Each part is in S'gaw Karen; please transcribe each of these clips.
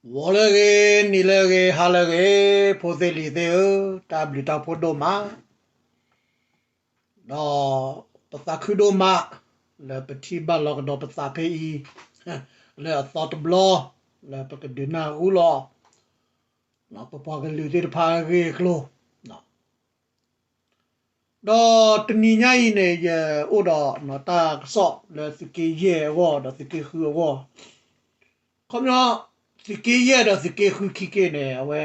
ဂီၤလၢအဂ့ၤ, နံၤလၢအဂ့ၤ, ဟါလၢအဂ့ၤ, ဖိသ့ၣ်လံၤသ့ၣ်ဧၢ, တၢ်ဘျုးတၢ်ဖှိၣ်ဒိၣ်မး, ဒီးပသးခုဒိၣ်မး လၢပထံၣ်ဘၣ်လီၤကဒီးပသးဖဲအံၤ လၢအသီတဘျီ လၢပကဒုးနၢ်ဟူလီၤ ပပှၤကလုာ်သ့ၣ်တဖၣ်အဂ့ၢ်အကျိၤ ဒီးတနံၤညါအံၤန့ၣ် ယအိၣ်ဒီးတၢ်ကစီၣ်လၢသုးက့ယဲၢ်အဂီၢ် ဒီးသုးက့ဃုအဂီၢ်, ခီပညီ သုးက့ယဲၢ်ဒီးသုးက့ဃုခံက့ၢ်န့ၣ် အဝဲ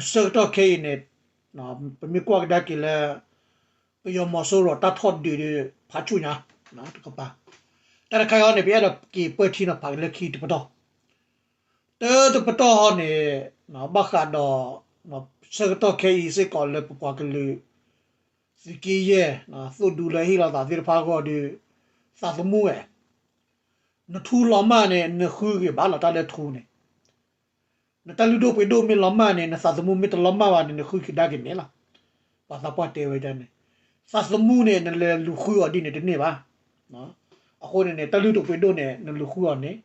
ဆၢကတီၢ်ခဲအံၤန့ၣ် ပမ့ၢ်ကွၢ်ကဒါက့ၤလၢ ပယီၤမီၤစိရိၤတၢ်ထီၣ်ဒုးဒီး ဖးဆူၣ်ညါ တကပၤ, တၢ်တခါအံၤန့ၣ် ပအဲၣ်ဒိးက့ၤပၢၢ်ထံနီၤဖးက့ၤလၢခံတပတီၢ် တၢ်တပတီၢ်ဟီန့ၣ် ဘၣ်ဃးဒီး ဆၢကတီၢ်ခဲအံၤစ့ၢ်ကီးလၢပပှၤကလုာ် သုးက့ယဲၢ် သိၣ်ဒူလၢဟ့ၣ်လီၤသးသ့ၣ်တဖၣ်အဂီၢ်ဒီး သးသမူဝဲ နထူလီၤမၢ်န့ၣ် နဃုဂ့ၤဘၣ်လီၤ တၢ်လၢထူန့ၣ် နတၢ်လုၢ်ဒိၣ်ပှ့ၤဒိၣ်မ့ၢ်လီၤမၢ်န့ၣ် နသးသမူမ့ၢ်တလီၤမၢ်ဘၣ်န့ၣ် နဃုကဒါက့ၤန့ၣ်လီၤ. ပှၤသးပှၢ်တဲဝဲဒၣ်န့ၣ် သးသမူန့ၣ် နလဲၤလူၤဃုအီၤဒ်န့ၣ်တန့ၢ်ဘၣ်. အဃိန့ၣ်န့ၣ် တၢ်လုၢ်ဒိၣ်ပှ့ၤဒိၣ်န့ၣ် နလူၤဃုအီၤန့ၣ်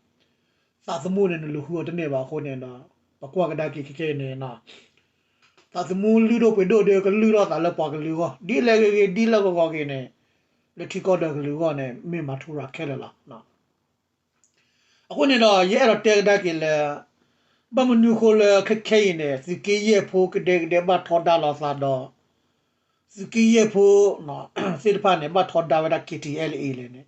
သးသမူန့ၣ် နလူၤဃုအီၤတန့ၢ်ဘၣ်အဃိန့ၣ်ဒီး ပကွၢ်ကဒါက့ၤခဲခဲအံၤန့ၣ် သးသမူလုၢ်ဒိၣ်ပှ့ၤဒိၣ်ဒီးကလုၢ်ထီၣ်သးလၢပှၤကလုာ်အဂီၢ် ဒ်လဲၣ်ဂ့ၤဂ့ၤ ဒ်လၢဂီၤဂီၤဂ့ၤန့ၣ် လၢထံကီၢ်ဒီးကလုာ်အဂီၢ်န့ၣ် မ့ၢ်မၤထူရၤခဲလၢာ်လီၤ. အဃိန့ၣ်ဒီး ယအဲၣ်ဒိးတဲကဒါက့ၤလၢ ဘၣ်မနုၤအဃိလၢခဲခဲအံၤန့ၣ် သုးက့ယဲၢ်ဖိကဒဲကဒဲဘၣ်ထီဒါလိာ်သးဒီး သုးက့ယဲၢ်ဖိ သ့ၣ်တဖၣ်န့ၣ် ဘၣ်ထီဒါဝဲဒၣ် KTLA လဲၣ်န့ၣ်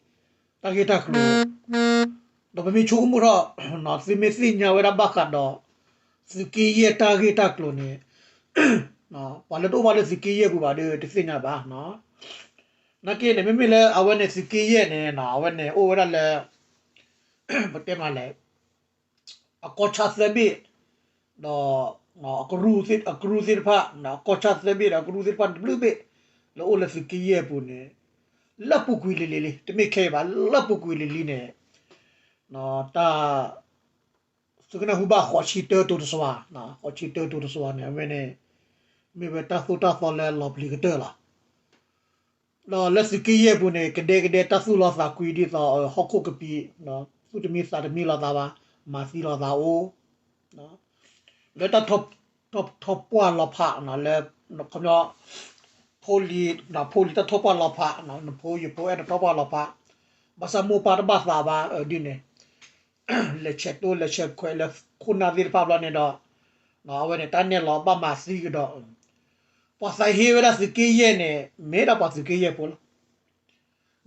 တၢ်ဂ့ၢ်တၢ်ကျိၤ ဒီးပမ့ၢ်ဆိကမိၣ်ထီၣ် သုမ့ၢ်သ့ၣ်ညါဝဲဒၣ်ဘၣ်ဃးဒီး သုးက့ယဲၢ်တၢ်ဂ့ၢ်တၢ်ကျိၤန့ၣ် ပှၤလၢတအိၣ်ဘၣ်လၢသုးက့ယဲၢ်ပူၤဘၣ်ဒီး တသ့ၣ်ညါဘၣ်. နာ်က့န့ၣ် မ့မ့ၢ်လၢအဝဲန့ၣ်သုးက့ယဲၢ်န့ၣ် အဝဲန့ၣ်အိၣ်ဝဲဒၣ်လၢ ပတဲမးလဲၣ် အကီၢ်ဆၣ်သၢဘ့ၣ် ဒီး အကရူၢ်သ့ၣ်တဖၣ် အကီၢ်ဆၣ်သၢဘ့ၣ်ဒီးအကရူၢ်သ့ၣ်တဖၣ်န့ၣ်တဘျုးဘ့ၣ် လၢအိၣ်လၢသုးက့ယဲၢ်အပူၤန့ၣ် လၢအပူၤကွံာ်လံၤလံၤလံ တမ့ၢ်ခဲအံၤဘၣ် လၢအပူၤကွံာ်လံၤလံန့ၣ် တၢ် သုကနၢ်ဟူဘၣ်ဃိးဆံတၢတိၤတစွၤ, ဃိးဆံတၢတိၤတစွၤန့ၣ် အဝဲန့ၣ် မ့ၢ်ဝဲတၢ်သိၣ်တၢ်သီလၢလီၤပျံၤကတၢၢ်လီၤ. ဒီးလၢသုးက့ယဲၢ်ပူၤန့ၣ် ကဒဲကဒဲတၢ်သူၣ်လီၤသးကွံဒ်သိး ဟီၣ်ခိၣ်ကပံာ် သူၣ်တမံသးတမံလိာ်သးဘၣ်, မၤသံလိာ်သးအိၣ် လၢတၢ်ထီၣ်ပှၢ်လီၤဖးလၢ ခီပညီ ဖိလံၤ ဖိလံၤတၢ်ထီၣ်ပှၢ်လီၤဖး, နဖိယဖိအဲၣ်ဒိးထီၣ်ပှၢ်လီၤဖး, ဘၣ်ဆၣ်မိၢ်ပၢ်တဘၣ်သးဘၣ်ဒ်န့ၣ် လဲၤဆဲးတိလဲၤဆဲးခွဲးလၢခိၣ်နၢ်သ့ၣ်တဖၣ်ဘျီန့ၣ်ဒီး အဝဲန့ၣ် တၢ်နဲၣ်လီၤဘၣ်မၤသံကဒီး ပှၤသးဟ့ဝဲဒၣ်သုးက့ယဲၢ်န့ၣ် မ့ၢ်ဒၣ်ပှၤသုးက့ယဲၢ်ဖိလီၤ.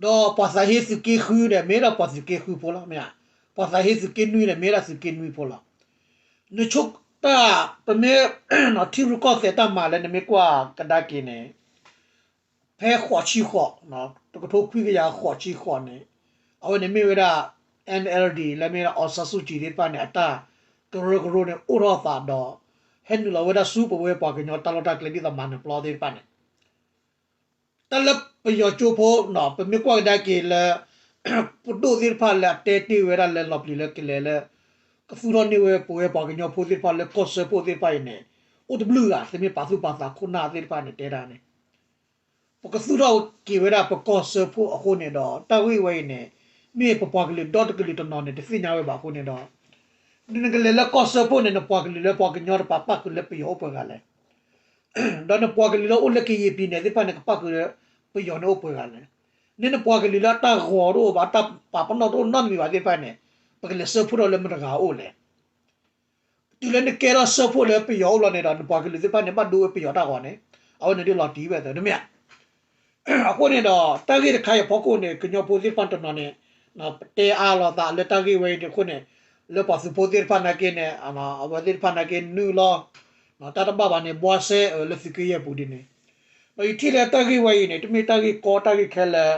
ဒီးပှၤသးဟ့သုးက့ဃုဒီး မ့ၢ်ဒၣ်ပှၤသုးက့ဃုဖိလီၤ. မ့ၢ်ဧါ, ပှၤသးဟ့သုးက့နွံန့ၣ် မ့ၢ်ဒၣ်သုးက့နွံဖိလီၤ. နဆိကမိၣ်တၢ် ပမ့ၢ်ထံရူၢ်ကီၢ်သဲးတၢ်မၤလၢနမ့ၢ်ကွၢ်ကဒါက့ၤန့ၣ် ဖဲဃိးဆံဃိး, တကထိခွံကယၤဃိးဆံဃိးန့ၣ် အဝဲန့ၣ်မ့ၢ်ဝဲဒၣ် NLD လၢမ့ၢ်ဒၣ် အောင်ဆန်းစုကြည် သ့ၣ်တဖၣ်န့ၣ် အတၢ်ကရၢကရိန့ၣ် အိၣ်ထီၣ်သးဒီး ဟဲနုာ်လီၤဝဲဒၣ်ဆူပဝဲပှၤကညီတၢ်လီၢ်တၢ်ကျဲဒ်သိးမၤနၢၤပျီသ့ၣ်တဖၣ်န့ၣ် တၢ်လၢပယီၤကၠိဖိ ပမ့ၢ်ကွၢ်ကဒါက့ၤလၢ ပဒိၣ်သ့ၣ်တဖၣ်လၢအတဲတ့ၢ်ဝဲဒၣ်လၢလီၤပျံၤလၢကလဲၤလၢ ကသူၣ်ထီၣ်န့ၢ်ဝဲပဝဲပှၤကညီဖိသ့ၣ်တဖၣ်လၢကီၢ်စၢဖှိၣ်သ့ၣ်တဖၣ်အံၤန့ၣ် အိၣ်တဘျုးဂၤ သုမ့ၢ်ပာ်သူၣ်ပာ်သးခိၣ်နၢ်သ့ၣ်တဖၣ်န့ၣ် တဲဒၣ်န့ၣ် ပကသူၣ်ထီၣ်က့ၤဝဲဒၣ်ပကီၢ်စၢဖှိၣ်အဃိန့ၣ်ဒီး တၢ်ဂ့ၢ်ဝဲအံၤန့ၣ် မ့ၢ်ပပှၤကလုာ်ဒီတကလုာ်တနီၤန့ၣ် တသ့ၣ်ညါဝဲဘၣ်အဃိန့ၣ်ဒီး နကလဲၤလၢကီၢ်စၢဖှိၣ်န့ၣ် နပှၤကလုာ်လၢပှၤကညီတပၤပၣ်ဃုာ်လၢပယီၤအိၣ်ပှဲၤဂၤလဲၣ်. ဒီးနပှၤကလုာ်လၢအိၣ်လၢကယံာ်ပံၤန့ၣ်သ့ၣ်တဖၣ်န့ၣ် ကပၣ်ဃုာ်လၢပယီၤန့ၣ်အိၣ်ပှဲၤဂၤလဲၣ်. န့ၣ်နပှၤကလုာ်လၢအတၢ်ဂီၤတအိၣ်ဘၣ် တၢ်ပာ်ပနီၣ်တအိၣ်နီတမံၤဘၣ်သ့ၣ်တဖၣ်န့ၣ် ပကလဲၤစၢဖှိၣ်ထီၣ်လၢမတၤတဂၤအိၣ်လဲၣ်. တုၤလၢနကဲထီၣ်စၢဖှိၣ်လၢပယီၤအိၣ်လီၤန့ၣ်ဒီး နပှၤကလုာ်သ့ၣ်တဖၣ်န့ၣ် ဘၣ်ဒိဝဲပယီၤတၢ်ဂီၤန့ၣ် အဝဲန့ၣ်ဒ်လီၤတံၢ်ဝဲသၢ တမ့ၢ်ဧါ. အဃိန့ၣ်ဒီး တၢ်ဂ့ၢ်တခါအံၤအဖီခိၣ်န့ၣ် ကညီဖိသ့ၣ်တဖၣ်တနီၤန့ၣ် ပတဲအါလိာ်သးလၢတၢ်ဂ့ၢ်ဝဲအံၤန့ၣ်အဃိန့ၣ် လၢပှၤသုးဖိသ့ၣ်တဖၣ်နာ်က့န့ၣ် အဝဲသ့ၣ်တဖၣ်နာ်က့နုာ်လီၤ တၢ်တဘၣ်ဘၣ်န့ၣ် ဘှါစဲလၢသုးက့ယဲၢ်ပူၤဒ်န့ၣ် ဒီးယထံၣ်လၢတၢ်ဂ့ၢ်ဝဲအံၤန့ၣ် တမ့ၢ်တၢ်ဂ့ၢ်ကီတၢ်ဂ့ၢ်ခဲလၢ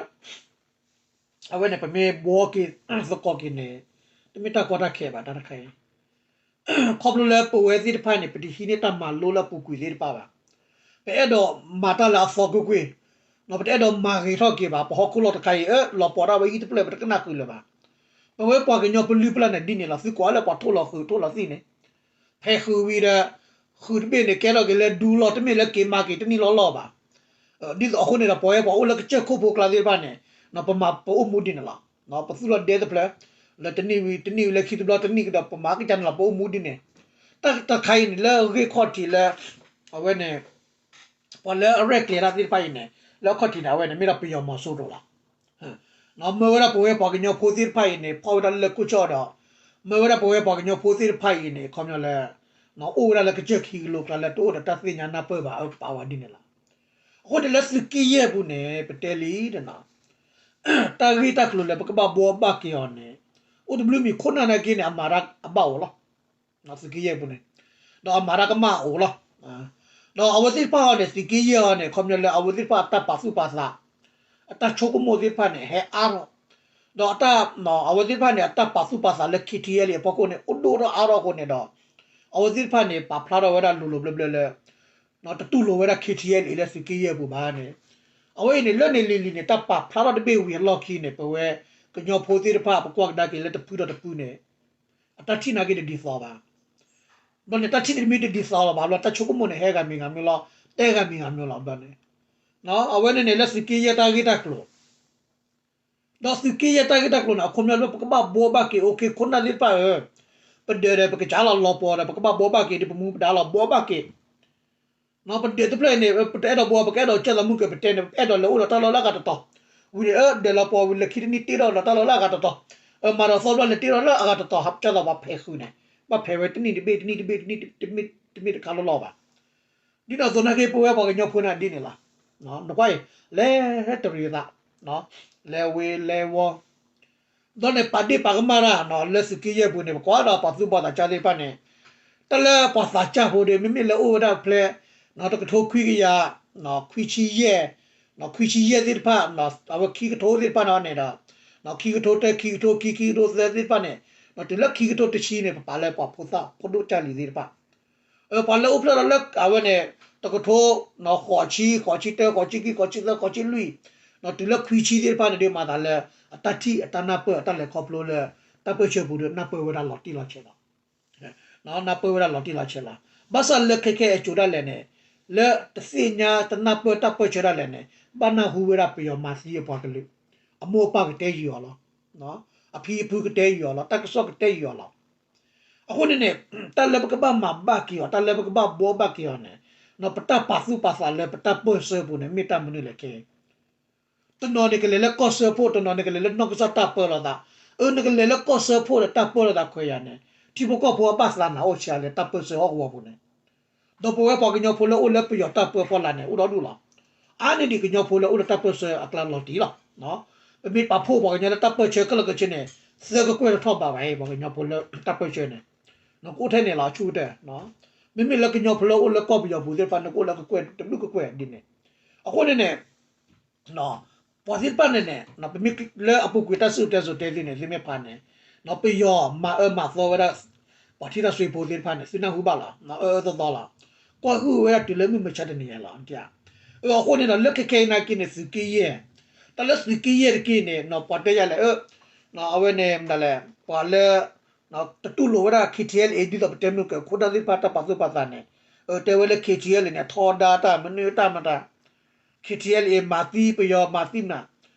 အဝဲန့ၣ် ပမ့ၢ်ဘှီက့ၤသကိးက့ၤန့ၣ် တမ့ၢ်တၢ်ကီတၢ်ခဲဘၣ်တၢ်တခါအံၤ ခီဖျိလၢပဝဲသ့ၣ်တဖၣ်န့ၣ် ပတဟံးန့ၢ်တၢ်မၤလိလၢအပူၤကွံာ်သ့ၣ်တဖၣ်ဘၣ်. ပအဲၣ်ဒိးမၤတၢ်လၢအသီကွ့ၢ်ကွ့ၢ်, ပတအဲၣ်ဒိးမၤဂ့ၤထီၣ်က့ၤဘၣ် ပဟီၣ်ခိၣ်လီၢ်တခါအံၤ လီၤပှီၤဒၣ်ဝဲဟံၣ်တဖျၢၣ် ပတကနၣ်ဃုာ်လၢၤဘၣ်. ပဝဲပှၤကညီပလုၢ်ပလၢ်န့ၣ်ဒ်န့ၣ်လီၤ သုကွၢ်လၢပှၤထိၣ်လီၤဃုာ်ထိၣ်လီၤသံၣ်န့ၣ် ဖဲဃုာ်ဝံၤဒီး ဃုာ်တဘ့ၣ်န့ၣ် ကဲထီၣ်က့ၤလၢဒူလီၤ တမ့ၢ်လၢက့ၤမၤက့ၤတနံၣ်လီၤလီၤဘၣ်. ဒ်သိးအဃိန့ၣ်ဒီး ပဝဲပှၤအိၣ်လၢကစၢၢ်ခိၣ်ဖိကျါသ့ၣ်တဖၣ်န့ၣ် ပမၤပအိၣ်မူဒ်န့ၣ်လီၤ. ပသူၣ်လီၤဒဲတဖျၢၣ် လၢတနံၣ်ဝံၤတနံၣ်ဝံၤ လၢခံတဘျီတနံၣ်ကဒီး ပမၤကစၢ်န့ၣ်လီၤ ပအိၣ်မူဒ်န့ၣ်, တၢ်တခါအံၤန့ၣ် လၢအဂ့ၢ်ခီၣ်ထံးလၢ အဝဲန့ၣ် ပှၤလၢအရဲၣ်ကျဲၤတၢ်သ့ၣ်တဖၣ်အံၤန့ၣ် လၢအခီၣ်ထံးန့ၣ် အဝဲန့ၣ်မ့ၢ်ဒၣ်ပယီၤမီၤစိရိၤလီၤ. မၢဝဲဒၣ်ပဝဲပှၤကညီဖိသ့ၣ်တဖၣ်အံၤန့ၣ် ဖီၣ်ဝဲဒၣ်လၢကိၢ်ဆၢၣ်ဒီး မၢဝဲဒၣ်ပဝဲပှၤကညီဖိသ့ၣ်တဖၣ်အံၤန့ၣ် ခီပညီလၢ အိၣ်ဝဲဒၣ်လၢကစၢၢ်ခံကလိကျါလၢတအိၣ်ဒီးတၢ်သ့ၣ်ညါနၢ်ပၢၢ်ဘၣ် အပာ်ဝဲဒ်န့ၣ်လီၤ. အဃိန့ၣ်လၢသုးက့ယဲၢ်ပူၤန့ၣ် ပတဲလံဒီး တၢ်ဂ့ၢ်တၢ်ကျိၤလၢပကဘၣ်ဘှီဘၣ်က့ၤအီၤန့ၣ် အိၣ်တဘျုးမံၤခိၣ်နၢ်နာ်က့န့ၣ် အမၤတၢ်အဘၣ်အိၣ်လီၤ. သုးက့ယဲၢ်ပူၤန့ၣ် ဒီးအမၤတၢ်ကမၣ်အိၣ်လီၤ. ဒီးအဝဲသ့ၣ်တဖၣ်အီၤန့ၣ် သုးက့ယဲၢ်အီၤန့ၣ် ခီပညီလၢအဝဲသ့ၣ်တဖၣ်အတၢ်ပာ်သူၣ်ပာ်သး အတၢ်ဆိကမိၣ်သ့ၣ်တဖၣ်န့ၣ် ဟဲအါထီၣ် ဒီးအတၢ် အဝဲသ့ၣ်တဖၣ်န့ၣ် အတၢ်ပာ်သူၣ်ပာ်သးလၢ ခံထံယဲၢ်လံ အဖီခိၣ်န့ၣ် အိၣ်ဒိၣ်ထီၣ်အါထီၣ်အဃိန့ၣ်ဒီး အဝဲသ့ၣ်တဖၣ်န့ၣ် ပာ်ဖျါထီၣ်ဝဲဒၣ်လိၤလိၤဘျၢဘျၢလၢ တတူၢ်လိာ်ဝဲဒၣ် ခံထံယဲၢ်လံ လၢသုးက့ယဲၢ်ပူၤဘၣ်န့ၣ်, အဝဲအံၤန့ၣ် လၢန့ၣ်လံၤလံၤန့ၣ် တၢ်ပာ်ဖျါထီၣ်တဘ့ၣ်ဝံၤအလီၢ်ခံန့ၣ် ပဝဲကညီဖိသ့ၣ်တဖၣ် ပကွၢ်ကဒါက့ၤလၢတဖုဒီးတဖုန့ၣ် အတၢ်ထံၣ်နာ်က့တဒ်သိးဘၣ်. ဘျီန့ၣ် တၢ်ထံၣ်တမံၤတဒ်သိးလီၤဘၣ် ဘျီတၢ်ဆိကမိၣ်န့ၣ် ဟဲဂၤမံၤဂၤမံၤလီၤ တဲဂၤမံၤဂၤမံၤလီၤ ဘျီန့ၣ် အဝဲန့ၣ်န့ၣ် လၢသုးက့ယဲၢ်တၢ်ဂ့ၢ်တၢ်ကျိၤ ဒီးသုးက့ယဲၢ်တၢ်ဂ့ၢ်တၢ်ကျိၤန့ၣ် အခီပညီလၢပကဘၣ်ဘှီဘၣ်က့ၤ အိၣ်ခ့ခိၣ်နၢ်သ့ၣ်တဖၣ်ဧၢ, ပဒၢးဒီးပကစၢ်လီၤလီၤပှီၤဒီး ပကဘၣ်ဘှီဘၣ်က့ၤဒီး ပမူပဒါလီၤဘှီဘၣ်က့ၤ ပဒၢးတဖျၢၣ်အံၤန့ၣ် ပတအဲၣ်ဒိးဘှီ ပကအဲၣ်ဒိးကၢ်သးမုၢ်ကၢၤ ပတဲန့ၣ် ပအဲၣ်ဒိးလဲၤအိၣ်ဒီးတၢ်လီၢ်လၢအဂၤတတီၤ, ဝံၤန့ၣ် ဒၢးလီၤပှီၤဝံၤ လၢခံတနံၣ်တ့ထီၣ်ဒီးတၢ်လီၢ်လၢအဂၤတတီၤ, မၤဒီးသီဘျီလဲၤတ့ထီၣ်လၢအဂၤတတီၤ ကၢ်သးပှၤဖဲးဃုာ်န့ၣ်, ဘၣ်ဖဲးဝဲတနံၣ်တဘ့ၣ် တနံၣ်တဘ့ၣ် တနံၣ်တဘ့ၣ် တမ့ၢ်တခါလီၤလီၤဘၣ်. ဒ်န့ၣ်အသိးနာ်က့ ပဝဲပှၤကညီဖိန့ၣ်ဒ်န့ၣ်လီၤ. နကွၢ်အံၤ လဲၤတရံးသး, လဲၤဝ့ၤလဲၤဝီၤ, ဒီးန့ၣ် ပာ်ဒ့ၣ်ပာ်ကမၣ်တၢ် လၢသုးက့ယဲၢ်ပူၤန့ၣ် ပကွၢ်ဒီးပှၤသူၣ်ဘီၣ်သးစၢ်သ့ၣ်တဖၣ်န့ၣ်, တၢ်လၢပှၤသးစၢ်ဖိဒီး မ့မ့ၢ်လၢအိၣ်ဝဲဒၣ်ဖဲ တကထိခွံကယၤ ခွံဆံယဲၢ်, ခွံဆံယဲၢ်သ့ၣ်တဖၣ်, အဝဲခံကထိသ့ၣ်တဖၣ်န့ၣ်ဒီး ခံကထိတၢ ခံကထိခံ ခံကထိသၢသ့ၣ်တဖၣ်န့ၣ်, တုၤလၢခံကထိတဆံန့ၣ် ပပာ်လၢပှၤဖိသၣ်ဖိဒိၣ်ကၢ်လံၤသ့ၣ်တဖၣ် ပှၤလၢအိၣ်ဖျဲၣ်လီၤလၢအဝဲန့ၣ် တကထိ ဃိးဆံ ဃိးဆံတၢ ဃိးဆံခံ ဃိးဆံသၢ ဃိးဆံလွံၢ်, တုၤလၢခွံဆံသ့ၣ်တဖၣ်န့ၣ်ဒီး မၤသးလၢ အတၢ်ထံၣ်အတၢ်နၢ်ပၢၢ်အတၢ်လဲၤခီဖျိလၢ တၢ်ပၢၢ်ဆၢပူၤဒီး နၢ်ပၢၢ်ဝဲဒၣ်လီၤတံၢ်လီၤဆဲးလီၤ. နၢ်ပၢၢ်ဝဲဒၣ်လီၤတံၢ်လီၤဆဲးလီၤ. ဘၣ်ဆၣ်လၢခဲခဲအံၤကၠိဒၣ်လဲာ်န့ၣ်, လၢတသ့ၣ်ညါတနၢ်ပၢၢ်တၢ်ပၢၢ်ဆၢဒၣ်လဲာ်န့ၣ်, ဘၣ်နၢ်ဟူဝဲဒၣ်ပယီၤမၤသံအပှၤကလုာ်, အမိၢ်အပၢ်ကတဲဃုာ်အီၤလီၤ. အဖံအဖုကတဲဃုာ်အီၤလီၤ. တၢ်ကစီၣ်ကတဲဃုာ်အီၤလီၤ. အဃိန့ၣ်န့ၣ်, တၢ်လၢပကဘၣ်မၤဘၣ်က့ၤအီၤ, တၢ်လၢပကဘၣ်ဘှီဘၣ်က့ၤအီၤန့ၣ်, ပတၢ်ပာ်သူၣ်ပာ်သးလၢပတၢ်ပၢၢ်ဆၢပူၤန့ၣ် မ့ၢ်တၢ်မနုၤလဲၣ်ခဲအံၤ. တနီၤန့ၣ်ကလဲၤလၢကီၢ်စၢဖှိၣ်, တနီၤန့ၣ်ကလဲၤလၢနီၢ်ကစၢ်တၢ်ပၢလီၤသး. အၢ နကလဲၤလၢကီၢ်စၢဖှိၣ်ဒီးတၢ်ပၢလီၤသးခွဲးယာ်န့ၣ်, ထံဖိကီၢ်ဖိအဘၣ်သးနၤအိၣ်ဆံးအါလဲၣ်တၢ်ပၢၢ်ဆၢဟီၣ်ကဝီၤပူၤန့ၣ်, ဒီးပဝဲပှၤကညီဖိလၢအိၣ်လၢပယီၤတၢ်ပၢဖီလာ်န့ၣ် အိၣ်ဒီဒူၣ်လီၤ. အါန့ၢ်ဒံးကညီဖိလၢအိၣ်လၢတၢ်ပၢၢ်ဆၢအကျါလီၤတံၢ်လီၤ. ပမ့ၢ်ပာ်ဖှိၣ်ပှၤကညီလၢတၢ်ပၢၢ်ဆၢခဲလၢာ်ခဲဆ့န့ၣ်, သၢကကွဲၢ်တထီၣ်ဘးဘၣ်အံၤ ပှၤကညီဖိလၢတၢ်ပၢၢ်ဆၢန့ၣ်, ကအိၣ်ထဲန့ၣ်လီၤ ဆူၣ်ကတၢၢ်. မ့မ့ၢ်လၢကညီဖိလၢအိၣ်လၢကီၢ်ပယီၤပူၤသ့ၣ်တဖၣ်န့ၣ် ကအိၣ်လၢကကွဲၢ်တဘျုးကကွဲၢ်ဒ်န့ၣ်. အဃိန့ၣ်န့ၣ် ပှၤသ့ၣ်တဖၣ်န့ၣ်န့ၣ် ပမ့ၢ်လၢအပူၤကွံာ်တၢ်စံၣ်တဲစိၤတဲသ့န့ၣ် သုမ့ၢ်ဖးန့ၣ်, ပယီၤမၤအၢမၤသီဝဲဒၣ် ပှၤထံၣ်တၢ်စွ့ဖိသ့ၣ်တဖၣ်န့ၣ် သုနၢ်ဟူဘၣ်လီၤ. အၢအၢသီသီလီၤ. ကွၢ်ဟုၣ်ဝဲဒၣ်တုၤလၢမုၢ်မဆါတနံၤညါလီၤ. အဃိန့ၣ်ဒီး လၢခဲခဲအံၤနာ်က့န့ၣ် သုးက့ယဲၢ်, တၢ်လၢသုးက့ယဲၢ်တက့ၢ်န့ၣ် ပှၤတဲယၤလဲၣ်, အဝဲန့ၣ် မတၤလဲၣ် ပှၤလၢ တတူၢ်လိာ်ဝဲဒၣ် KTLA ဒ်သိးပတဲမုၢ်ကၢၤ ခိၣ်နၢ်သ့ၣ်တဖၣ်တၢ်ပာ်သူၣ်ပာ်သးန့ၣ်, တဲဝဲလၢ KTLA န့ၣ် ထီဒါတၢ်မနုၤတၢ်မတၤ, KTLA မၤသံပယီၤမၤသံမနၤ,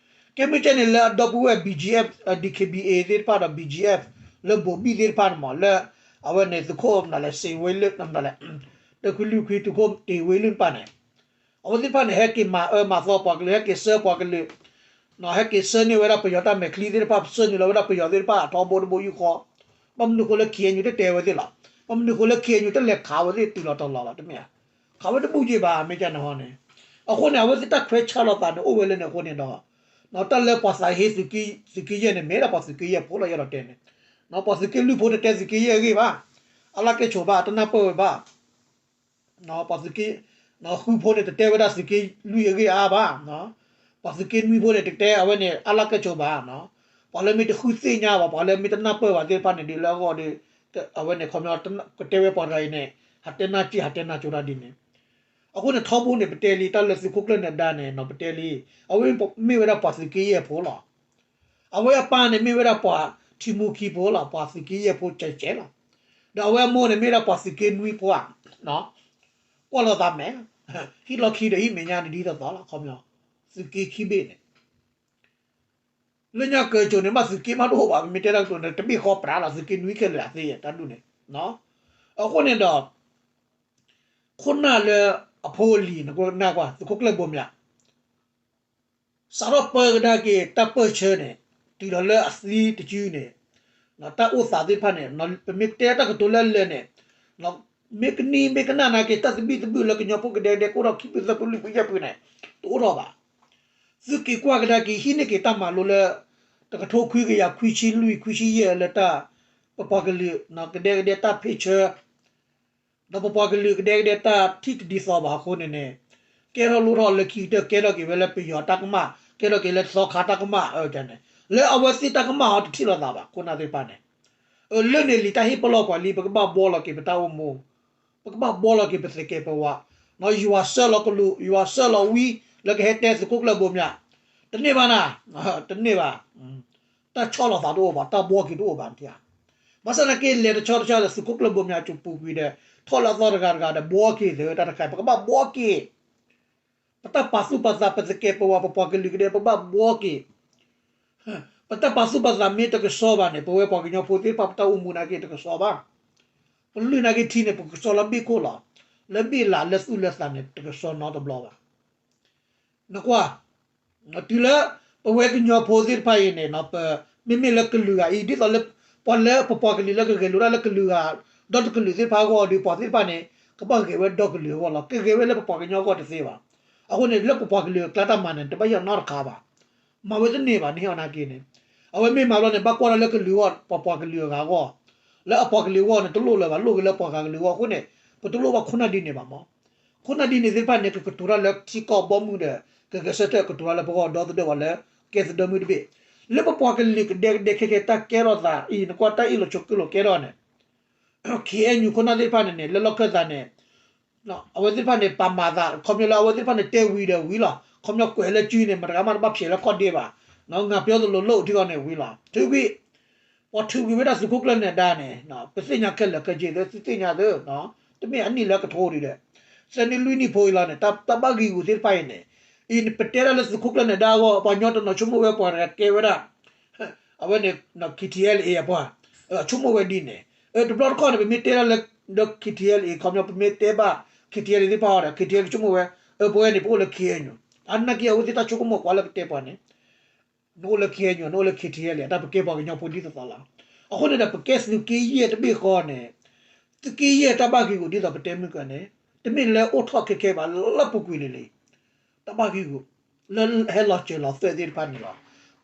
ကဲမ့ၢ်ကဲန့ၣ်လၢအဒီပုၢ်ဝဲၢ် BGF, DKBA သ့ၣ်တဖၣ်ဒီး BGF လၢဘိၤဘံၣ်သ့ၣ်တဖၣ်န့ၣ်မး လၢ အဝဲန့ၣ်သုးခိၣ်မနုၤလဲၣ် စ့ဝ့လၢ မနုၤလဲၣ် တခွံလွံၢ်ခွံသုးခိၣ်တ့ၢ်ဝ့လၢတဖၣ်န့ၣ်, အဝဲသ့ၣ်တဖၣ်န့ၣ် ဟဲက့ၤမၤအၢမၤသီပှၤကလုာ် ဟဲက့ၤဆှၢပှၤကလုာ် ဟဲက့ၤဆှၢန့ၢ်ဝဲဒၣ်ပယီၤတၢ်မဲာ်ချံသ့ၣ်တဖၣ် ဆှၢနုာ်လီၤဝဲဒၣ်ပယီၤသ့ၣ်တဖၣ်အထီဘိတဘိယူၢ်ဃီ, ဘၣ်မနုၤဃိလၢ KNU တတဲဝဲသ့ၣ်လီၤ. ဘၣ်မနုၤဃိလၢ KNU တလဲၤခးဝဲသ့ၣ်တုၤလီၤတီၤလီၤလီၤ တမ့ၢ်ဧါ. ခးဝဲတဘူၣ်ယံာ်ဘၣ် မ့ၢ်ကန့ၣ်ဟီန့ၣ်, အဃိန့ၣ် အဝဲသ့ၣ်တၢ်ခွဲးဆါလိာ်သးန့ၣ် အိၣ်ဝဲလၢန့ၣ်အဃိန့ၣ်ဒီး, တၢ်လၢပှၤသးဟ့သုးက့ယဲၢ်န့ၣ် မ့ၢ်ဒၣ်ပှၤသုးက့ယဲၢ်ဖိလီၤ ယအဲၣ်ဒိးတဲန့ၣ်, ပှၤသုးက့လွံၢ်ဖိတတဲသုးက့ယဲၢ်အဂ့ၢ်ဘၣ်, အလၢကဲၣ်ဆိးဘၣ် တနၢ်ပၢၢ်ဝဲဘၣ် ပှၤသုးက့ဃုဖိန့ၣ် တတဲဝဲဒၣ်သုးက့လွံၢ်အဂ့ၢ်အါဘၣ်, ပှၤသုးက့နွံဖိန့ၣ် တတဲအဝဲန့ၣ် အလၢကဲၣ်ဆိးဘၣ်, ပှၤလၢမ့ၢ်တဃုသ့ၣ်ညါဘၣ် ပှၤလၢမ့ၢ်တနၢ်ပၢၢ်ဘၣ်သ့ၣ်တဖၣ်န့ၣ် ဒ်လၢအဂီၢ်ဒီး အဝဲန့ၣ်ခီပညီ ကတဲဝဲပှၤတဂၤအံၤန့ၣ် ဟးတဲနၢ်စ့ၢ် ဟးတဲနၢ်ကၠိတၢ်ဒ်န့ၣ်, အဃိန့ၣ်ထီဘိန့ၣ် ပတဲလံ တၢ်လၢသုးခိၣ်ကျၢၢ်နၢၤဒါန့ၣ် ပတဲလံ, အဝဲမ့ၢ်ဝဲဒၣ်ပှၤသုးက့ယဲၢ်ဖိလီၤ. အဝဲအပၢ်န့ၣ်မ့ၢ်ဝဲဒၣ်ပှၤထံမူခံဖိလီၤ, ပှၤသုးက့ယဲၢ်ဖိကဲးကဲးလီၤ. ဒီးအဝဲအမိၢ်န့ၣ်မ့ၢ်ဝဲဒၣ်ပှၤသုးက့နွံဖိဧါ, ကွၢ်လိာ်သးမဲာ်, ဟံၣ်လီၢ်ခံဒီးဟံၣ်မဲာ်ညါန့ၣ်ဒ်သိးသိးလီၤ ခီပညီ, သုးက့ခံဘ့ၣ်န့ၣ် လၢညါကၢၤကိၤန့ၣ် ဘၣ်သုးက့မးတအိၣ်ဘၣ်, ပမ့ၢ်တဲတၢ်ကတိၤန့ၣ် တဘ့ၣ်ဃီပြးလီၤ သုးက့နွံခဲလၢာ်အသ့တၢ်ဒူၣ်န့ၣ်. အဃိန့ၣ်ဒီး ခိၣ်နၢ်လၢအဖိအလံၤ နကွၢ် သုးခိၣ်ကျၢၢ်ဘိမၠး စးထီၣ်ပၢကဒါက့ၤတၢ်ပၢၢ်ဆၢန့ၣ် တုၤလီၤလၢအသံတစုန့ၣ်, တၢ်အိၣ်သးသ့ၣ်တဖၣ်န့ၣ် ပမ့ၢ်တဲတၢ်ကတိၤလၢအလၢာ်န့ၣ်, မ့ၢ်ကနံၣ်မ့ၢ်ကနၣ်နာ်က့ၤ တၢ်သဘံၣ်သဘုၣ်လၢကညီဖိကဒဲကဒဲကအိၣ်ထီၣ်ခံဖုသၢဖုလွံၢ်ဖုယဲၢ်ဖုန့ၣ် တအိၣ်ထီၣ်ဘၣ်. သုက့ၤကွၢ်ကဒါက့ၤဟံးန့ၢ်က့ၤတၢ်မၤလိလၢ တကထိခွံကယၤခွံဆံလွံၢ်ခွံဆံယဲၢ်လၢတၢ် ပပှၤကလုာ်ကဒဲကဒဲတၢ်ဖ့ၣ်ဆၢ ဒီးပပှၤကလုာ်ကဒဲကဒဲတၢ်ထံၣ်တဒ်သိးဘၣ်အဃိန့ၣ်န့ၣ်, ကဲထီၣ်လိၣ်ထီၣ်လၢခံကတၢၢ် ကဲထီၣ်က့ၤဝဲလၢပယီၤတၢ်ကမၣ်, ကဲထီၣ်က့ၤလၢသီခါတၢ်ကမၣ်န့ၣ်, လၢအဝဲသ့ၣ်တၢ်ကမၣ်အီၤတထံၣ်လိာ်သးဘၣ် ခိၣ်နၢ်သ့ၣ်တဖၣ်န့ၣ်. လၢန့ၣ်လံတၢ်ဟ့ၣ်ပလီၢ်ပှၤလံ ပကဘၣ်ဘှီလီၤက့ၤပတၢ်အိၣ်မူ, ပကဘၣ်ဘှီလီၤက့ၤပသကဲးပဝး, ယွၤဆှၢလီၤကလူး ယွၤဆှၢလီၤဝံလၢကဟဲတဲသုးခိၣ်ကျၢၢ်ဘိမၠး, တန့ၢ်ဘၣ်နၤ, တန့ၢ်ဘၣ်. တၢ်ဆီၣ်လီၤသးတအိၣ်ဘၣ်, တၢ်ဘှီက့ၤတအိၣ်ဘၣ်, ဘၣ်ဆၣ်သနာ်က့ လဲၤတဆီတဆီဒီးသုးခိၣ်ကျၢၢ်ဘိမၠးကၠိပူၤကွံာ်ဒီး ထီၣ်လၢအသီတဂၤတဂၤဒီး ဘှီက့ၤသ့တၢ်တခါ ပကဘၣ်ဘှီက့ၤ, ပတၢ်ပာ်သူၣ်ပာ်သး ပသကဲးပဝး ပပှၤကလုာ်ကဒဲ ပဘၣ်ဘှီက့ၤ, ပတၢ်ပာ်သူၣ်ပာ်သးမ့ၢ်တကဆှီဘၣ်န့ၣ် ပဝဲပှၤကညီဖိသ့ၣ်တဖၣ် ပတၢ်အိၣ်မူနာ်က့တကဆှီဘၣ်, ပလုၢ်နာ်က့ထံန့ၣ် ပကဆှီလၢဘ့ၣ်ခိၣ်လီၤ, လၢဘ့ၣ်လးလၢသူၣ်လၢသးန့ၣ် တကဆှီနီတဘျီဘၣ်. နကွၢ်, တုၤလၢ ပဝဲကညီဖိသ့ၣ်တဖၣ်အံၤန့ၣ် ပမ့မ့ၢ်လၢကလုာ်ဂၤအံၤ ဒ်သိးလၢ ပှၤလၢပပှၤကလုာ်လၢကဂဲၤလိာ်တၢ်လၢကလုာ်ဂၤ ဒီတကလုာ်သ့ၣ်တဖၣ်အဂီၢ်ဒီး ပှၤသ့ၣ်တဖၣ်န့ၣ် ကဘၣ်ဂဲၤဝဲဒီကလုာ်အဂီၢ်လီၤ. ကဂဲၤဝဲလၢပပှၤကညီအဂီၢ်တသ့ဘၣ်. အဃိန့ၣ် လၢပပှၤကလုာ်အကျါတၢ်မၤန့ၣ် တဘၣ်ယဲၢ်နီတခါဘၣ်. မၤဝဲတန့ၢ်ဘၣ် နဟ့ၣ်အီၤနာ်က့န့ၣ်, အဝဲမ့ၢ်မၤဘျီန့ၣ် ဘၣ်ကွၢ်တၢ်လၢကလုာ်အဂီၢ် ပပှၤကလုာ်အဂၤအဂီၢ်, လၢအပှၤကလုာ်အဂီၢ်န့ၣ် တလိၣ်လၢၤဘၣ် လိၣ်က့ၤလၢပှၤဂၤကလုာ်အဂီၢ်အဃိန့ၣ် ပတလိၣ်ဘၣ်ခိၣ်နၢ်ဒ်န့ၣ်ဘၣ်မး. ခိၣ်နၢ်ဒ်န့ၣ်သ့ၣ်တဖၣ်န့ၣ် ကကတိၤတၢ်လၢထံကီၢ်ဘီမုၢ်ဒီး ကဂဲၤဆၢထၢၣ်ကတိၤတၢ်လၢပဂီၢ်ဒီသဒၢဝဲလၢ ကဲသဒၢမုၢ်တဘ့ၣ်, လၢပပှၤကလုာ်ကဒဲကဒဲခဲကဲတၢ်ကဲထီၣ်သးအံၤ နကွၢ်တၢ်အ့ၣ်လိာ်ဆိးက့လိာ်ကဲထီၣ်န့ၣ် ခ့ၣ်အဲၣ်ယူၣ် ခိၣ်နၢ်သ့ၣ်တဖၣ်န့ၣ်န့ၣ် လၢလီၢ်ခၢၣ်သးန့ၣ် အဝဲသ့ၣ်တဖၣ်န့ၣ် ပာ်မၤသး ခီပညီလၢအဝဲသ့ၣ်တဖၣ်န့ၣ် တဲဝံၤဒီးဝံၤလီၤ. ခီပညီကွဲးလၢစုန့ၣ် မတၤဂၤမးတဘၣ်ဖျဲးလၢခီၣ်ဒ့ဘၣ်. ငါပြောသလိုလုပ် ထံဂီၢ်န့ၣ်ဝံၤလီၤ. ထုးကွံာ် ပှၤထုးကွံာ်ဝဲဒၣ်သုးခိၣ်ကျၢၢ်နၢၤဒါန့ၣ် ပသ့ၣ်ညါခဲလၢာ်ခဲဆ့သ့ သုသ့ၣ်ညါသ့ တမ့ၢ်အနံၣ်လၢကထိဒံးဒီး သၢနံၣ်လွံၢ်နံၣ်ဖိအံၤလီၤန့ၣ် တၢ်ဘၣ်ဂံာ်ဂူာ်သ့ၣ်တဖၣ်အံၤန့ၣ် အံၤပတဲဒၣ်လၢသုးခိၣ်ကျၢၢ်နၢၤဒါအဂီၢ် ပှၤကညီတနီၤဆိကမိၣ်ဝဲပှၤတဂၤကဲဝဲဒၣ် အဝဲန့ၣ် ခ့ၣ်ထံအဲလ်အ့အပှၤ ဆိကမိၣ်ဝဲဒ်န့ၣ် တဘျီတခီၣ်န့ၣ် ပမ့ၢ်တဲဒၣ်လၢ ခ့ၣ်ထံအဲလ်အ့ ခီပညီ ပမ့ၢ်တဲဘၣ် ခ့ၣ်ထံအဲလ်အ့သ့ၣ်တဖၣ်အီၤဒီး ခ့ၣ်ထံအဲလ်အ့ ဆိကမိၣ်ဝဲ ပဝဲန့ၣ် ပအိၣ်လၢ ခ့ၣ်အဲၣ်ယူၣ် အနာ်က့ အဝဲသ့ၣ်တၢ်ဆိကမိၣ်ကွၢ်လၢကတဲပှၤန့ၣ် နအိၣ်လၢ ခ့ၣ်အဲၣ်ယူၣ် နအိၣ်လၢ ခ့ၣ်ထံအဲလ်အ့ အတၢ်ပကဲပှၤကညီဖိဒ်သိးသိးလီၤ. အဃိန့ၣ်ဒီး ပကဲသုးက့ယဲၢ်တဘ့ၣ်ဃီန့ၣ် သုးက့ယဲၢ်တၢ်ဘၣ်ဂံာ်ဂူာ်ဒ်သိးပတဲမုၢ်ကၢၤန့ၣ် တမ့ၢ်လၢအိၣ်ထီၣ်ခဲခဲဘၣ် လၢပူၤကွံာ်လံလံ တၢ်ဘၣ်ဂံာ်ဂူာ် လၢဟဲလီၤစၢၤလီၤသွဲၣ်သ့ၣ်တဖၣ်န့ၣ်လီၤ.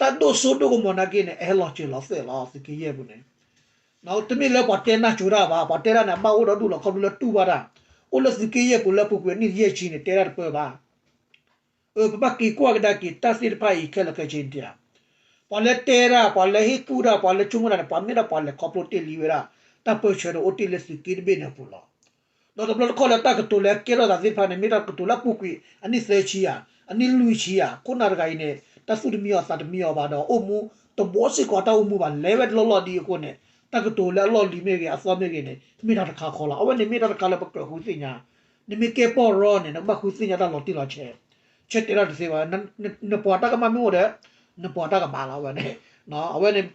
တၢ်ဒိၣ်စိဒိၣ်ကမီၤနာ်က့န့ၣ် အဟဲလီၤစၢၤလီၤသွဲၣ်လီၤ သုးက့ယဲၢ်ပူၤန့ၣ် တမ့ၢ်လၢပှၤတဲနၢ်စိၤတၢ်ဘၣ်, ပှၤတဲတၢ်န့ၣ် အဘၣ်အိၣ်ဒီဒူၣ်လီၤ ခီဖျိလၢတူၢ်ဘၣ်တၢ်, အိၣ်လၢသုးက့ယဲၢ်ပူၤလၢပူၤကွံာ်အနံၣ်ယဲၢ်ဆံန့ၣ် တဲတၢ်တပၢၢ်ဘၣ်. ပဘၣ်က့ၤကွၢ်ကဒါက့ၤတၢ်သ့ၣ်တဖၣ်အံၤခဲလၢာ်ခဲဆ့န့ၣ်ဧါ. ပှၤလၢတဲတၢ် ပှၤလၢဟ့ၣ်ကူၣ်တၢ် ပှၤလၢဆိကမိၣ်တၢ်န့ၣ် ပှၤမ့ၢ်ဒၣ်ပှၤလဲၤခီဖျိတ့ၢ်လံဝဲဒၣ် တၢ်ပၢၢ်ဆၢဒီးအိၣ်တ့ၢ်လၢသုးက့တဘ့ၣ်န့ၣ်အပူၤလီၤ. ဒီးတဘျီတခီၣ်လၢတၢ်ကတိၤလၢအကဲထီၣ်သးသ့ၣ်တဖၣ်န့ၣ် မ့ၢ်တၢ်ကတိၤလၢအပူၤကွံာ် အနံၣ်သၢဆံဧါ, အနံၣ်လွံၢ်ဆံဧါ, ခိၣ်နၢ်တဂၤအံၤန့ၣ် တၢ်သူၣ်တမံအီၤသးတမံအီၤဘၣ်ဒီး အိၣ်မူတဘှီစ့ၢ်ကီးတၢ်အိၣ်မူဘၣ် လဲၤဝဲလီၤလီၤဒ်အဃိန့ၣ် တၢ်ကတိၤလၢအလီၢ်လံၤမ့ၢ်ဂ့ၤ အသီမ့ၢ်ဂ့ၤန့ၣ် မ့ၢ်တၢ်တခါခီလီၤ. အဝဲန့ၣ်မ့ၢ်တၢ်တခါလၢပကြၢးဃုသ့ၣ်ညါ, နမ့ၢ်ကဲပီၢ်ရီန့ၣ် နကဘၣ်ဃုသ့ၣ်ညါတၢ်လီၤတံၢ်လီၤဆဲး, ဆဲးတဲတၢ်တသ့ဘၣ်, နပှၤတၢ်ကမၣ်မ့ၢ်အိၣ်ဒီး နပှၤတၢ်ကမၣ်လီၤဝဲန့ၣ်, အဝဲန့ၣ်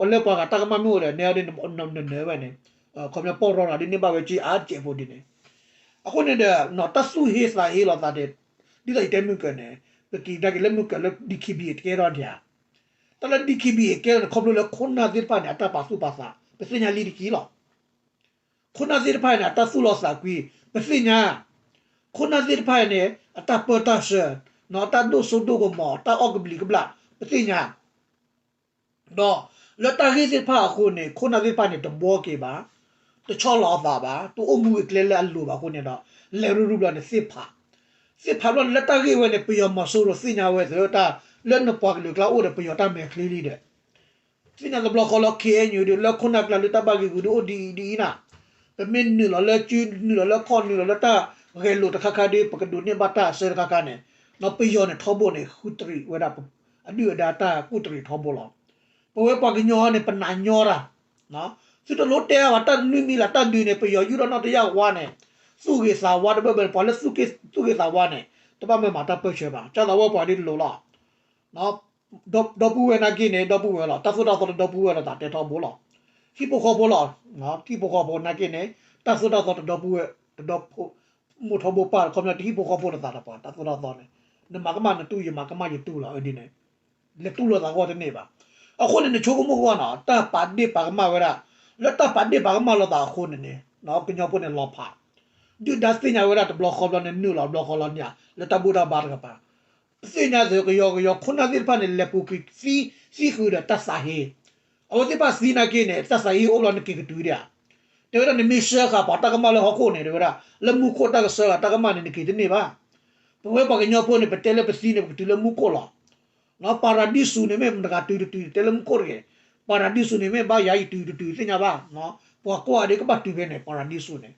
လၢပှၤဂၤတၢ်ကမၣ်မ့ၢ်အိၣ်ဒီး နဲအီၤဒ်နနၢၤဝဲန့ၣ်, ခီပညီပီၢ်ရီတဂၤဒ်န့ၢ်ဘၣ်ဝဲကၠံအါစဲးဖိဒ်န့ၣ်, အဃိန့ၣ်ဒီး တၢ်သူၣ်ဟ့သးဟ့လီၤသးဒီး ဒ်သိးယတဲမုၢ်ကၢၤန့ၣ် ပက့ၤကဒါက့ၤလၢမုၢ်ကၢၤလၢ ဒီကံဘံၣ် တကဲထီၣ်ဒံးဧါ, တၢ်လၢ ဒီကံဘံၣ် ကဲထီၣ်န့ၣ် ခီဖျိလၢခိၣ်နၢ်သ့ၣ်တဖၣ်န့ၣ် အတၢ်ပာ်သူၣ်ပာ်သး ပသ့ၣ်ညါလံတက့ၢ်လီၤ. ခိၣ်နၢ်သ့ၣ်တဖၣ်န့ၣ် အတၢ်သူၣ်လီၤသးကွံ, ပသ့ၣ်ညါ, ခိၣ်နၢ်သ့ၣ်တဖၣ်န့ၣ် အတၢ်ပၢတၢ်ဆှၢ, တၢ်ဒိၣ်စိဒိၣ်ကမီၤ, တၢ်အီၣ်ကဘျံးကဘျၣ်, ပသ့ၣ်ညါ, ဒီးလၢတၢ်ဂ့ၢ်သ့ၣ်တဖၣ်အဃိန့ၣ် ခိၣ်နၢ်သ့ၣ်တဖၣ်န့ၣ် တဘှီက့ၤဘၣ်, တဆီၣ်လီၤအသးဘၣ်, တအိၣ်မူအကျဲလၢအလိၤဘၣ်အဃိန့ၣ်ဒီး လဲၤရူၤရူၤဘျီန့ၣ်သ့ၣ်ဖး, သ့ၣ်ဖးဘျီန့ၣ် လၢတၢ်ဂ့ၢ်ဝဲန့ၣ် ပယီၤမီၤစိရိၤသ့ၣ်ညါဝဲသ့ၣ်တၢ် လၢနပှၤကလုာ်ကျါအိၣ်ဒီး ပယီၤတၢ်မဲာ်ချံလံဒီး သ့ၣ်ညါတဘျီဃီလၢ ခ့ၣ်အဲၣ်ယူၣ် ဒီး လၢခိၣ်နၢ်ကျါလၢတၢ်ဘၣ်ဂံာ်ဂူာ်ဒီးအိၣ်ဒ်အံၤဒ်အံၤနၤ, ပမ့ၢ်နုာ်လီၤလၢစု နုာ်လီၤလၢခီၣ် နုာ်လီၤလၢတၢ်ဂဲၤလိာ်တခါခါဒီး ပကဒိးန့ၢ်ဘၣ်တၢ်အဆၢတခါခါန့ၣ်, ဒီးပယီၤန့ၣ်ထီဘိန့ၣ် ဃုတရံးဝဲဒၣ် အဒုၣ်အဒါတၢ်ကူၣ်တရံးထီဘိလီၤ. ပဝဲပှၤကညီန့ၣ် ပနာ်ညီတၢ်, သုတလိၣ်တဲအါဘၣ် တၢ်နွံမံၤလၢတၢ်ဒုးန့ၣ် ပယီၤယူၢ်ထီၣ်နီၢ်တယၢ်ဝါန့ၣ်, သူၣ်ဂ့ၤသးဝါတဘၢၣ်ဘၢၣ်န့ၣ် ပှၤလၢသူၣ်ဂ့ၤသးဝါန့ၣ် တဘၣ်မၤမၤတၢ်ပၢၢ်ဆၢဘၣ်, ကၢ်သးဝဲပှၤဒ်တလိၤလီၤ. ဒီပုၢ်ဝဲၢ်နာ်က့န့ၣ် ဒီပုၢ်ဝဲၢ်လီၤ. တၢ်သိၣ်တၢ်သီတဒီပုၢ်ဝဲၢ်လီၤ တၢ်တဲထီဘိလီၤ. ဟံၣ်ဖိဃီဖိလီၤ. ဟံၣ်ဖိဃီဖိနာ်က့န့ၣ် တၢ်သိၣ်တၢ်သီတဒီပုၢ်ဝဲၢ် တဒီ မိၢ်ထီဘိပၢ် ခီပညီတဟံၣ်ဖိဃီဖိတသးဒီးပှၤ တၢ်သိၣ်တၢ်သီန့ၣ် နမၤကမၣ်နတူၢ် ယမၤကမၣ်ယတူၢ်လီၤ ဒ်န့ၣ် လဲၤတူၢ်လိာ်သးဂီၢ်တန့ၢ်ဘၣ်. အဃိန့ၣ် နဆိကမိၣ်ကွၢ်နီၤ တၢ်ပာ်ဒ့ၣ်ပာ်ကမၣ်ဝဲဒၣ် လၢတၢ်ပာ်ဒ့ၣ်ပာ်ကမၣ်လိာ်သးအဃိန့ၣ်န့ၣ် ကညီဖိန့ၣ်လီၤဖး ဒုၣ်ဒါသ့ၣ်ညါဝဲဒၣ်တဘျီဃီဘျီန့ၣ် နုာ်လီၤဘျီဃီလီၤန့ၣ် လၢတၢ်ဘူၣ်တၢ်ဘါတကပၤ သ့ၣ်ညါသုးကယီကယီ ခိၣ်နၢ်သ့ၣ်တဖၣ်န့ၣ် လဲၤပူၤကွံာ်သံ သံဃုာ်ဒီးတၢ်သးဟ့ အဝဲသ့ၣ်တဖၣ်သံနာ်က့န့ၣ် တၢ်သးဟ့အိၣ်ဘျီနက့ၤကတုၤဒၣ်ဧါ တဲဝဲဒၣ်နမ့ၢ်စၢဃာ်ပှၤတၢ်ကမၣ်လၢဟီၣ်ခိၣ်န့ၣ် တဲဝဲဒၣ် လၢမူခိၣ်တၢ်ကစၢဃာ်တၢ်ကမၣ်န့ၣ် နက့ၤတန့ၢ်ဘၣ်. ပဝဲပှၤကညီဖိန့ၣ် ပတဲလၢပသံန့ၣ် ပကတုၤလၢမူခိၣ်လီၤ. ပၤရၤဒံစူးန့ၣ်မ့ၢ်မတဂၤတုၤတတုၤ တဲလၢမူခိၣ်တဂ့ၤ. ပၤရၤဒံစူးန့ၣ်မ့ၢ်ဘၣ်ယၤယတုၤတတုၤ သ့ၣ်ညါဘၣ်. ပှၤကိးဂၤဒဲးကဘၣ်တုၤဖဲန့ၣ် ပၤရၤဒံစူးန့ၣ်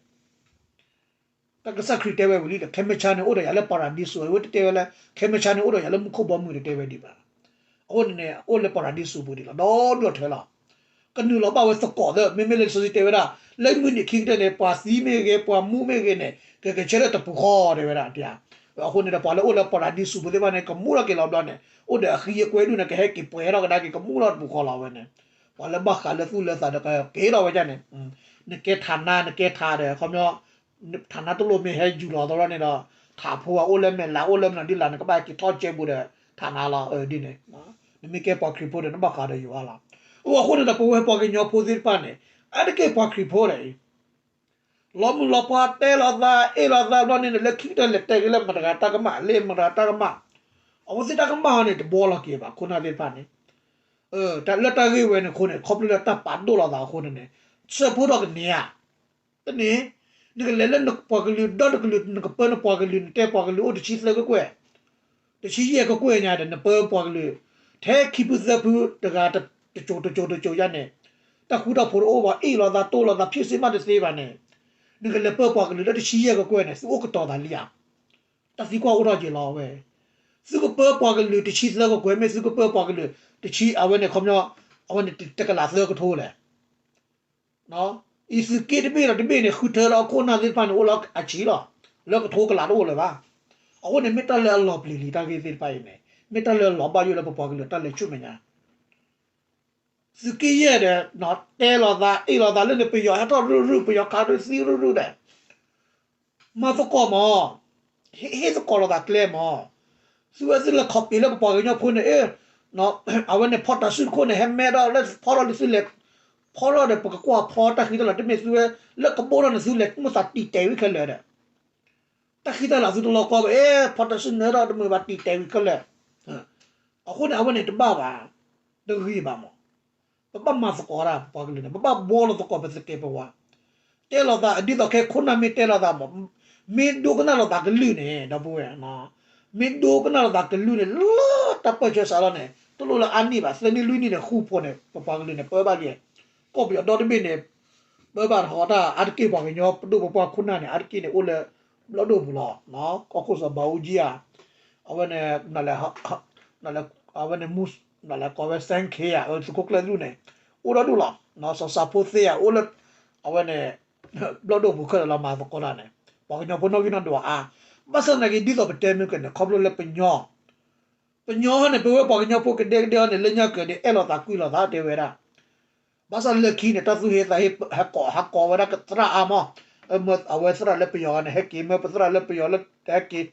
တၢ်ကစၢ်ခရံာ်တဲဝဲဝံၤလံဒီး ခဲမုၢ်ဆါန့ၣ်အိၣ်ဒီးယၤလၢပၤရၤဒံစူး အဝဲတတဲဝဲလၢ ခဲမုၢ်ဆါန့ၣ်အိၣ်ဒီးယၤလၢမူခိၣ်ဘီမုၢ်တတဲဝဲဒံးဘၣ်. အဃိန့ၣ်န့ၣ် အိၣ်လၢပၤရၤဒံစူးပူၤဒံးလီၤ ဒီဒူၣ်ထဲလီၤ. ကနုာ်လီၤဘၣ်ဝဲသကိးသၢ မ့မ့ၢ်လၢလံာ်စီဆှံတဲဝဲဒၣ် လၢမုၢ်နံၤခံကတၢၢ်န့ၣ် ပှၤသံမ့ၢ်ဂ့ၤ ပှၤမူမ့ၢ်ဂ့ၤန့ၣ် ကကဆၢထၢၣ်တပူၤဃီတဲဝဲဒၣ်. အဃိန့ၣ်ဒီး ပှၤလၢအိၣ်လၢပၤရၤဒံစူးပူၤသ့ၣ်တဖၣ်န့ၣ် ကမူထီၣ်က့ၤလီၤဘျီန့ၣ် အိၣ်ဒီးအဃံအကွဲဒူၣ်န့ၣ် ကဟဲက့ၤပှဲၤထီၣ်ကဒါက့ၤ ကမူထီၣ်တပူၤဃီလီၤဝဲန့ၣ်. ပှၤလၢဘၣ်ဃးလၢသူၣ်လၢသးဒီး ကက့ၤထီၣ်ဝဲဒၣ်န့ၣ် နကဲထးနါ နကဲထးဒီး ခီပညီ ထးနါတလိၣ်မ့ၢ်ဟဲယူၤလီၤသီလီၤန့ၣ်ဒီး ထးဖိအအိၣ်လၢမဲာ်လး အိၣ်လၢမနုၤဒ်လဲၣ် နကဘၣ်က့ၤထီၣ်ကဲဘူးဒီး ထးနါလီၤ ဒ်န့ၣ်. နမ့ၢ်ကဲပှၤခရံာ်ဖိဒီး နဘၣ်ဃးဒီးယွၤလီၤ. အဃိန့ၣ်ဒီး ပဝဲပှၤကညီဖိသ့ၣ်တဖၣ်န့ၣ် အါတက့ၢ်ပှၤခရံာ်ဖိဒီးအံၤ လီၤမုၢ်လီၤပှီၢ်တဲလိာ်သး အ့ၣ်လိာ်သးဘျီန့ၣ် လၢခံကတၢၢ်လဲၤတဲက့ၤလၢမတၤတဂၤတၢ်ကမၣ် လၢမတၤတဂၤတၢ်ကမၣ် အဝဲသ့ၣ်တၢ်ကမၣ်အီၤန့ၣ် တဘှီလီၤက့ၤဘၣ် ခိၣ်နၢ်သ့ၣ်တဖၣ်န့ၣ် တၢ်လၢတၢ်ဂ့ၢ်ဝဲန့ၣ်အဃိန့ၣ် ခီဖျိလၢတၢ်ပာ်ဒိၣ်လိာ်သးအဃိန့ၣ်န့ၣ် ဆၢဖိထီၣ်ကန့ၢ်ဧါ တန့ၢ် နကလဲၤလၢနပှၤကလုာ်ဒီတကလုာ် နကပၢနပှၤကလုာ် နတဲပှၤကလုာ်အိၣ်တဆံသၢကကွဲၢ် တဆံယဲၢ်ကကွဲၢ်ညါဒီး နပၢပှၤကလုာ် ထဲခံဖုသၢဖုတဂၤ တစိၤတစိၤတစိၤယါန့ၣ် တၢ်ဃူတၢ်ဖိးတအိၣ်ဘၣ် အ့ၣ်လိာ်သးတိၢ်လိာ်သး ဖံးစ့မးတသ့ဘၣ်န့ၣ် နကလဲၤပၢပှၤကလုာ်လၢတဆံယဲၢ်ကကွဲၢ်န့ၣ် သုအိၣ်ကတီၤသးလံဧါ တၢ်သံကွၢ်အိၣ်ထီၣ်က့ၤလီၤဝဲ သုကပၢပှၤကလုာ်တဆံသၢကကွဲၢ် မ့ၢ်သုကပၢပှၤကလုာ်တဆံ အဝဲန့ၣ်ခီပညီ အဝဲန့ၣ်တကလးသၢကထိလဲၣ် အံၤသုးက့တဘ့ၣ်ဒီးတဘ့ၣ်န့ၣ် ဃုထၢဒီးအခိၣ်အနၢ်သ့ၣ်တဖၣ်န့ၣ် အိၣ်လၢအဆံးလီၤ. လၢကထိကလးတအိၣ်လၢၤဘၣ်. အဃိန့ၣ် မ့ၢ်တၢ်လၢအလီၤပျံၤလံတၢ်ဂ့ၢ်သ့ၣ်တဖၣ်အံၤန့ၣ် မ့ၢ်တၢ်လၢအလီၤဘၣ်ယိၣ်လၢပပှၤကလုာ်တၢ်လဲၤဆူမဲာ်ညါ သုးက့ယဲၢ်ဒီး တဲလိာ်သး အ့ၣ်လိာ်သးလၢနပယီၤဟဲထီၣ်ရုၢ်ရုၢ် ပယီၤခးဒုးသံရုၢ်ရုၢ်ဒီး မၤသကိးမး ဟ့ၣ်သကိးလိာ်သးကျဲမး သုဝဲသုလဲၤခီပ့ၤလၢပပှၤကညီဖိန့ၣ် အဝဲန့ၣ်ဖီတၢ်စုတခိၣ်န့ၣ် ဟဲမဲထီၣ်လၢဖီထီၣ်လံသုလဲၤ ဖီထီၣ်ဒီးပကကွၢ်ဖီတၢ်ဃံတၢ်လၤတမ့ၢ်သုဝဲ လၢကဘီထီၣ်န့ၣ်သုလဲၤမိၣ်သးတံာ်တဲာ်ဝံၤခဲလၢာ်ဒီး တၢ်ဃံတၢ်လၤသုတလီၤကီဘၣ် အဲ ဖီတၢ်စုနၢထီၣ်တမုာ်ဘၣ်တံာ်တဲာ်ဝံၤခဲလၢာ် အဃိန့ၣ် အဝဲန့ၣ်တဘၣ်ဘၣ် တဂ့ၤဘၣ်မး ပဘၣ်မၤသကိးတၢ်ပပှၤကလုာ်န့ၣ် ပဘၣ်ဘှီလိာ်သကိးပသကဲးပဝး တဲလိာ်သးဒ်သိးခဲခိၣ်နၢ်မ့ၢ်တဲလိာ်သးမး မ့ၢ်ဒိကနၣ်လိာ်သးကလုၢ်န့ၣ် ဒီပုၢ်ဝဲၢ် မ့ၢ်ဒိကနၣ်လိာ်သးကလုၢ်န့ၣ် လၢတၢ်ပၢၢ်ဆၢစးထီၣ်န့ၣ် တလိၣ်လၢအါနံၣ်ဘၣ် သၢနံၣ်လွံၢ်နံၣ်န့ၣ် ဃူဖိးန့ၣ် ပပှၤကလုာ်န့ၣ် ပၢဘၣ်လံ ကီၢ်ပယီၤဒီတဘ့ၣ်န့ၣ် ပၢဘၣ်တဟီတၢ် အါတက့ၢ်ပှၤကညီပဒိၣ်ပပှၢ်ခိၣ်နၢ်န့ၣ် အါတက့ၢ်န့ၣ်အိၣ်လၢ ဘျီၣ်ဒိၣ်ပူၤလီၤ ကီၢ်ခိၣ်စီၤဘးအူကၠံဧါ အဝဲန့ၣ် အဝဲန့ၣ် ကိးဝဲ စဲခ့ဧါ သုးခိၣ်ကျၢၢ်ဒူၣ်န့ၣ် အိၣ်ဒီဒူၣ်လီၤ စီၤစၢ်ဖိသ့ၣ်ဧါ အိၣ်လၢ အဝဲန့ၣ် ဘျီၣ်ဒိၣ်ပူၤခဲလၢာ်လီၤ မၤသကိးတၢ်န့ၣ် ပှၤကညီဖိနီၣ်ဂံၢ်နီၣ်ဒွးအါ ဘၣ်ဆၣ်သနာ်က့ ဒ်သိးပတဲမုၢ်ကန့ၣ် ခီဖျိလၢပညီ ပညီန့ၣ် ပဝဲပှၤကညီဖိကဒဲကဒဲအီၤန့ၣ် လၢညါကၢၤန့ၣ် အဲၣ်လိာ်သးကွံလိာ်သးတဲဝဲဒၣ် ဘၣ်ဆၣ်လၢခံန့ၣ် တၢ်သူၣ်ဟ့သးဟ့ ဟဲကိးဟးကိးဝဲဒၣ်ကသရၣ်အါမး အဝဲသရၣ်လၢပယီၤဂၤန့ၣ် ဟဲက့ၤမၢပသရၣ်လၢပယီၤလၢဟဲက့ၤ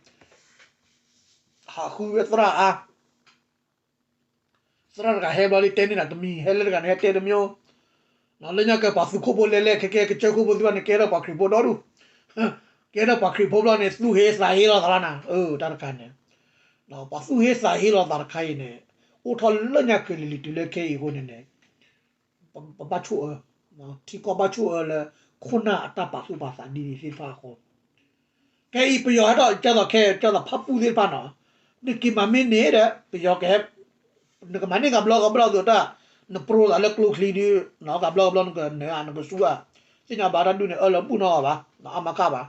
ဟးဃုဝဲသရၣ်အါ သရၣ်တဂၤဟဲဘျီလံတဲန့ၢ်နၤတမံၤ ဟဲလၢတဂၤန့ၣ် ဟဲတဲတမံၤ လၢညါကၢၤပှၤသုးခိၣ်ဖိလဲၤလဲၤခဲကဲ ကစၢၢ်ခိၣ်ဖိသ့ၣ်တဖၣ်န့ၣ် ကဲထီၣ်ပှၤခရံာ်ဖိဒီဒူၣ် ကဲထီၣ်ပှၤခရံာ်ဖိဘျီန့ၣ် သူၣ်ဟ့သးဟ့လိာ်သးလီၤနၤ တၢ်တခါန့ၣ် ပှၤသူၣ်ဟ့သးဟ့လိာ်သးတခါအံၤန့ၣ် အိၣ်ထီၣ်လၢညါကၢၤလံၤလံၤတုၤလၢခဲအံၤအဃိန့ၣ်န့ၣ် ပဘၣ်ဆိၣ်အၢ ထံကီၢ်ဘၣ်ဆိၣ်အၢလၢ ခိၣ်နၢ်အတၢ်ပာ်သူၣ်ပာ်သးဒ်န့ၣ်သ့ၣ်တဖၣ်အဃိ ခဲအံၤပယီၤဟဲထီၣ်ကၢ်သိးခဲ ကၢ်သိးဖၣ်ပူၣ်သ့ၣ်တဖၣ်နီၤ နက့ၤမၤမ့ၢ်န့ၣ်ဒီး ပယီၤကဟဲ နကမၤန့ၢ်ဂၤဘျီဂၤဘျီအသိးတၢ် နပြိသးလၢကျိချံဒုး ဂၤဘျီဂၤဘျီနကနၢၤဧါ နကစူဧါ သ့ၣ်ညါဘၣ်တၢ်ဒုးန့ၣ် အၢလၢဘူၣ်နီၢ်အီၤဘၣ် အါမးကၢ်ဘၣ်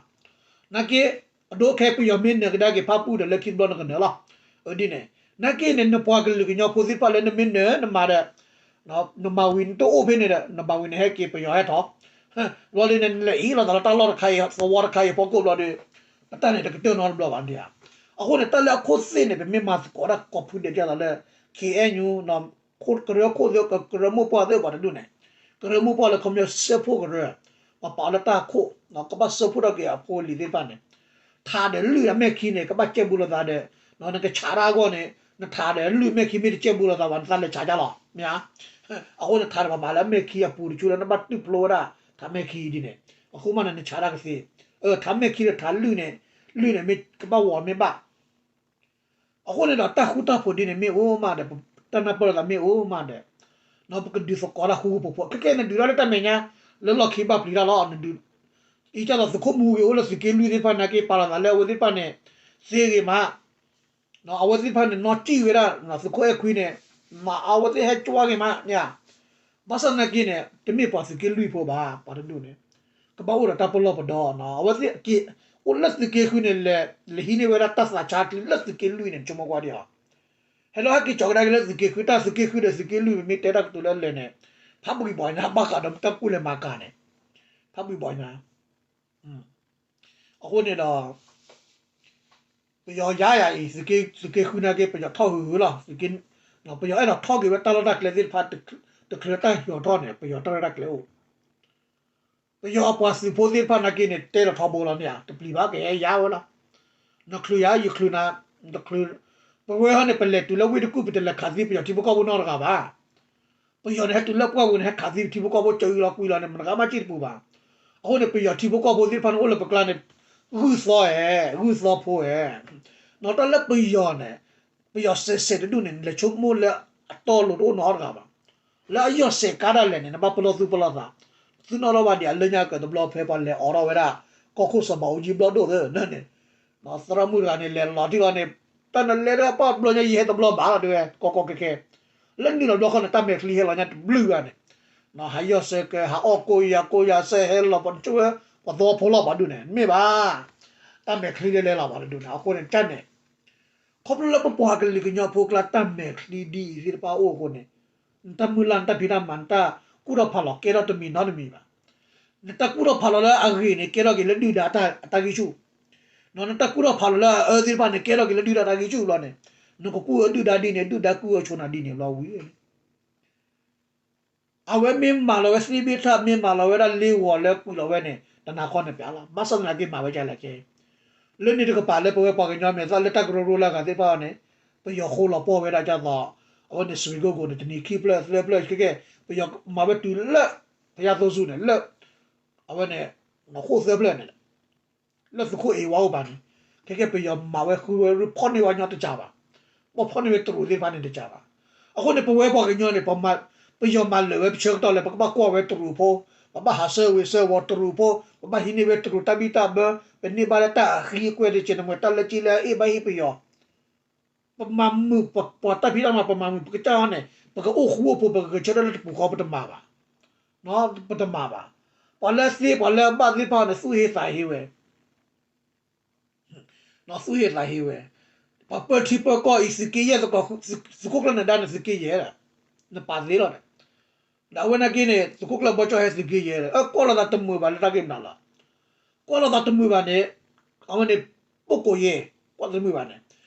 နာ်က့ အဒိခဲပယီၤမ့ၢ်နၢၤကဒါက့ၤဖၣ်ပူၣ်ဒီး လၢခံတဘျီနကနၢၤလီၤ ဒ်န့ၣ် နာ်က့န့ၣ် နပှၤကလုာ်ကညီဖိသ့ၣ်တဖၣ်လၢနမ့ၢ်နၢၤနမၤဒီး နမၤဝံၤနတအိၣ်ဖဲန့ၣ်ဒီး နမၤဝံၤနဟဲက့ၤပယီၤဟဲထီၣ် ဘျီဒ်န့ၣ် နလဲၤအ့ၣ်လိာ်သးလၢတၢ်လီၢ်တခါအံၤ သဝီတခါအံၤဖီခိၣ်ဘျီဒီး ပတၢ်န့ၣ်တကတၢၢ်နီတဘျီဘၣ်ဒ်ဧါ အဃိန့ၣ် တၢ်လၢအခိၣ်သ့ၣ်န့ၣ် ပမ့ၢ်မၤသကိးတၢ်ကိးဖုဒဲးကၢ်သိးလၢ KNU ကရၢခိၣ်သ့ၣ် ကရၢမိၢ်ပှၢ်သ့ၣ်ပှၤတဒူၣ်န့ၣ်, ကရၢမိၢ်ပှၢ်လၢခီပညီစၢဖှိၣ်ကရၢ, ပှၤပာ်အီၤလၢတၢ်ခိၣ်, ကဘၣ်စၢဖှိၣ်ထီၣ်က့ၤအဖိအလံၤသ့ၣ်တဖၣ်န့ၣ်, ထးဒီးလွံၢ်အမဲာ်ခံန့ၣ် ကဘၣ်ကဲဘူးလိာ်သးဒီး, နကဆးတၢ်အဂီၢ်န့ၣ် နထးဒီးလွံၢ်မဲာ်ခံမ့ၢ်တကဲဘူးလိာ်သးဘၣ် နသးလဲၤဆးဒ်လီၤ မ့ၢ်ဧါ. အဃိန့ၣ်ထးန့ၣ် ပှၤမၤလၢအမဲာ်ခံအပူၤတဆူလၢနဘၣ်တူၢ်ဖျိဝဲဒၣ် ထးမဲာ်ခံဒ်န့ၣ်, အဃိမးန့ၣ် နဆးတၢ်ကသ့, ထးမဲာ်ခံဒီးထးလွံၢ်န့ၣ်, လွံၢ်န့ၣ်မ့ၢ်ကဘၣ်ဝီၤမ့ၢ်ဘၣ် အဃိန့ၣ်ဒီး တၢ်ဃူတၢ်ဖိးဒ်န့ၣ်မ့ၢ်အိၣ်မးဒီး, တၢ်နၢ်ပၢၢ်လိာ်သးမ့ၢ်အိၣ်မးဒီး, ပကဒုးသကိးတၢ်ဃူဃူဖိးဖိး, ခဲကဲနဒုးတၢ်လၢတၢ်မဲာ်ညါ, လၢလီၢ်ခံဘၣ်ပျံၤတၢ်လီၤ, နဒုး, အံၤဒ်သိးသုးခိၣ်မူဂ့ၤအိၣ်လၢသုးက့လွံၢ်သ့ၣ်တဖၣ်နာ်က့ ပာ်လီၤသးလၢအဝဲသ့ၣ်တဖၣ်န့ၣ်, သ့ဂ့ၤမး, အဝဲသ့ၣ်တဖၣ်န့ၣ် နီၢ်ကံၣ်ဝဲဒၣ်, သုးခိၣ်အဲၣ်ခွံန့ၣ်, မၤအဝဲသ့ၣ်ဟဲကၠွါဂ့ၤမးန့ၣ်ဧါ, ဘၣ်ဆၣ်သနာ်က့န့ၣ် တမ့ၢ်ပှၤသုးက့လွံၢ်ဖိဘၣ်, ပှၤတဒူၣ်န့ၣ်, ကဘၣ်အိၣ်ဒီးတၢ်ပလီၢ်ပဒီ, အဝဲသ့ၣ်က့ၤ, အိၣ်လၢသုးက့ဃုန့ၣ် လဲၤဟံးန့ၢ်ဝဲဒၣ်တၢ်သးဆါတုၤလၢသုးက့လွံၢ်န့ၣ် ဆိကမိၣ်ကွၢ်ဒံးဧါ, ဟဲလီၤဟဲက့ၤကၠီၤကဒါက့ၤလၢသုးက့ဃု, တၢ်သုးက့ဃုဒီးသုးက့လွံၢ် မ့ၢ်တဲတၢ်ကတိၤလၢအလဲၣ်န့ၣ်, ဖးဘှံးဘီညါဘၣ်ဃးဒီးတၢ်ကူၣ်လဲၤမၤကၤန့ၣ်, ဖးဘှံးဘီညါ အဃိန့ၣ်ဒီး ပယီၤယါယၤအံၤ သုးက့ဃုနာ်က့ ပယီၤထီၣ်ဂုၤဂုၤလီၤ, ပယီၤအဲၣ်ဒိးထီၣ်က့ၤဝဲတၢ်လီၢ်တၢ်ကျဲသ့ၣ်တဖၣ်, တချုးတၢ်ဟံးထီၣ်န့ၣ် ပယီၤတၢ်ရဲၣ်တၢ်ကျဲၤအိၣ်, ပယီၤအပှၤသုးဖိသ့ၣ်တဖၣ်နာ်က့န့ၣ် တဲလီၤထီဘိလီၤန့ၣ်ဧါ, တပျံၤဘၣ်ကဟဲယါဝဲလီၤ, နချုးယၤယချုးနၤ, တချုး, ပဝဲဟီန့ၣ် ပလဲၤတုၤလၢဝ့ၢ်တကူၣ်ပတလဲၤခးသံပယီၤထံဖိကီၢ်ဖိနီတဂၤဘၣ် ပယီၤန့ၣ် ဟဲတုၤလၢပှၢ်ပူၤန့ၣ် ဟဲခးသံထံဖိကီၢ်ဖိ ကၢအံလီၤကွံလီၤန့ၣ် မတဂၤမးစ့ၢ်တပူၤဘၣ်. အဃိန့ၣ် ပယီၤထံဖိကီၢ်ဖိသ့ၣ်တဖၣ်န့ၣ် အိၣ်လၢပကျါန့ၣ် ဂုၢ်သီဧဲ, ဂုၢ်သီဖိဧဲ, နီၢ်တၢ်လၢပယီၤန့ၣ် ပယီၤစဲးစဲးတဒူၣ်န့ၣ် နလဲၤဆိကမိၣ်လၢအတီအလိၤတအိၣ်နီတဂၤဘၣ်. လၢအယီၢ်စဲးကါဒၣ်လဲာ်န့ၣ် နဘၣ်ပလီၢ်သူၣ်ပလီၢ်သး, သုနီၣ်ထီၣ်ဘၣ်ဒံးအလၢညါကတဘျီဖဲပှၤလဲၤအိးထီၣ်ဝဲဒၣ် ကီၢ်ခိၣ်စီၤဘးအူကၠံဘျီၣ်ဒိၣ်သ့ၣ်န့ၣ် သရၣ်မုၣ်တဂၤန့ၣ် လဲၤလီၤတံၢ်လီၤန့ၣ် တၢ်နလဲၤဒၣ်ပှၢ်တဘျီညါ ယဟဲတဘျီဘၣ်လီၤ တဲဝဲ ကီကီခဲခဲ လၢနုာ်လီၤဘျီဃီန့ၣ် တၢ်မဲာ်ချံဟဲလီၤညါတဘျုးဂၤန့ၣ် ဟးယီၢ်စဲးကဲ ဟးအီၣ်ကိးယၤကိးယၤစဲးဟဲလီၤပှၤကၠိဝဲ ပှၤသဝီဖိလီၤပှၤဒုးန့ၣ် မ့ၢ်ဘၣ် တၢ်မဲာ်ချံလဲၤလဲၤလီၤပှၤတဒုးန့ၣ် အဃိန့ၣ်တၢ်န့ၣ် ခီဖျိလၢပပှၤကလုာ်ကညီဖိကျါ တၢ်မဲာ်ချံဒ်အံၤသ့ၣ်တဖၣ်အိၣ်အဃိန့ၣ် နတၢ်မုၢ်လၢ် နတၢ်ဖံးတၢ်မၤ နတၢ်ကူၣ်ထီၣ်ဖးလီၤ ကဲထီၣ်တမံၤနီတမံၤဘၣ်. နတၢ်ကူၣ်ထီၣ်ဖးလီၤလၢအဂ့ၤန့ၣ် ကဲထီၣ်က့ၤလၢဒုၣ်ဒါအတၢ်ဂံၢ်ဆူၣ်, နတၢ်ကူၣ်ထီၣ်ဖးလီၤလၢအအၢသ့ၣ်တဖၣ်န့ၣ် ကဲထီၣ်က့ၤလၢဒုၣ်ဒါတၢ်ဂံၢ်ဆူၣ်ဘျီန့ၣ် နကကူၣ်အၢဒုၣ်ဒါဒ်န့ၣ် ဒုၣ်ဒါကူၣ်အၢဆိနၤဒ်န့ၣ်ဘျီဝံၤ အဝဲမ့ၢ်မၤလီၤဝဲသ့ဘ့ၣ်ထၣ် မ့ၢ်မၤလီၤဝဲဒၣ်လ့ဂီၤလၢကွံာ်လီၤဝဲန့ၣ် တနၤဃီန့ၣ်ပျးလီၤ. ဘၣ်ဆၣ်သနာ်က့မၤဝဲဒ်လဲၣ်ကဲ လၢန့ၣ်တကပၤလၢပဝဲပှၤကညီမဲာ်သၣ်လၢတၢ်ကရၢကရိလၢအဂၤသ့ၣ်တဖၣ်န့ၣ် ပယီၤဃိလီၤပှီၢ်ဝဲဒၣ်ဒ်သိး အဝဲန့ၣ် စရံကိၣ်ကိၣ်န့ၣ် တနံၤခံဖျၢၣ်သၢဖျၢၣ်ခဲကဲ ပယီၤမၤဝဲတုၤလၢ ဖယါသိဆူန့ၣ် လၢ အဝဲန့ၣ် ဃိၣ်သၢဖျၢၣ်န့ၣ် လၢသုးခိၣ်အ့ၣ်ဝါအိၣ်ဘၣ်န့ၣ် ခဲကဲပယီၤမၤဝဲဃုဝဲဖီၣ်န့ၢ်ဝဲညီတကးဘၣ်. ပှၤဖီၣ်န့ၢ်ဝဲတရူးသ့ၣ်တဖၣ်န့ၣ်တကးဘၣ်. အဃိန့ၣ် ပဝဲပှၤကညီန့ၣ် ပယီၤမၤလၢာ်ဝဲပဆၢကတီၢ်လၢ ပကဘၣ်ကွၢ်ဝဲတရူးဖိ, ပဘၣ်ဟးဆၢဝ့ၤဆၢဝီၤတရူးဖိ, ပဘၣ်ဟံးန့ၢ်ဝဲတရူးတၢ်ဘံၣ်တၢ်ဘၢ, ပန့ၢ်ဘၣ်လၢတၢ်အဃံအကွဲတကဲန့ၣ် မ့ၢ်တၢ်လၢက့လၢအအ့ၣ်ဘၣ်ဟ့ၣ်ပယီၤ ပမၤမုာ်ပပှၤတၢ်ဖံးတၢ်မၤ ပမၤမုာ်ပကစၢ်န့ၣ် ပကအိၣ်ဃူအိၣ်ဖိး ပကဂဲၤဆၢထၢၣ်လၢတပူၤဃီ ပတမၤဘၣ်. ပတမၤဘၣ်. ပှၤလၢသ့ပှၤလၢအဘၣ်သ့ၣ်တဖၣ်န့ၣ် သူၣ်ဟ့သးဟ့ဝဲ သူၣ်ဟ့သးဟ့ဝဲ. ပှၤပၢထံပၢကီၢ်အံၤ သုးက့ယဲၢ်သကိး သုးခိၣ်ကျၢၢ်နဒါန့ၣ် သုးက့ယဲၢ် နပာ်သ့လီၤန့ၣ် ဒီးအဝဲနာ်က့န့ၣ် သုးခိၣ်ကျၢၢ်ဘီကၠီၣ်ဟဲသုးက့ယဲၢ် အကွၢ်လိာ်သးတမုာ်ဘၣ်လၢတၢ်ဂ့ၢ်မနုၤလီၤ. ကွၢ်လိာ်သးတမုာ်ဘၣ်န့ၣ် အဝဲန့ၣ် ပိာ်ကိးယဲၢ် ကွၢ်တမုာ်ဘၣ်န့ၣ်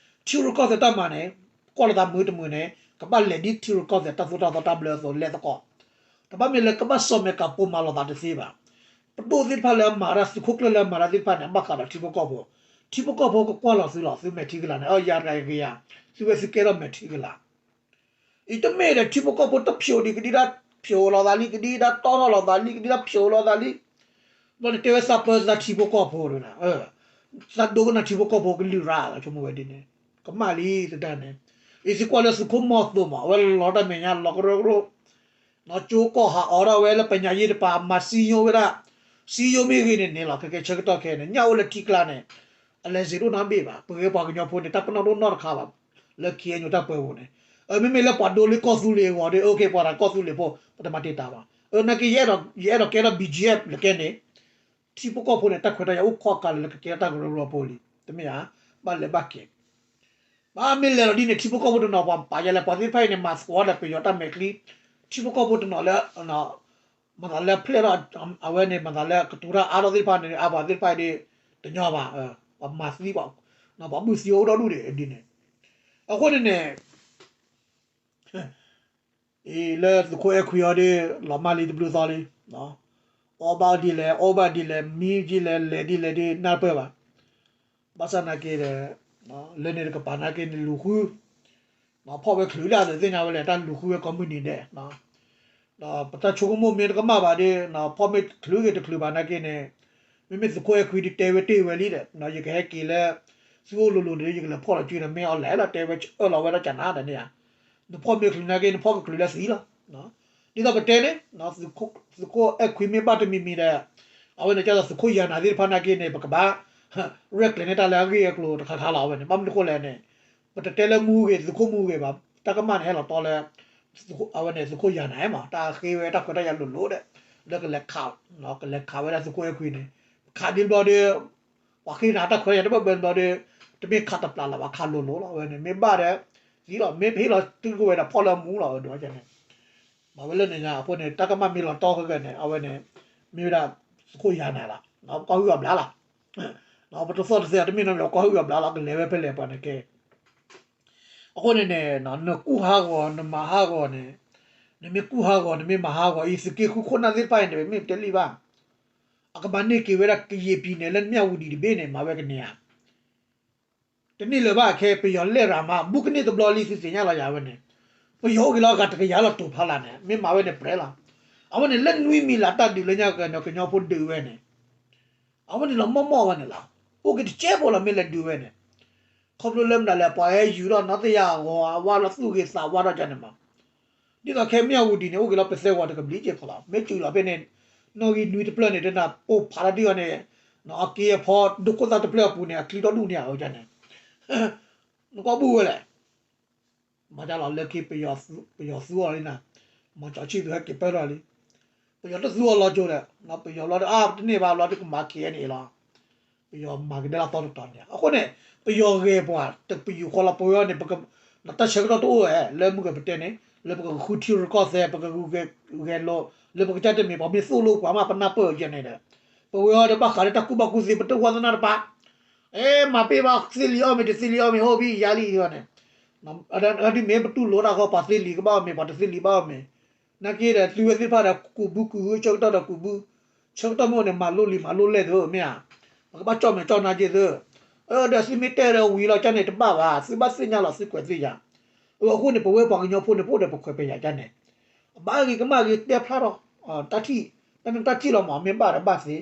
ထံရူၢ်ကီၢ်သဲးတၢ်မၤန့ၣ် ကွၢ်လိာ်သးမုာ်တမုာ်န့ၣ် ကဘၣ်လဲၤဒ်ထံရူၢ်ကီၢ်သဲးတၢ်သိၣ်တၢ်သီတၢ်ဘျၢအသိးလဲၤသကိး တဘၣ်မ့ၢ်လၢကဘၣ်စိာ်မဲာ်ကးပိာ်မၤလိာ်သးတသ့ဘၣ်. ပဒိၣ်သ့ၣ်တဖၣ်လၢအမၤတၢ် သုးခိၣ်ကျၢၢ်လၢအမၤတၢ်သ့ၣ်တဖၣ်န့ၣ် အဘၣ်ဃးဒီးထံဖိကီၢ်ဖိ, ထံဖိကီၢ်ဖိကကွၢ်လီၤသုလီၤ သုမဲာ်ထံကလၤန့ၣ် အယၤတဂၤယကယၤ, သုဝဲသုကဲထီၣ်မဲာ်ထံကလၤ အံၤတမ့ၢ်ဒီး ထံဖိကီၢ်ဖိတဖျိးဒံး ကဒံဒါဖျိးလိာ်သးလံ ကဒံဒါတီထီၣ်လိာ်သးလံ ကဒံဒါဖျိးလိာ်သးလံ, ဘျီန့ၣ်တဲဝဲသးပၢသးထံဖိကီၢ်ဖိတဂၤ, သးဒိကနၣ်ထံဖိကီၢ်ဖိကလုၢ်ရၣ် ဆိကမိၣ်ဝဲဒ်န့ၣ်, ကမၣ်လံတတၢ်န့ၣ်, အံၤသုကွၢ်လၢသုးခိၣ်မီၤသိးမး အဝဲလီၤတၢ်မဲာ်ညါလီၤကရၢကရိ နီၢ်ကၠိကီၢ်ဟးအိးထီၣ်ဝဲလၢပညးယ့ၣ်တပၤ မၤစံယိဝဲဒၣ်, စံယိမ့ၢ်ဂ့ၤန့ၣ်န့ၣ်လီၤ ခဲကဲဆၢကတီၢ်ခဲအံၤန့ၣ် ညၣ်အိၣ်လၢထံကျါန့ၣ်, အလဲၤစ့းတအိၣ်နီတဘ့ၣ်ဘၣ်, ပဝဲပှၤကညီဖိန့ၣ် တၢ်ပနီၣ်တအိၣ်နီတခါဘၣ်, လၢ KNU တၢ်ပၢပူၤန့ၣ်, မ့မ့ၢ်လၢပှၤဒိလၢကီၢ်သူလ့ၤအဂီၢ်ဒီး အိၣ်က့ၤပှၤတၢ်ကီၢ်သူလ့ၤဖိ, ပတမၤတ့ၢ်တၢ်ဘၣ်, နာ်က့ ယအဲၣ်ဒိးကဲထီၣ် BGF လၢကဲန့ၣ်, ထံဖိကီၢ်ဖိန့ၣ် တၢ်ခွဲးတၢ်ယာ်အိၣ်ခိးကးလၢကကဲထီၣ်တၢ်ကရၢကရိဖိလံ, တမ့ၢ်ဧါ, ဘၣ်လဲၤဘၣ်က့ၤ ဘၣ်မ့ၢ်လဲၤလီၤဒ်န့ၣ် ထံဖိကီၢ်ဖိတနီၤပှၤပာ်ယဲလဲၣ် ပှၤသ့ၣ်တဖၣ်အံၤန့ၣ် မၤသကိးဒီးပယီၤတၢ်မဲာ်ချံ, ထံဖိကီၢ်ဖိတနီၤလၢ မၤသးလၢဖျဲၣ်ထီၣ် အဝဲန့ၣ် မၤသးလၢကတိၤတၢ်အါထီၣ်သ့ၣ်တဖၣ်န့ၣ် အပှၤသ့ၣ်တဖၣ်အံၤဒ် တညီဘၣ်, ပှၤမၤသံ ပှၤဘုၣ်သံအိၣ်ဒီဒူၣ်ဒံးဒ်န့ၣ်, အဃိန့ၣ်န့ၣ် အံၤလၢသုးခိၣ်အဲၣ်ခွံအီၤဒီး လီၤမၢ်လံတဘျုးသီလံ, အီၣ်ဘၣ်ဒ်လဲၣ် အီဘၣ်ဒ်လဲၣ် မံဒ်လဲၣ် လဲၤဒ်လဲၣ်ဒီး နၢ်တပၢၢ်ဘၣ်. ဘၣ်ဆၣ်နာ်က့ဒီး လၢန့ၣ်တကပၤနာ်က့န့ၣ် လူၤဃု ဖီၣ်ဝဲချုးဒၣ်ဒီး သ့ၣ်ညါဝဲလဲၣ် တၢ်လူၤဃုဝဲကိးမုၢ်နံၤဒဲး ဒီးပတၢ်ဆိကမိၣ်မ့ၢ်တကမၣ်ဘၣ်ဒီး ဖီၣ်မ့ၢ်ချုးဂ့ၤတချုးဘၣ်နာ်က့န့ၣ် မ့မ့ၢ်သုးခိၣ်အဲၣ်ခွံဒီးတဲဝဲတ့ၢ်ဝဲလံဒီး ယကဟဲက့ၤလၢ သုအိၣ်လိၤလိၤန့ၣ် ယကလဲၤဖီၣ်လီၤစုဒီး မ့ၢ်အီၤလဲၣ်လီၤ တဲဝဲအၢၣ်လီၤဝဲဒၣ်ကနၤဒီးန့ၣ်ဧါ, နဖီၣ်မ့ၢ်ချုးနာ်က့ နဖီၣ်ကချုးလၢသံလီၤ. ဒ်သိးပတဲန့ၣ် သုးခိၣ်အဲၣ်ခွံမ့ၢ်ဘၣ်တမံၤမံၤဒီး အဝဲန့ၣ်ကၢ်သိးသုးခိၣ်ယၤနၤသ့ၣ်တဖၣ်နာ်က့န့ၣ် ပကဘၣ် ရဲၣ်ကျဲၤန့ၢ်တၢ်လၢအဂ့ၢ်အကျိၤတခါခါလီၤ. အဝဲန့ၣ် ဘၣ်မနုၤဃိလဲၣ်န့ၣ် ပတတဲလၢမူဂ့ၤ သုးခိၣ်မူဂ့ၤဘၣ် တၢ်ကမၣ်န့ၣ်ဟဲလီၤတီလၢ အဝဲန့ၣ် သုးခိၣ်ယၤနၤမး တၢ်ဃ့ဝဲတၢ်ခွဲးတၢ်ယာ်လိၤလိၤဒီး လၢကလဲၤခး ကလဲၤခးဝဲဒၣ်သုးခိၣ်အဲၣ်ခွံန့ၣ် ခးဒ်ဘျီဒီး ပှၤဃ့နၤတၢ်ခွဲးတၢ်ယာ်တဘၣ်ဘၣ်ဘျီဒီး တမ့ၢ်ခးတပျးလၢၤဘၣ် ခးလိၤလိၤလီၤ. အဝဲန့ၣ် မ့ၢ်ဘၣ်ဒီး သံလီၤ မ့ၢ်ပဟ့ၣ်လီၤသုးကဝဲၤဒီးဖီၣ်လၢမူလီၤ အဝဲဒိးန့ၣ် မၤဝဲလၢန့ၣ်ညါ အဃိန့ၣ် တၢ်ကမၣ်မ့ၢ်လီၤတီဃဲၤဃဲၤန့ၣ် အဝဲန့ၣ် မ့ၢ်ဝဲဒၣ် သုးခိၣ်ယၤနၤလီၤ. ပကီၢ်ဟုၣ်အဘျါလီၤ. ပတသီၣ်တသဲအီၤ တမ့ၢ်နီတမံၤ ပကီၢ်ဟုၣ်အဘျါလီၤ ကလဲၤဝဲဖဲလဲၣ်ပှၤန့ၣ်ကဲ အဃိန့ၣ်န့ၣ် နကူၣ်ဟးဂီၤ နမၤဟးဂီၤန့ၣ် နမ့ၢ်ကူၣ်ဟးဂီၤ နမ့ၢ်မၤဟးဂီၤအံၤ သုးက့ဃုခိၣ်နၢ်သ့ၣ်တဖၣ်အံၤန့ၣ် မ့ၢ်ပတဲလံဘၣ် အကမၤန့ၢ်က့ၤဝဲဒၣ်ကယံာ်ပံၤန့ၣ် လၢမၠၣ်ဝတံၤတဘ့ၣ်န့ၣ် မၤဝဲကန့ၢ်ဧါ တန့ၢ်လၢၤဘၣ်ခဲ ပယီၤလဲၣ်ရၤမး ဘူးကန့ၢ်တဘျီလံ သုသ့ၣ်ညါလီၤယၤဝဲန့ၣ် ပယီၤအိၣ်က့ၤလီၤဂၤတကယၤလီၤတိာ်ဖးလၢ်န့ၣ် မ့ၢ်မၤဝဲန့ၣ်ပြဲလီၤ. အဝဲန့ၣ်လၢနွံမံၤလၢ်တၢ်ဒုးလၢညါက့ၤန့ၣ် ကညီဖိဒုးဝဲန့ၣ် အဝဲန့ၣ်လီၤမီၢ်မီၢ်ဝဲန့ၣ်လီၤ. အိၣ်က့ၤတကဲဖိလီၤ မ့ၢ်လဲၤဒုးဝဲန့ၣ် ခီဖျိလၢမနုၤလဲၣ် ပှၤဟဲယူၤထီၣ်နီၢ်သ့ၣ်ယၤအဂီၤ အဝါလီၤသူၣ်ဂ့ၤသးဝါထီၣ်ကန့ၣ်မး ဒ်သိးခဲမၠၣ်ဝတံၤန့ၣ် အိၣ်က့ၤလီၤပသဲဝီၤတကဘျံးက့ၤခီလီၤ မ့ၢ်စူၤလီၤဖဲန့ၣ် နီၣ်ဂံၢ်နွံတဖျၢၣ်န့ၣ် တနၤပိၢ်ဖးတၢ်ဒ်အီၤန့ၣ် အက့အဖီဒိခိၣ်သၣ်တဖျၢၣ်အပူၤန့ၣ် အချံထီၣ်ဒူၣ်န့ၣ်အဝဲန့ၣ် နကွၢ်ဘူၣ်ဝဲလဲၣ် မၤတၢ်လီၤလၢခံ ပယီၤသူအီၤလံနၤ မၤကၠီဆံၣ်သူဟဲက့ၤပၢၢ်ထီၣ်လံ ပယီၤတသူအီၤလီၤကၠိဒီး ပယီၤဘျီဒီး အါ တန့ၢ်ဘၣ်ဘျီဒီးကမၤ K N A လီၤ ပယီၤမၤကဒါလီၤသီတတီၤန့ၣ် အဃိန့ၣ် ပယီၤဂဲၤပှၤ တပယူာ်ဃီလီၤ ပဝဲအီၤန့ၣ် နတၢ်ဆၢကတီၢ်တအိၣ်ဝဲ လၢမုၢ်ကပတဲန့ၣ် လၢပကဃုထံရူၢ်ကီၢ်သဲး ပကဂုာ်ဂဲၤလိာ် လၢပကစၢ်တမ့ၢ် ပှၤမ့ၢ်သိၣ်လိပှၤမး ပနၢ်ပၢၢ်ကဲန့ၣ်ဒီး ပဝဲအီၤဒီးဘၣ်ဃးလၢတၢ်ကူၣ်ဘၣ်ကူၣ်သ့ ပတဝါသနာတပၤ အဲ မၤပ့ၢ်ဘၣ်သ့လံာ်အီၣ်မ့ၤ တသ့လံာ်အီၣ်မ့ၤ ဟိဘံယၤလံအံၤန့ၣ် အဒုးမ့ၢ်ပတူၢ်လိာ်တၢ်ဃီ ပှၤသ့လံာ်ကဘၣ်အီၣ်မ့ၤ ပှၤတသ့လံာ်ဘၣ်အီၣ်မ့ၤ နာ်က့ဒီး သုဝဲသ့ၣ်တဖၣ်ဒီး ကူးဘုကူးဟု ဆၢကတီၢ်ဒီးကူးဘု ဆၢကတီၢ်မ့ၢ်အိၣ်န့ၣ် မၤလိလံာ်မၤလိလဲၢ်သုမ့ၢ်ဧါ ပကဘၣ်ကၠီၣ်မဲာ်ကၠီၣ်နါက့သု ဒီးသုမ့ၢ်တဲဒီးဝံၤလီၤကန့ၣ်တဘၣ်ဘၣ် သုဘၣ်သ့ၣ်ညါလီၤ သုကွဲးသ့ၣ်ညါ အဃိန့ၣ် ပဝဲပှၤကညီဖိန့ၣ် ပအိၣ်ဒီးပခွဲးပယာ်ကန့ၣ် အဘၣ်ဂ့ၤကမၣ်ဂ့ၤ တဲဖျါထီၣ် တၢ်ထံၣ် တၢ်မ့ၢ်တၢ်ထံၣ်လီၤမး အမ့ၢ်ဘၣ်ဒီးဘၣ်သ့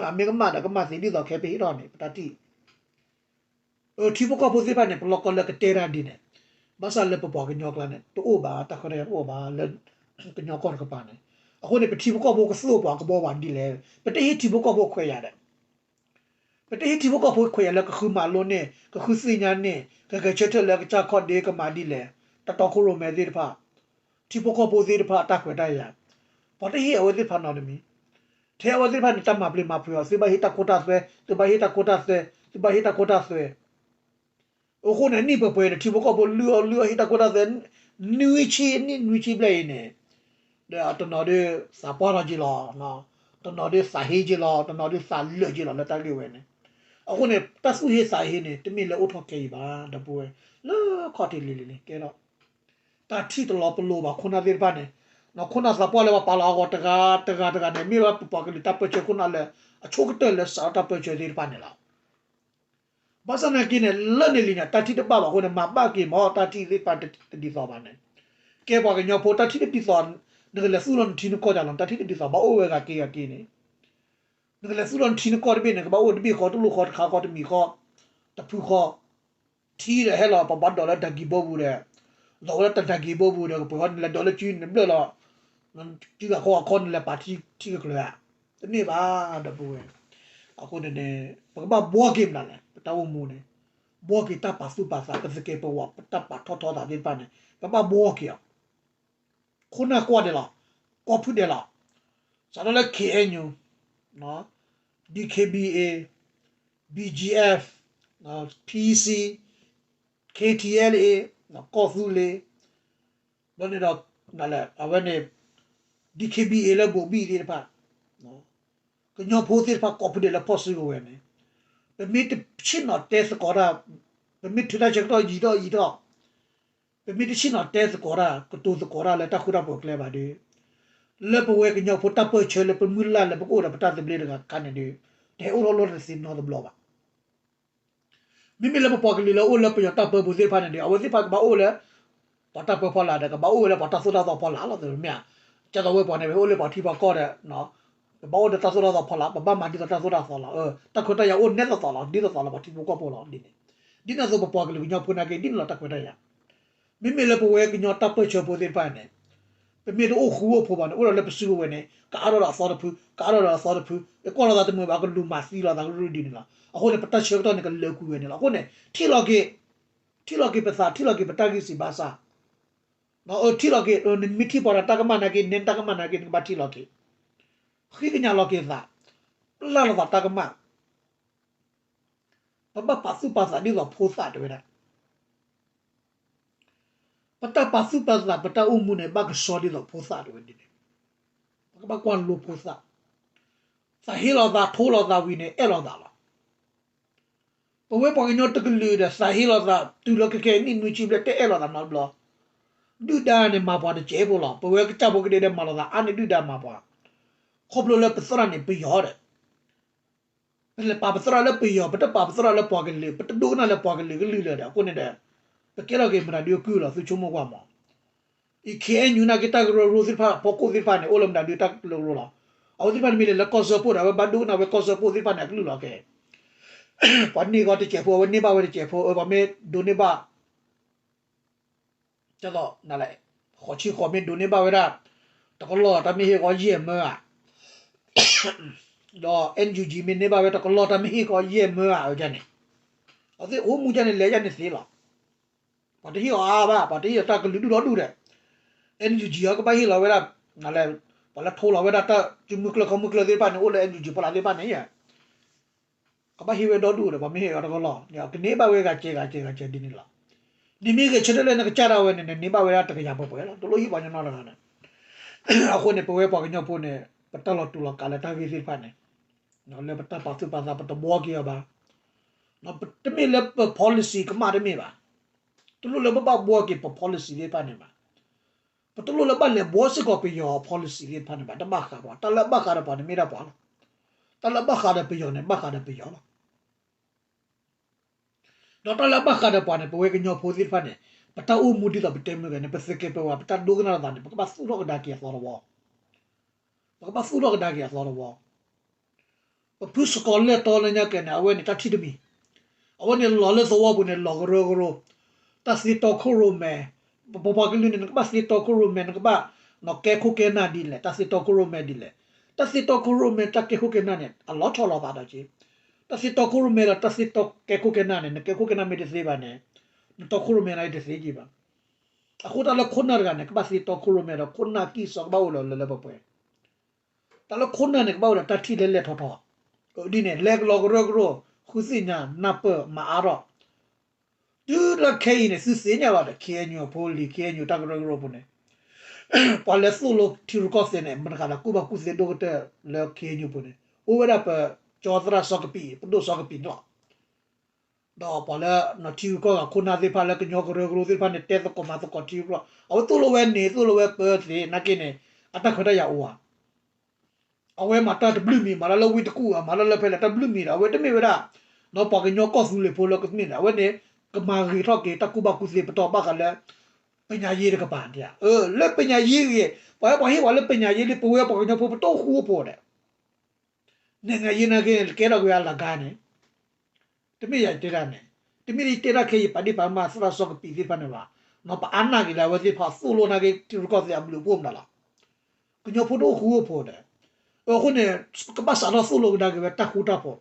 အမ့ၢ်ကမၣ်ဒီးကမၣ်သ့ ဒ်သိးခဲပဟ့ၣ်ထီၣ်န့ၣ် ပတၢ်ထံၣ် ထံဖိကီၢ်ဖိသ့ၣ်တဖၣ်န့ၣ် ပလီၢ်ကီၢ်လၢကတဲတၢ်ဒ်န့ၣ် ဘၣ်ဆၣ်လၢပပှၤကညီကျါန့ၣ် တအိၣ်ဘၣ် တၢ်ခွဲးတၢ်ယာ်တအိၣ်ဘၣ်လၢ ကညီကီၢ်တကပၤန့ၣ် အဃိန့ၣ် ပထံဖိကီၢ်ဖိကသိၣ်ပှၤကဘီပှၤဒ်လဲၣ် ပတဟ့ၣ်ထံဖိကီၢ်ဖိခွဲးယာ်ဒီး ပတဟ့ၣ်ထံဖိကီၢ်ဖိခွဲးယာ်လၢကဃုမၤလိန့ၢ် ကဃုသ့ၣ်ညါန့ၢ် ကဂဲၤဆၢထၢၣ်လၢကစၢ်ခီၣ်ဒ့ကမၤဒ်လဲၣ် တၢ်တီခိၣ်ရိၣ်မဲသ့ၣ်တဖၣ် ထံဖိကီၢ်ဖိသ့ၣ်တဖၣ်အတၢ်ခွဲးတၢ်ယာ် ပှၤတဟ့ၣ်အဝဲသ့ၣ်တဖၣ်နီတမံၤ ထဲအဝဲသ့ၣ်တဖၣ်န့ၣ် တၢ်မၤပျံၤမၤဖုးအီၤ သုဘၣ်ဟ့ၣ်တၢ်ခိတၢ်သွဲ သုဘၣ်ဟ့ၣ်တၢ်ခိတၢ်သွဲ သုဘၣ်ဟ့ၣ်တၢ်ခိတၢ်သွဲ အဃိန့ၣ် နံၣ်ပှဲၤပှဲၤန့ၣ် ထံဖိကီၢ်ဖိလုၢ်အီၣ်လုၢ်အီၣ်ဟ့ၣ်တၢ်ခိတၢ်သွဲ နွံဆံနံၣ်နွံဆံဘျဲၣ်အံၤန့ၣ် ဒီးတနီၤဒုးသးပှၢ်ထီၣ်က့ၤလီၤ တနီၤဒုးသးဟ့က့ၤလီၤ တနီၤဒုးသးလၢာ်က့ၤလီၤလၢတၢ်ဂ့ၢ်ဝဲန့ၣ် အဃိန့ၣ် တၢ်သူၣ်ဟ့သးဟ့န့ၣ် တမ့ၢ်လၢအိၣ်ထီၣ်ခဲအံၤဘၣ် ဒီပုၢ်ဝဲၢ် လၢခီၣ်ထံးလံၤလံၤလံၤ ကဲထီၣ် တၢ်ထံၣ်တလီၤပလိာ်ဘၣ်ခိၣ်နၢ်သ့ၣ်တဖၣ်န့ၣ် ခိၣ်နၢ်သးပှၢ်လၢပှၤပာ်လီၤအဂီၤတဂၤတဂၤတဂၤန့ၣ် မ့ၢ်ဝဲပပှၤကလုာ်တၢ်ပၢဆှၢခိၣ်နၢ်လၢ အဆိကတၢၢ်လၢစးထီၣ်တၢ်ပၢဆှၢသ့ၣ်တဖၣ်န့ၣ်လီၤ. ဘၣ်ဆၣ်နာ်က့န့ၣ် လၢန့ၣ်လံန့ၣ် တၢ်ထံၣ်တဘၣ်ဘၣ်အဃိန့ၣ် မၤဘၣ်က့ၤမ့ၢ်တၢ်ထံၣ်သ့ၣ်တဖၣ်တဒ်သိးဘၣ်န့ၣ် ကဲပှၤကညီဖိတၢ်ထံၣ်တဒ်သိး နကလဲၤသူၣ်လီၤနထံနကီၢ်တၢ်လီၤ တၢ်ထံၣ်တဒ်သိး ဘၣ်အိၣ်ဝဲဂၤက့ၤဂၤက့ၤန့ၣ် နကလဲၤသူၣ်လီၤနထံနကီၢ်တဘ့ၣ်န့ၣ် ကဘၣ်အိၣ်တဘ့ၣ်ဃီတလိၣ်ဃီတခါဃီတမံၤဃီ တဖုဃီ ထံဒီးဟဲလီၤ ပဘၣ်ဒိးလၢတၢ်ဂံၢ်ဘိပူၤဒီး လီၤဝဲလၢတၢ်ဂံၢ်ဘိပူၤဒီး ကပှဲၤဃီနလဲၤဒိးလၢစုနဘျၢၣ်လီၤ စုဂၤခီဂၤခီနလဲၤပာ်ထံကကျၢၤဧါ တမ့ၢ်ဘၣ် ဒီပုၢ်ဝဲၢ် အဃိန့ၣ်န့ၣ် ပကဘၣ်ဘှီက့ၤမနုၤလဲၣ် ပတၢ်အိၣ်မူန့ၣ် ဘှီက့ၤတၢ်ပာ်သူၣ်ပာ်သး ပသကဲးပဝး ပတၢ်ပာ်ထီၣ်ထီသးသ့ၣ်တဖၣ်န့ၣ် ပဘၣ်ဘှီက့ၤအီၤ ခိၣ်နၢ်ကွၢ်ဒဲးလီၤ ကီၢ်ဖုဒဲးလီၤ စးထီၣ်လၢ K N U, D K B A, B G F, P C, K T L A, ကီၢ်သူလ့ၤ ဘျီန့ၣ်ဒီး အဝဲန့ၣ် D K B A လၢဘိးဘံၣ်သ့ၣ်တဖၣ် ကညီဖိသ့ၣ်တဖၣ် ကီၢ်ဖုဒဲးလၢဖီၣ်စုကဝဲၤန့ၣ် ပမ့ၢ်တဆ့ၣ်နီၤတဲသကိးတၢ် ပမ့ၢ်ထုးတၢ်ဆၢကတီၢ်ယံာ်ထီၣ်ယံာ်ထီၣ် ပမ့ၢ်တဆ့ၣ်နီၤတဲသကိးတၢ် ကတိၤသကိးတၢ်လၢတၢ်ဃူတၢ်ဖိးအကျဲဘၣ်ဒီး လၢပဝဲကညီဖိတၢ်ပၢၢ်ဆၢလၢပမုၢ်လၢ်လၢပကအိၣ်ဒီးပတၢ်သဘျ့တဂၤခါန့ၣ်ဒီး တဟဲအိၣ်ထီၣ်လီၢ်တသ့နီတဘျီဘၣ်. မ့မ့ၢ်လၢပပှၤကလုာ်လၢအိၣ်လၢပယီၤတၢ်ပၢပူၤသ့ၣ်တဖၣ်န့ၣ်ဒီး အဝဲသ့ၣ်တဖၣ်ကဘၣ်အိၣ်လၢ ပှၤတၢ်ပၢဖီလာ်ဒီး ကဘၣ်အိၣ်ဝဲလၢပှၤတၢ်သိၣ်တၢ်သီဖီလာ်လီၤ. မ့ၢ်ဧါ, ကၢ်သိးဝဲပှၤန့ၣ် ပအိၣ်လၢပှၤထံပှၤကီၢ်ဒီး ပဘၣ်အိၣ်ဒီးတၢ်သိၣ်တၢ်သီဖီလာ်, ပဘၣ်မၤဒ်သိးတၢ်သိၣ်တၢ်သီလီၤ. တၢ်ခွဲးတၢ်ယာ်အိၣ်နဲသိးသိးလီၤ, ဒ်သိးသိးလီၤ ပှၤထံဖိကီၢ်ဖိလီၤဒ်န့ၣ်. ဒ်န့ၣ်အသိးပပှၤကလုာ်ကညီဖိနာ်က့ ဒ်န့ၣ်လီၤတၢ်ခွဲးတၢ်ယာ်. မ့မ့ၢ်လၢပဝဲကညီတၢ်ပၢၢ်ဆၢဖိသ့ၣ်တဖၣ်န့ၣ် ပမ့ၢ်တအိၣ်ဃူအိၣ်ဖိးဘၣ်န့ၣ် အိၣ်ဒီးလၢပစုကဝဲၤန့ၣ် ကအါထီၣ်ဒီးအသီတဖု, ကအါထီၣ်ဒီးအသီတဖု, အကွၢ်လိာ်သးတမုာ်ဘၣ် ကလူၤမၤသံလိာ်သးကရူၢ်ဒ်န့ၣ်လီၤ. အဃိန့ၣ် ပတၢ်ဆၢကတီၢ်န့ၣ် ကလၢာ်ကွံာ်ဝဲန့ၣ်လီၤ. အဃိန့ၣ် ထံၣ်လီၤက့ၤ, ထံၣ်လီၤက့ၤပသး, ထံၣ်လီၤက့ၤပတၢ်ဂံၢ်စၢ်ဘါစၢ် ထံၣ်လီၤက့ၤ, နမ့ၢ်ထံၣ်ပှၤဒီးတၢ်ကမၣ်နာ်က့ နဲတၢ်ကမၣ်နာ်က့ နကဘၣ်ထံၣ်လီၤက့ၤ, ဃ့ကညးလီၤက့ၤသး, ပျၢ်လိာ်သးတၢ်ကမၣ်, ပဘၣ်ပာ်သူၣ်ပာ်သးဒ်သိးဖိသၣ်တဲဝဲဒၣ်, ပတၢ်ပာ်သူၣ်ပာ်သး ပတၢ်အိၣ်မူန့ၣ် ဘၣ်ကဆှီဒ်သိးဖိသၣ်တဲဝဲဒ်န့ၣ်, ပကဘၣ်ကွၢ်လိဖိသၣ်, သးဟ့လိာ်သး ထိလိာ်သးဝံၤန့ၣ် အဲၣ်လိာ်သးလီၤ. ပဝဲပှၤကညီတကလုာ်ဒီး သးဟ့လိာ်သး တုၤလၢခဲကဲနံၣ်နွံဆံဘျဲၣ် တအဲၣ်လိာ်သးနီတဘျီ, ဒုၣ်ဒါန့ၣ် မၤပှၤတစဲးဖိလီၤ. ပဝဲကစၢ်ဖိကဒဲဒဲး မၤလိာ်သးအါန့ၢ် ဒုၣ်ဒါမၤပှၤ, ခီဖျိလၢပသရၣ်န့ၣ် ပယီၤဒီး ပလဲၤပာ်ပသရၣ်လၢပယီၤ, ပတပာ်ပသရၣ်လၢပှၤကလုာ်, ပတဒိကနၣ်လၢပှၤကလုာ်ကလုၢ်လၢၤဒီး အဃိန့ၣ်ဒီး ပကဲထီၣ်က့ၤမတၤဒုအကုၢ်လီၤ သုဆိကမိၣ်ကွၢ်မး. အံၤ ခ့ၣ်အဲၣ်ယူၣ် နာ်က့တၢ်ကရၢကရိသ့ၣ်တဖၣ် ဖီခိၣ်သ့ၣ်တဖၣ်န့ၣ် အိၣ်လၢမတၤဒုတၢ်ကရၢကရိလီၤ. အဝဲသ့ၣ်တဖၣ်န့ၣ်မ့ၢ်လဲၤလၢကီၢ်စၢဖှိၣ်ဒီး အဝဲဘၣ်ဒိကနၣ်ဝဲကီၢ်စၢဖှိၣ်သ့ၣ်တဖၣ်န့ၣ် အကလုၢ်လီၤကဲ, ပှၤန့ၢ်ကီၢ်တစဲးဖိ အဝဲန့ၢ်ဘၣ်ဝဲတစဲးဖိ, အဝဲမ့ၢ်ဒိးန့ၢ်ဘၣ် ကသိးနလဲၣ်, ဃိးဆံဃိးမ့ၢ်ဒိးန့ၢ်ဘၣ်ဝဲဒၣ် တကလီၢ် တၢ်မ့ၢ်ဟ့ၣ်ကီးယဲၢ်မၢဧါ, ဒီး NUG မ့ၢ်န့ၢ်ဘၣ်ဝဲတကလီၢ် တၢ်မ့ၢ်ဟ့ၣ်ကီးယဲၢ်မၢဧါ အဝဲန့ၣ်, အဝဲသ့ၣ်အိၣ်မူဒ်န့ၣ် လဲၤဒ်န့ၣ်သ့လီၤ. ပှၤတဟ့ၣ်အီၤအါဘၣ်, ပှၤတဟ့ၣ်အီၤတၢ်ကလုာ်ဒူၣ်ဒီဒူၣ်ဒီး NUG အီၤကဘၣ်ဟ့ၣ်လီၤဝဲဒၣ်, နလဲၣ်, ပှၤလၢထိလီၤဝဲဒၣ်တၢ် ကမုၢ်ကျၢၢ်ခီမုၢ်ကျၢၢ်သ့ၣ်တဖၣ်န့ၣ် အိၣ်လၢ NUG ဖီလာ်သ့ၣ်တဖၣ်န့ၣ် ကဘၣ်ဟ့ၣ်ဝဲဒီဒူၣ်ဒီး ပှၤမ့ၢ်ဟ့ၣ်အီၤတကလီၢ်န့ၣ် ကန့ၢ်ဘၣ်ဝဲဂၤစဲးဂၤစဲးဂၤစဲးဒ်န့ၣ်လီၤ. နမ့ၢ်ဂဲၤဆၢထၢၣ်လၢနကစၢ်ဒၣ်ဝဲန့ၣ် နန့ၢ်ဘၣ်ဝဲဒၣ်တကယၤပှဲၤပှဲၤလီၤ, တလိၣ်ဟ့ၣ်ပှၤကညီနီတဂၤန့ၣ်. အဃိန့ၣ် ပဝဲပှၤကညီဖိန့ၣ် ပတၢ်လီၤတူာ်လီၤကာ်လၢတၢ်ဂ့ၢ်သ့ၣ်တဖၣ်န့ၣ် လၢပတၢ်ပာ်သူၣ်ပာ်သး ပတဘှီက့ၤအီၤဘၣ်. တမ့ၢ်လၢပ policy ကမၣ်တမ့ၢ်ဘၣ်, တလိၣ်လၢပဘၣ်ဘှီက့ၤပ policy သ့ၣ်တဖၣ်န့ၣ်ဘၣ်. ပတလိၣ်လၢဘၣ်လဲၤဘှီစ့ၢ်ကီးပယီၤ policy သ့ၣ်တဖၣ်န့ၣ်ဘၣ်, တဘၣ်ဃးပှၤ, တၢ်လၢအဘၣ်ဃးဒီးပှၤန့ၣ်မ့ၢ်ဒၣ်ပှၤလီၤ. တၢ်လၢအဘၣ်ဃးဒီးပယီၤန့ၣ် ဘၣ်ဃးဒီးပယီၤလီၤ. ဒီးတၢ်လၢအဘၣ်ဃးဒီးပှၤန့ၣ် ပဝဲကညီဖိသ့ၣ်တဖၣ်န့ၣ် ပတၢ်အိၣ်မူဒ်သိးပတဲမုၢ်ဂဲၤန့ၣ် ပသုးက့ပဝး ပတၢ်ဒိကနၣ်လိာ်သးန့ၣ် ပကဘၣ်သူၣ်ထီၣ်ကဒါက့ၤအသီတဝီ, ပကဘၣ်သူၣ်ထီၣ်ကဒါက့ၤအသီတဝီ. ပဖုစကီၤလၢၢ်တီလၢညါကဲန့ၣ် အဝဲန့ၣ်တၢ်ထံၣ်တမံၤ, အဝဲန့ၣ်လီၤလၢသဝီပူၤန့ၣ် လီၤကရၢကရိ, တၢ်သ့တီခိၣ်ရိၣ်မဲ, ပပှၤကလုာ်န့ၣ် နကဘၣ်သ့တီခိၣ်ရိၣ်မဲ, နကဘၣ် နကဲခိၣ်ကဲနၢ်ဒ်လဲၣ်, တၢ်သ့တီခိၣ်ရိၣ်မဲဒ်လဲၣ်. တၢ်သ့တီခိၣ်ရိၣ်မဲ တၢ်ကဲခိၣ်ကဲနၢ်န့ၣ် အလီၤဆီလိာ်သးဒီးက့ၤ, တၢ်သ့တီခိၣ်ရိၣ်မဲဒီး တၢ်သ့တီကဲခိၣ်ကဲနၢ်န့ၣ် နကဲခိၣ်ကဲနၢ်မ့ၢ်တသ့ဘၣ်န့ၣ် နတီခိၣ်ရိၣ်မဲန့ၣ်တသ့က့ၤဘၣ်. အဃိတၢ်လၢခိၣ်နၢ်တဂၤန့ၣ် ကဘၣ်သ့တီခိၣ်ရိၣ်မဲဒီး ခိၣ်နၢ်ကံၢ်စီကဘၣ်အိၣ်လၢလၢပှဲၤပှဲၤ, တၢ်လၢခိၣ်နၢ်န့ၣ် ကဘၣ်အိၣ်ဒီးတၢ်ထံၣ်လဲၤလဲၤထီၣ်ထီၣ်, ဒ်န့ၣ် လဲၤကလီကရၢကရိ, ဃုသ့ၣ်ညါ, နၢ်ပၢၢ်, မၤအါထီၣ်. တုၤလၢခဲအံၤန့ၣ် သုသ့ၣ်ညါလီၤဒီး ခ့ၣ်အဲၣ်ယူၣ် အဖိလံၤ ခ့ၣ်အဲၣ်ယူၣ် တၢ်ကရၢကရိပူၤန့ၣ် ပှၤလဲၤသိၣ်လိထံရူၢ်ကီၢ်သဲးန့ၣ် မတၤတဂၤလဲၣ် ကူၣ်ဘၣ်ကူၣ်သ့ဒိၣ်ကတၢၢ်လၢ ခ့ၣ်အဲၣ်ယူၣ် ပူၤန့ၣ် အိၣ်ဝဲဒၣ်ပကၠီသရၣ်စီၤကပံး ပဒိၣ်စီၤကပံးန့ၣ်လီၤ. ဒီးပှၤလၢထံရူၢ်ကီၢ်ဂၤခိၣ်နၢ်သ့ၣ်တဖၣ်လၢကညီကရၢကရိသ့ၣ်တဖၣ်န့ၣ် တဲသကိးမၤသကိးထံရူၢ်ကီၢ်, အဝဲသိၣ်လိဝဲန့ၣ် သိၣ်လိဝဲပၢသ့ၣ်နာ်က့န့ၣ် အတၢ်ခွဲးတၢ်ယာ်အိၣ်ဧါ. အဝဲမၤတၢ်တဘျုးမံၤ မၤတၢ်လၢဝ့ၢ်တကူၣ်ဧါ မၤတၢ်လၢဖဲလဲၣ် တၢ်ဘျုးမံၤဒီး အဝဲတမ့ၢ်ဝဲဒၣ် ပှၤကညီကီၢ်သူလ့ၤဖိလၢကသ့ၣ်န့ၣ် အဝဲန့ၣ် ကမၤဂ့ၤထီၣ်က့ၤတၢ်ကူၣ်ဘၣ်ကူၣ်သ့ပတီၢ်ဘၣ်ဃးလၢ ပညာရေးတကပၤန့ၣ်ဧါ. လၢပညာရေးဂ့ၤ ပှၤဟဲပှၤဟ့ၣ်ပှၤလၢပညာရေးလံ ပဝဲပှၤကညီဖိပတအိၣ်ဃူအိၣ်ဖိးဒီး နိုင်ငံရေးနာ်က့န့ၣ် ကဲထီၣ်က့ၤအလၢ်ဂၤန့ၣ် တမ့ၢ်ယတဲတၢ်န့ၣ်, တမ့ၢ်ယတဲတၢ်ခဲအံၤ ပာ်ဒ့ၣ်ပာ်ကမၣ်သရၣ်စီၤကပံးသ့ၣ်တဖၣ်န့ၣ်ဘၣ်, ပအါနာ်က့ၤလၢအဝဲသ့ၣ်တဖၣ်သိၣ်လိနာ်က့ ထံရူၢ်ကီၢ်သဲးအဘျုးအဖှိၣ်မတၤလီၤ. ကညီဖိတအိၣ်ဃူအိၣ်ဖိးဒီး, အဃိန့ၣ် ကဘၣ်စးထီၣ်သိၣ်လိကဒါက့ၤဝဲတၢ်ဃူတၢ်ဖိး,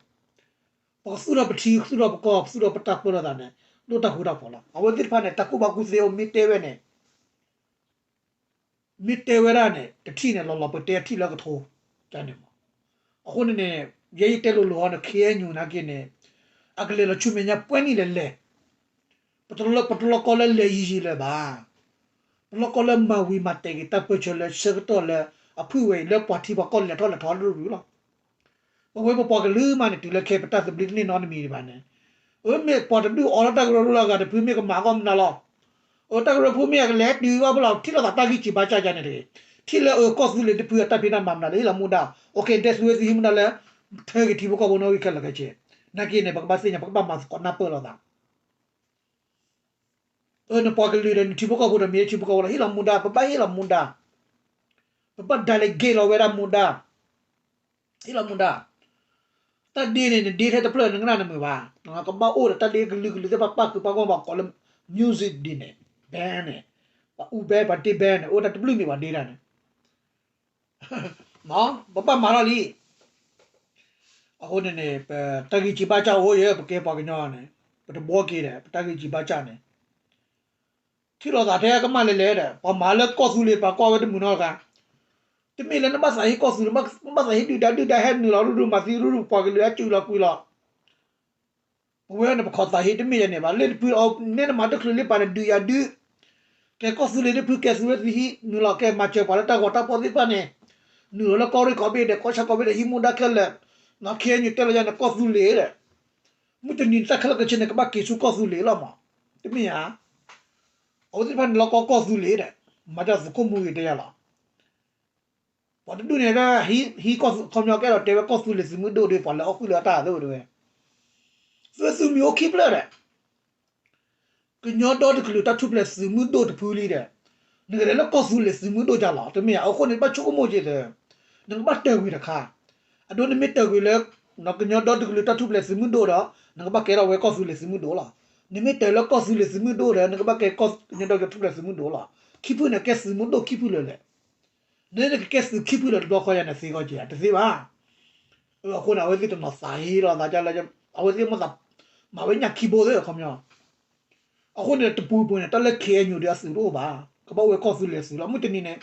ပကသူၣ်ထီၣ်ပထံ သူၣ်ထီၣ်ပကီၢ် သူၣ်ထီၣ်ပတၢ်ပၢလီၤသးန့ၣ် ဒိၣ်တၢ်ဃူတၢ်ဖိးလီၤ. အဝဲသ့ၣ်တဖၣ်န့ၣ် တၢ်ကူၣ်ဘၣ်ကူၣ်သ့အိၣ်မ့ၢ်တဲဝဲန့ၣ် မ့ၢ်တဲဝဲဒၣ်န့ၣ် တထံၣ်န့ၣ် လီၤလီၤပှဲၤတဲအထံၣ်လၢကထိန့ၣ်မး. အဃိန့ၣ်န့ၣ် ယဲယတဲလိၤလိၤအီၤန့ၣ် ခ့ၣ်အဲၣ်ယူၣ် နာ်က့န့ၣ် အကလဲၤလီၤဆူမဲာ်ညါပှဲၤနံၣ်လဲၣ်လဲၣ်, ပတလီၤကီလၢလဲၤယံၤယံၤလၢၤဘၣ်. ပလီၢ်ကီၢ်လၢမၤဝံၤမၤတဲာ်က့ၤတၢ်ပၢဆှၢလၢဆၢကတီၢ်လၢအဖုၣ်ဝဲအံၤ လၢပှၤထံပှၤကီၢ်လဲၤထီၣ်လဲၤထီၣ်ရုၢ်ရုၢ်လီၤ. ပဝဲပပှၤကလုာ်မးန့ၣ် တုၤလၢခဲအံၤပတၢ်သဘျ့တန့ၢ်နီတမံၤဒံးဘၣ်န့ၣ်, အမ့ၢ်ပှၤတဒုးအီလၢတၢ်ကရၢကရိလၢအဂၤတဖုမ့ၢ်ကမၤအဂီၢ်မနုၤလီၤ. အတၢ်ကရၢဖိမ့ၢ်အကလဲၤတုၤဘၣ်ဖဲလီၤ ထံၣ်လိာ်သးတၢ်ဂံၢ်စၢ်ဘါစၢ်ယါန့ၣ်တဂ့ၤ, ထံၣ်လၢအကီၢ်သူလ့ၤတဖုအတၢ်ဖံးတၢ်မၤမနုၤလၢဟ့ၣ်လီၤမူဒါ, အိၣ်က့ၤ ဒဲးသုဝဲသုဟံးမူဒါလၢ ထၢက့ၤထံဖိကီၢ်ဖိနီၣ်ဂံၢ်ခဲလၢာ်ခဲဆ့, နာ်က့န့ၣ် ပကဘၣ်သ့ၣ်ညါ ပကဘၣ်မၤသကိးနၢ်ပၢၢ်လိာ်သး အၢ နပှၤကလုာ်ဒီးနထံဖိကီၢ်ဖိဒီးမ့ၢ်ထံဖိကီၢ်ဖိလီၤ ဟ့ၣ်လီၤမူဒါ ပဘၣ်ဟ့ၣ်လီၤမူဒါ, ပဘၣ် delegate လီၤဝဲဒၣ်မူဒါ, ဟ့ၣ်လီၤမူဒါ, တၢ်ဒ့န့ၣ် နဒ့ထဲတဖျၢၣ်နကနၣ်နမုာ်ဘၣ်, ကဘၣ်အိၣ်ဒီးတၢ်ဒ့ကလုာ်ကလုာ်သ့ၣ်တဖၣ်ပၣ်ဃုာ်ပၣ်ဂီၢ်ဘၣ်ကိးလၢ music ဒ့န့ၣ်, band န့ၣ်, ပှၤအူ band ပှၤတ့ band န့ၣ် အိၣ်တၢ်တဘျုးမ့ၢ်ပှၤဒ့တၢ်န့ၣ် ပဘၣ်မၤထီၣ်လံ. အဃိန့ၣ်န့ၣ် ပတၢ်ဂံၢ်စၢ်ဘါစၢ်အိၣ်ယဲ ပကဲပှၤကညီန့ၣ် ပတဘှီက့ၤဒီး ပတၢ်ဂံၢ်စၢ်ဘါစၢ်န့ၣ် ထံၣ်လိာ်သးထဲကမၣ်လဲၤလဲၤဒီး ပှၤမၤလၢကီၢ်သူလ့ၤပှၤကွၢ်ဝဲတမုာ်နီတဂၤ, တမ့ၢ်လၢနဘၣ်သးဟ့ၣ်ကီၢ်သူလ့ၤ နဘၣ်သးဟ့ၣ်ဒုၣ်ဒါ ဒုၣ်ဒါဟဲနုာ်လီၤရူၢ်ရူၢ်မၤသံရူၢ်ရူၢ် ပှၤကလုာ်ဟဲစုလီၤကွံာ်လီၤ ပဝဲန့ၣ် ပခိးသးဟ့တမ့ၢ်ယဲန့ၣ်ဘၣ် လၢတဖုအီၤ နဲနမၤတချုးလၢပာ်န့ၣ် ဒုးယၤဒုး, ကဲကီၢ်သူလ့ၤတဖု ကဲသုဝဲသုဟံး နုာ်လီၤကဲမၤစၢၤပှၤလၢတၢ်ဂီၤတၢ်ဖီၣ်သ့ၣ်တဖၣ်န့ၣ်, နုာ်လီၤလၢကီၢ်ရ့ၣ်ကီၢ်ဘ့ၣ်ဒီး ကီၢ်ဆၣ်ကီၢ်ဘ့ၣ်ဒီး ဟံးမူဒါခဲလၢာ်, နီၢ်ခ့ညူးတဲလီၤယၤန့ၣ် ကီၢ်သူလ့ၤဒီး, မုၢ်တနံၤတၢ်ခဲလၢာ်ခဲဆ့န့ၣ် ကဘၣ်က့ၤဆူကီၢ်သူလ့ၤလီၤမး, တမ့ၢ်ဧါ, အဝဲသ့ၣ်တဖၣ်န့ၣ်လီၤကီကီၢ်သူလ့ၤဒီး, မၤတၢ်သုးခိၣ်မူဂ့ၤတဲယၤလီၤ ပှၤတဒူၣ်န့ၣ် ဟံးကီၢ်သူ ခီပညီကအဲၣ်ဒိးတဲဝဲကီၢ်သူလ့ၤသုးမုၢ်ဒိၣ်ဒီး ပှၤလၢအီၣ်ဃုာ်လၢအတၢ်သ့ၣ်ဝဲ, သုသုးမံၤအိၣ်ခံဖျၢၣ်ဒီး, ကညီဒီတကလုာ်တၢ်ထူၣ်ဖျဲးသုးမုၢ်ဒိၣ်တဖုလံဒီး, နကလဲၤလၢကီၢ်သူလ့ၤသုးမုၢ်ဒိၣ်ယၤလီၤ တမ့ၢ်ဧါ, အဃိန့ၣ် ဘၣ်ဆိကမိၣ်က့ၤသ့, နကဘၣ်တၢၢ်ကွံာ်တခါ, အဒိနမ့ၢ်တၢၢ်ကွံာ်လၢ ကညီဒီတကလုာ်တၢ်ထူၣ်ဖျဲးသုးမုၢ်ဒိၣ်ဒီး, နကဘၣ်ကဲထီၣ်ဝဲကီၢ်သူလ့ၤသုးမုၢ်ဒိၣ်လီၤ, နမ့ၢ်တၢၢ်လၢကီၢ်သူလ့ၤသုးမုၢ်ဒိၣ်ဒီး နကဘၣ်ကဲကညီဒီကထူၣ်ဖျဲးသုးမုၢ်ဒိၣ်လီၤ, ခံဖုန့ၣ်ကဲသုးမုၢ်ဒိၣ်ခံဖုလၢာ်လဲၣ် နကကဲသုးခံဖုလၢာ်တဘျီဃီယၤန့ၣ်သ့ဂီၢ်က့ၤ တသ့ဘၣ်. အဃိန့ၣ် အဝဲသ့ၣ်တနီၤသးဟ့လီၤသးလၢ အဝဲသ့ၣ်မ့ၢ်သး မၤဝဲညၣ်ခံဘိသ့ၣ်ခီပညီ, အဃိန့ၣ် တပူၤပူၤန့ၣ် တၢ်လၢ ခ့ၣ်အဲၣ်ယူၣ် ဒီးအသုးတအိၣ်ဘၣ်, ကဘၣ်အိၣ်ဝဲကီၢ်သူလ့ၤသုးလီၤ. မုၢ်တနံၤန့ၣ်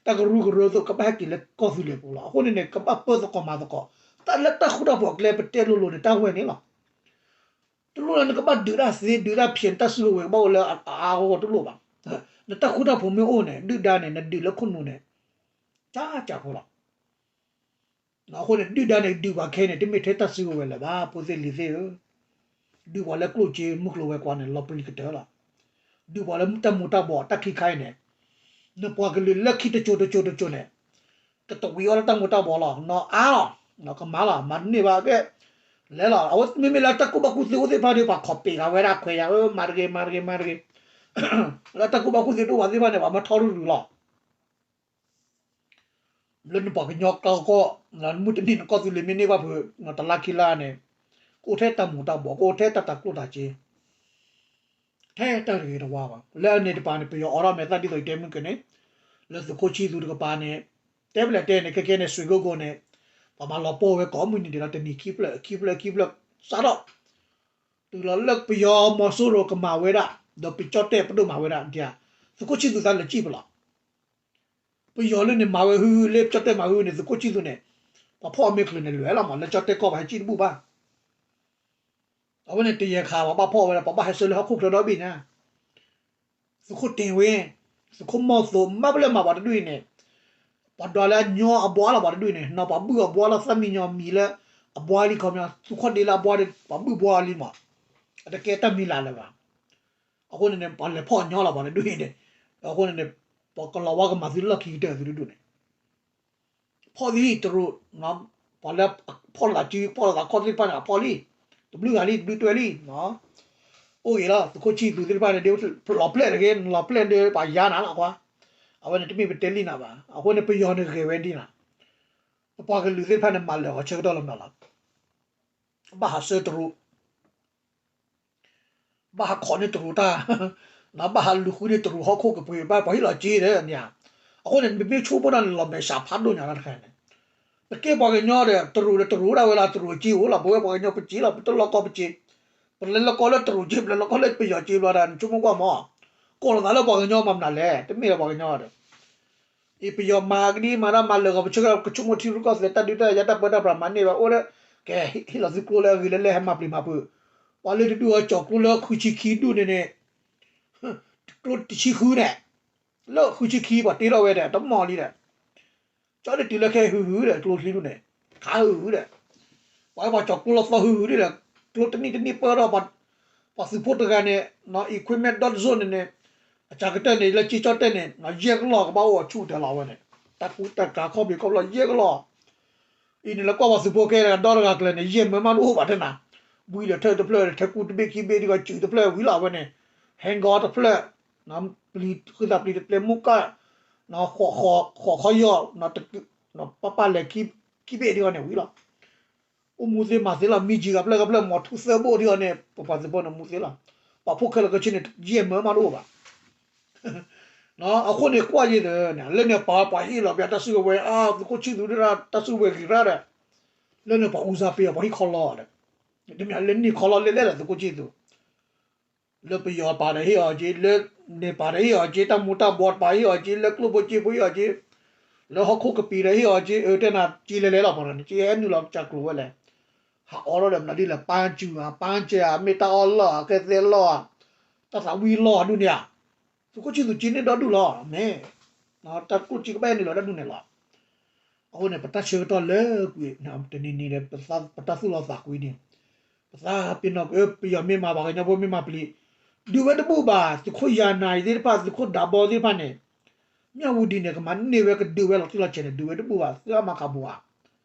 တၢ်ကရူၢ်ကရၢသိး ကဘၣ်ဟဲက့ၤလၢကီၢ်သူလ့ၤပူၤလီၤ. အဃိန့ၣ်န့ၣ် ကဘၣ်ပၢသကိးမၤသကိး, တၢ်လၢတၢ်ဃူတၢ်ဖိးအကျဲပတဲလိၤလိၤန့ၣ် တၢ်ဝဲန့ၣ်လီၤ. တလိၣ်လၢနကဘၣ်ဒုးတၢ်သ့ ဒုးတၢ်ဖျဲး နတၢ်စုကဝဲၤကဘၣ်အိၣ်လၢအအါအါဂီၢ်ဂီၢ်တလိၣ်ဘၣ်. နတၢ်ဃူတၢ်ဖိးမ့ၢ်အိၣ်န့ၣ် ဒုၣ်ဒါန့ၣ် နဒုးလၢခိၣ်နူာ်န့ၣ် ကၢ်ကၢ်ဖိလီၤ. အဃိန့ၣ် ဒုၣ်ဒါန့ၣ် ဒုးပှၤခဲအံၤန့ၣ် တမ့ၢ်ထဲတၢ်စုကဝဲၤလၢၤဘၣ် ဖိသ့ၣ်လံၤသ့ၣ်ဧၢ, ဒုးပှၤလၢကျိၣ်စ့မုၢ်ကျိၤဝဲၤကွာ်န့ၣ် လီၤပျံၤကတၢၢ်လီၤ. ဒုးပှၤလၢတၢ်မူၤတၢ်ဘှီးတၢ်ခံခါအံၤန့ၣ်, နပှၤကလုာ်လၢခံတစိၤတစိၤတစိၤန့ၣ်, ကတဝံၤအီၤလၢတၢ်မူၤတၢ်ဘှီးလီၤ. နီၢ်အါလီၤ, နီၢ်ကမၤလီၤ, မၤတန့ၢ်ဘၣ်ကဲ, လဲၤလီၤ. အဝဲမ့မ့ၢ်လၢတၢ်ကူၣ်ဘၣ်ကူၣ်သ့အိၣ်သ့ၣ်တဖၣ်ဒီး ပှၤခိးပ့ၤဃာ်ဝဲဒၣ်ခွဲးယာ်, မၤတဂ့ၤ မၤတဂ့ၤ မၤတဂ့ၤ, လၢတၢ်ကူၣ်ဘၣ်ကူၣ်သ့တအိၣ်ဘၣ်သ့ၣ်တဖၣ်န့ၣ် ပှၤမၢထီၣ်ရုၢ်ရုၢ်လီၤ. လၢနပှၤကညီကီၢ်ကီၢ်, မုၢ်တနံၤနကီၢ်သူလ့ၤမ့ၢ်န့ၢ်ဘၣ်ဖုး, တလါခံလါန့ၣ်, ကအိၣ်ထဲတၢ်မူၤတၢ်ဘှီး, ကအိၣ်ထဲတၢ်တၤကျိၣ်တၤစ့, ထဲတၢ်တဂ့ၤတဝါဘၣ်. လၢအန့ၣ်တပၤန့ၣ် ပယီၤအိးထီၣ်မဲာ်သၣ်ဒ်သိးယတဲမုၢ်ကန့ၣ်, လၢသုးခိၣ်ဆံၣ်သူတကပၤန့ၣ်, တဲပလဲၣ်တဲန့ၣ် ခဲကဲန့ၣ် စွ့ၤကိကိၣ်န့ၣ်, ပှၤမၤလီၤပှီၢ်ဝဲကိးမုၢ်နံၤဒဲးလီၤ တနံၤခံဖျၢၣ် ခံဖျၢၣ်ခံဖျၢၣ်, စးထီၣ် တုၤလီၤလၢပယီၤမီၤစိရိၤကမၤဝဲဒၣ်, ဒီးပကၠီၣ်တဲၣ်ပဒိၣ်မၤဝဲဒၣ်, ဒ်, သုးခိၣ်ဆံၣ်သူသးလဲၤစံၣ်ပလီၤ ပယီၤလၢန့ၣ်မၤဝဲဟုဟု လၢပကၠီၣ်တဲၣ်မၤဟုန့ၣ် သုးခိၣ်ဆံၣ်သူန့ၣ်, ပှၤဖီၣ်အီၤမ့ၢ်ချုးန့ၣ်လွဲၢ်လီၤမး လၢကၠီၣ်တဲၣ်ကီၢ်ပှၤဟဲစံၣ်တဘူၣ်ဘၣ်. အဝဲန့ၣ်တယဲၢ်ခါ ပှၤဘၣ်ဖီၣ်ဝဲဒၣ် ပှၤဘၣ်ဟဲဆှၢလၢဟီၣ်ခိၣ်ချၢဒီဘ့ၣ်ညါ, သုးခိၣ်တ့ၢ်ဝ့, သုးခိၣ်မီၢ်သိး မ့ၢ်ပလဲၣ်မၤပှၤတဒူၣ်အံၤန့ၣ်, ပှၤဒွးလၢအညီအဘှါလီၤပှၤတဒူၣ်အံၤန့ၣ်, နီၢ်ပှၤဘုၣ်အဘှါလီၤ သၣ်မံညီၤမံၤလၢအဘှါလံခီပညီ, သုးခိၣ်ဒ့လၢအဘှါဒီး ပှၤဘုၣ်ဘှါလံမး, အတကဲတၢ်မံၤလၢ်လၢၤဘၣ်. အဃိန့ၣ်န့ၣ် ပှၤလဲၤဖီၣ်ညီလီၤပှၤတဒူၣ်အံၤန့ၣ်, အဃိန့ၣ်န့ၣ်, ပှၤကလီၤဝါကမၤသုလီၢ်ခံကတၢၢ်သုတဒူၣ်န့ၣ်, ဖီၣ်သံတရူး, ပှၤလၢဖီၣ်လိာ်သးစု ဖီၣ်လိာ်သးခီၣ်သ့ၣ်တဖၣ်န့ၣ် အဖီၣ်လံ, တဘျုးဂၤလံ တဘျုးတွဲလံ, အိၣ်ဂ့ၤလီၤ သုးခိၣ်ဆံၣ်သူသ့ၣ်တဖၣ်န့ၣ် လီၤပျဲၢ်တဂ့ၤ လီၤပျဲၢ်ဒီးပှၤယါနၤလီၤကွၢ်, အဝဲန့ၣ်တမ့ၢ်ပတဲလံနၤဘၣ်. အဃိန့ၣ် ပယီၤန့ၣ်ဂဲၤဝဲဒ်နၤ, ပပှၤကလုာ်သ့ၣ်တဖၣ်န့ၣ် မၤလၢာ်ဂီၤဆၢကတီၢ်လီၤမးလီၤ, ဘၣ်ဟးဆှၢတရူး ဘၣ်ဟးခိးန့ၢ်တရူးတၢ်, ဘၣ်ဟးလူၤဃုန့ၢ်တရူးဟီၣ်ခိၣ်ကပှ့ၤ ဘၣ်ပှၤဟ့ၣ်လီၤစ့ဒီးန့ၣ်ဧါ. အဃိန့ၣ် ပမ့ၢ်ဆိကမိၣ်တၢ်န့ၣ် လီၤမဲာ်ဆှးဖးဒိၣ်ညါလီၤတခါန့ၣ်, ပကဲပှၤကညီဒီး တရူးဒီးတရူးဒၣ်ဝဲလီၤ တရူးစ့အိၣ်လီၤ ပဝဲပှၤကညီပစ့လီၤ ပတလီၤကီပစ့, ပလဲၤလီၤကီလၢတရူးစ့ ပလဲၤလီၤကီလၢပယီၤစ့ဘျီဒီး နဆိကမိၣ်ကွၢ်မး, ကိးလီၤသးလၢပှၤကညီမၤမနုၤလဲၣ် တမ့ၢ်လၢပှၤကညီဒီး အံၤပယီၤမၤကဒံမၤဒၣ်မၤလၢာ်ဂီၤ ပဆၢကတီၢ် ကဆိကမိၣ်ထံရူၢ်ကီၢ်သဲး တၢ်ဒုးတၢ်ယၤ တၢ်ပၢတၢ်ပြးမၤန့ၢ်ဘၣ် အိၣ်ဒီး ကဲ ဟ့ၣ်လီၤသုကျိလၢအဂ့ၤလၢလဲၣ် ဟဲမၤပျံၤမၤဖုး, ပှၤလၢတဒူၣ်အီၤ ကၠီၤကျိလၢဃုဆံခံဒူၣ်န့ၣ်န့ၣ် ကျိတဆံဃုန့ၣ်, လၢဃုဆံခံ ပှၤတ့ထီၣ်ဝဲဒီး တမီၢ်လံဒီး ကၠီဒုးတုၤလၢခဲဟုဟုဒီး ကျိချံဒူၣ်န့ၣ် ခးဟုဟုဒီး ပှၤဝဲပှၤကၠီၤကျိလီၤသီဟုဟုဒီး ကျိတနံၣ်တနံၣ်ပၢထီၣ် ပှၤသုးဖိတဂၤန့ၣ် equipment ဒီတစိၢ်န့ၣ်န့ၣ် အစှၤကတၢၢ်န့ၣ် လၢကၠ့ကၠီၣ်တဲၣ်န့ၣ် ယဲၢ်ကလီၢ်ကဘၣ်အိၣ်အဆူၣ်တၢၤလီၤဝဲန့ၣ်, တၢ်ကူတၢ်ကၤခီၣ်ဘံၣ်ခီၣ်ဘျီယဲၢ်ကလီၢ်, အံၤန့ၣ်လၢကွၢ်ပှၤသုးဖိကဲဒီးဒီတဂၤကျၢၤန့ၣ် ယဲၢ်မၢမးတအိၣ်ဘၣ်တဲနၤ, ဘှံးဒီးထၢၣ်တဖျၢၣ် ထၢၣ်ကူတဘ့ၣ်ခံဘ့ၣ်ဒီး ကုးတဖျၢၣ်ဝံၤလီၤဝဲန့ၣ်, ဟဲကီတဖျၢၣ်, ပျံၤဃုသးပျံၤတပျဲမူကၣ်, ဃီခီယီၢ်, ပၢ်ပၢ်လဲၤခံဘ့ၣ်ဒ်အီၤန့ၣ်ဝံၤလီၤ. အိၣ်မူသ့မၤသ့လီၤ မံကံၤဂၤဖျၢၣ်ဂၤဖျၢၣ် မီၤထူၣ်သၢဘိၣ်ဒ်အီၤန့ၣ် ပပှၤသုးဖိန့ၣ်မူသ့လီၤ. ပှၤဖိၣ်ခဲလၢာ်ခဲဆ့န့ၣ် ယဲၢ်မၢမးတအိၣ်ဘၣ် အဃိန့ၣ်ကွၢ်ယဲၢ်ဒီး လၢန့ၣ်ပှၤပှၤဟ့ၣ်လီၤပျၢၤတၢ်စုကဝဲၤ အါ သုးခိၣ်ဆံၣ်သူးဒၣ်တၢ်စုကဝဲၤဂ့ၤရၣ်ဒီး လၢန့ၣ်ပှၤအူစါပ့ၤအီၤ ပှၤဟံၣ်ခီလီဒီး တမ့ၢ်လၢနံၣ်ခီလီလဲၤလဲၤဒီးသုးခိၣ်ဆံၣ်သူး လၢပယီၤပၤဒီးဟ့ၣ်အီၤက့, လၢန့ၣ်ပၤဒီးဟ့ၣ်အီၤက့, တၢ်မူၤတၢ်ဘှီးတပၤဟ့ၣ်အီၤက့, လၢကျိၣ်ဖိစ့ဖိဟ့ၣ်အီၤက့, လၢဟီၣ်ခိၣ်ကပံာ်ဒီးဟ့ၣ်အီၤက့, အတဲနၤက့လဲၤလဲၤလီၤပှၤန့ၣ် က့ဟဲနုာ်လီၤကစၢ်ကျိၤဝဲလဲၣ်, ဟးအီထီၣ်ဒီးမနုၤဒ်လဲၣ် ပၢ်စူၤဧါ, ပၢ်စဲဧါ, မ့ၢ်တၢ်အီၣ်လီၢ်ဧါ, ကဲသဲလီၢ်ဧါ, တၢ်သးဝံၣ်လီၢ်ဧါဒ်န့ၣ်ဧါ, သုးခိၣ်ဆံၣ်သူးက့န့ၢ်ဒီဒူၣ်လီၤ, မ့ၢ် တၢ်ကျိၣ်စ့ကဘၣ်ဟဲနုာ်လီၤဒၣ်ဒူၣ်န့ၣ်လီၤ. အဃိန့ၣ် ပတၢ်ဆၢကတီၢ်လၢကွံာ် တနံၤနံၤဒီး ပတၢ်သူၣ်လီၤသးကွံန့ၣ် ပသးပ့ၤနီၣ်က့ၤ ပယီၤမ့ၢ်မၤ ပှၤကညီဖိမ့ၢ်မၤပျံၤ ဒုးဝဲတဘူၣ်ဘၣ်, သုးခိၣ်ယၤနၤအံၤသ့ၣ်တဖၣ် သုးခိၣ်ဒးဘီသ့ၣ်တဖၣ်န့ၣ် မၠၣ်ဝူဒံးန့ၣ် ကမၤန့ၢ်ဝဲကဒုးဝဲလီၤတံၢ်လီၤဆဲးန့ၣ် ဒုးဝဲတဘူၣ်ဘၣ်, သုးအမၤခးဘူးဧါ,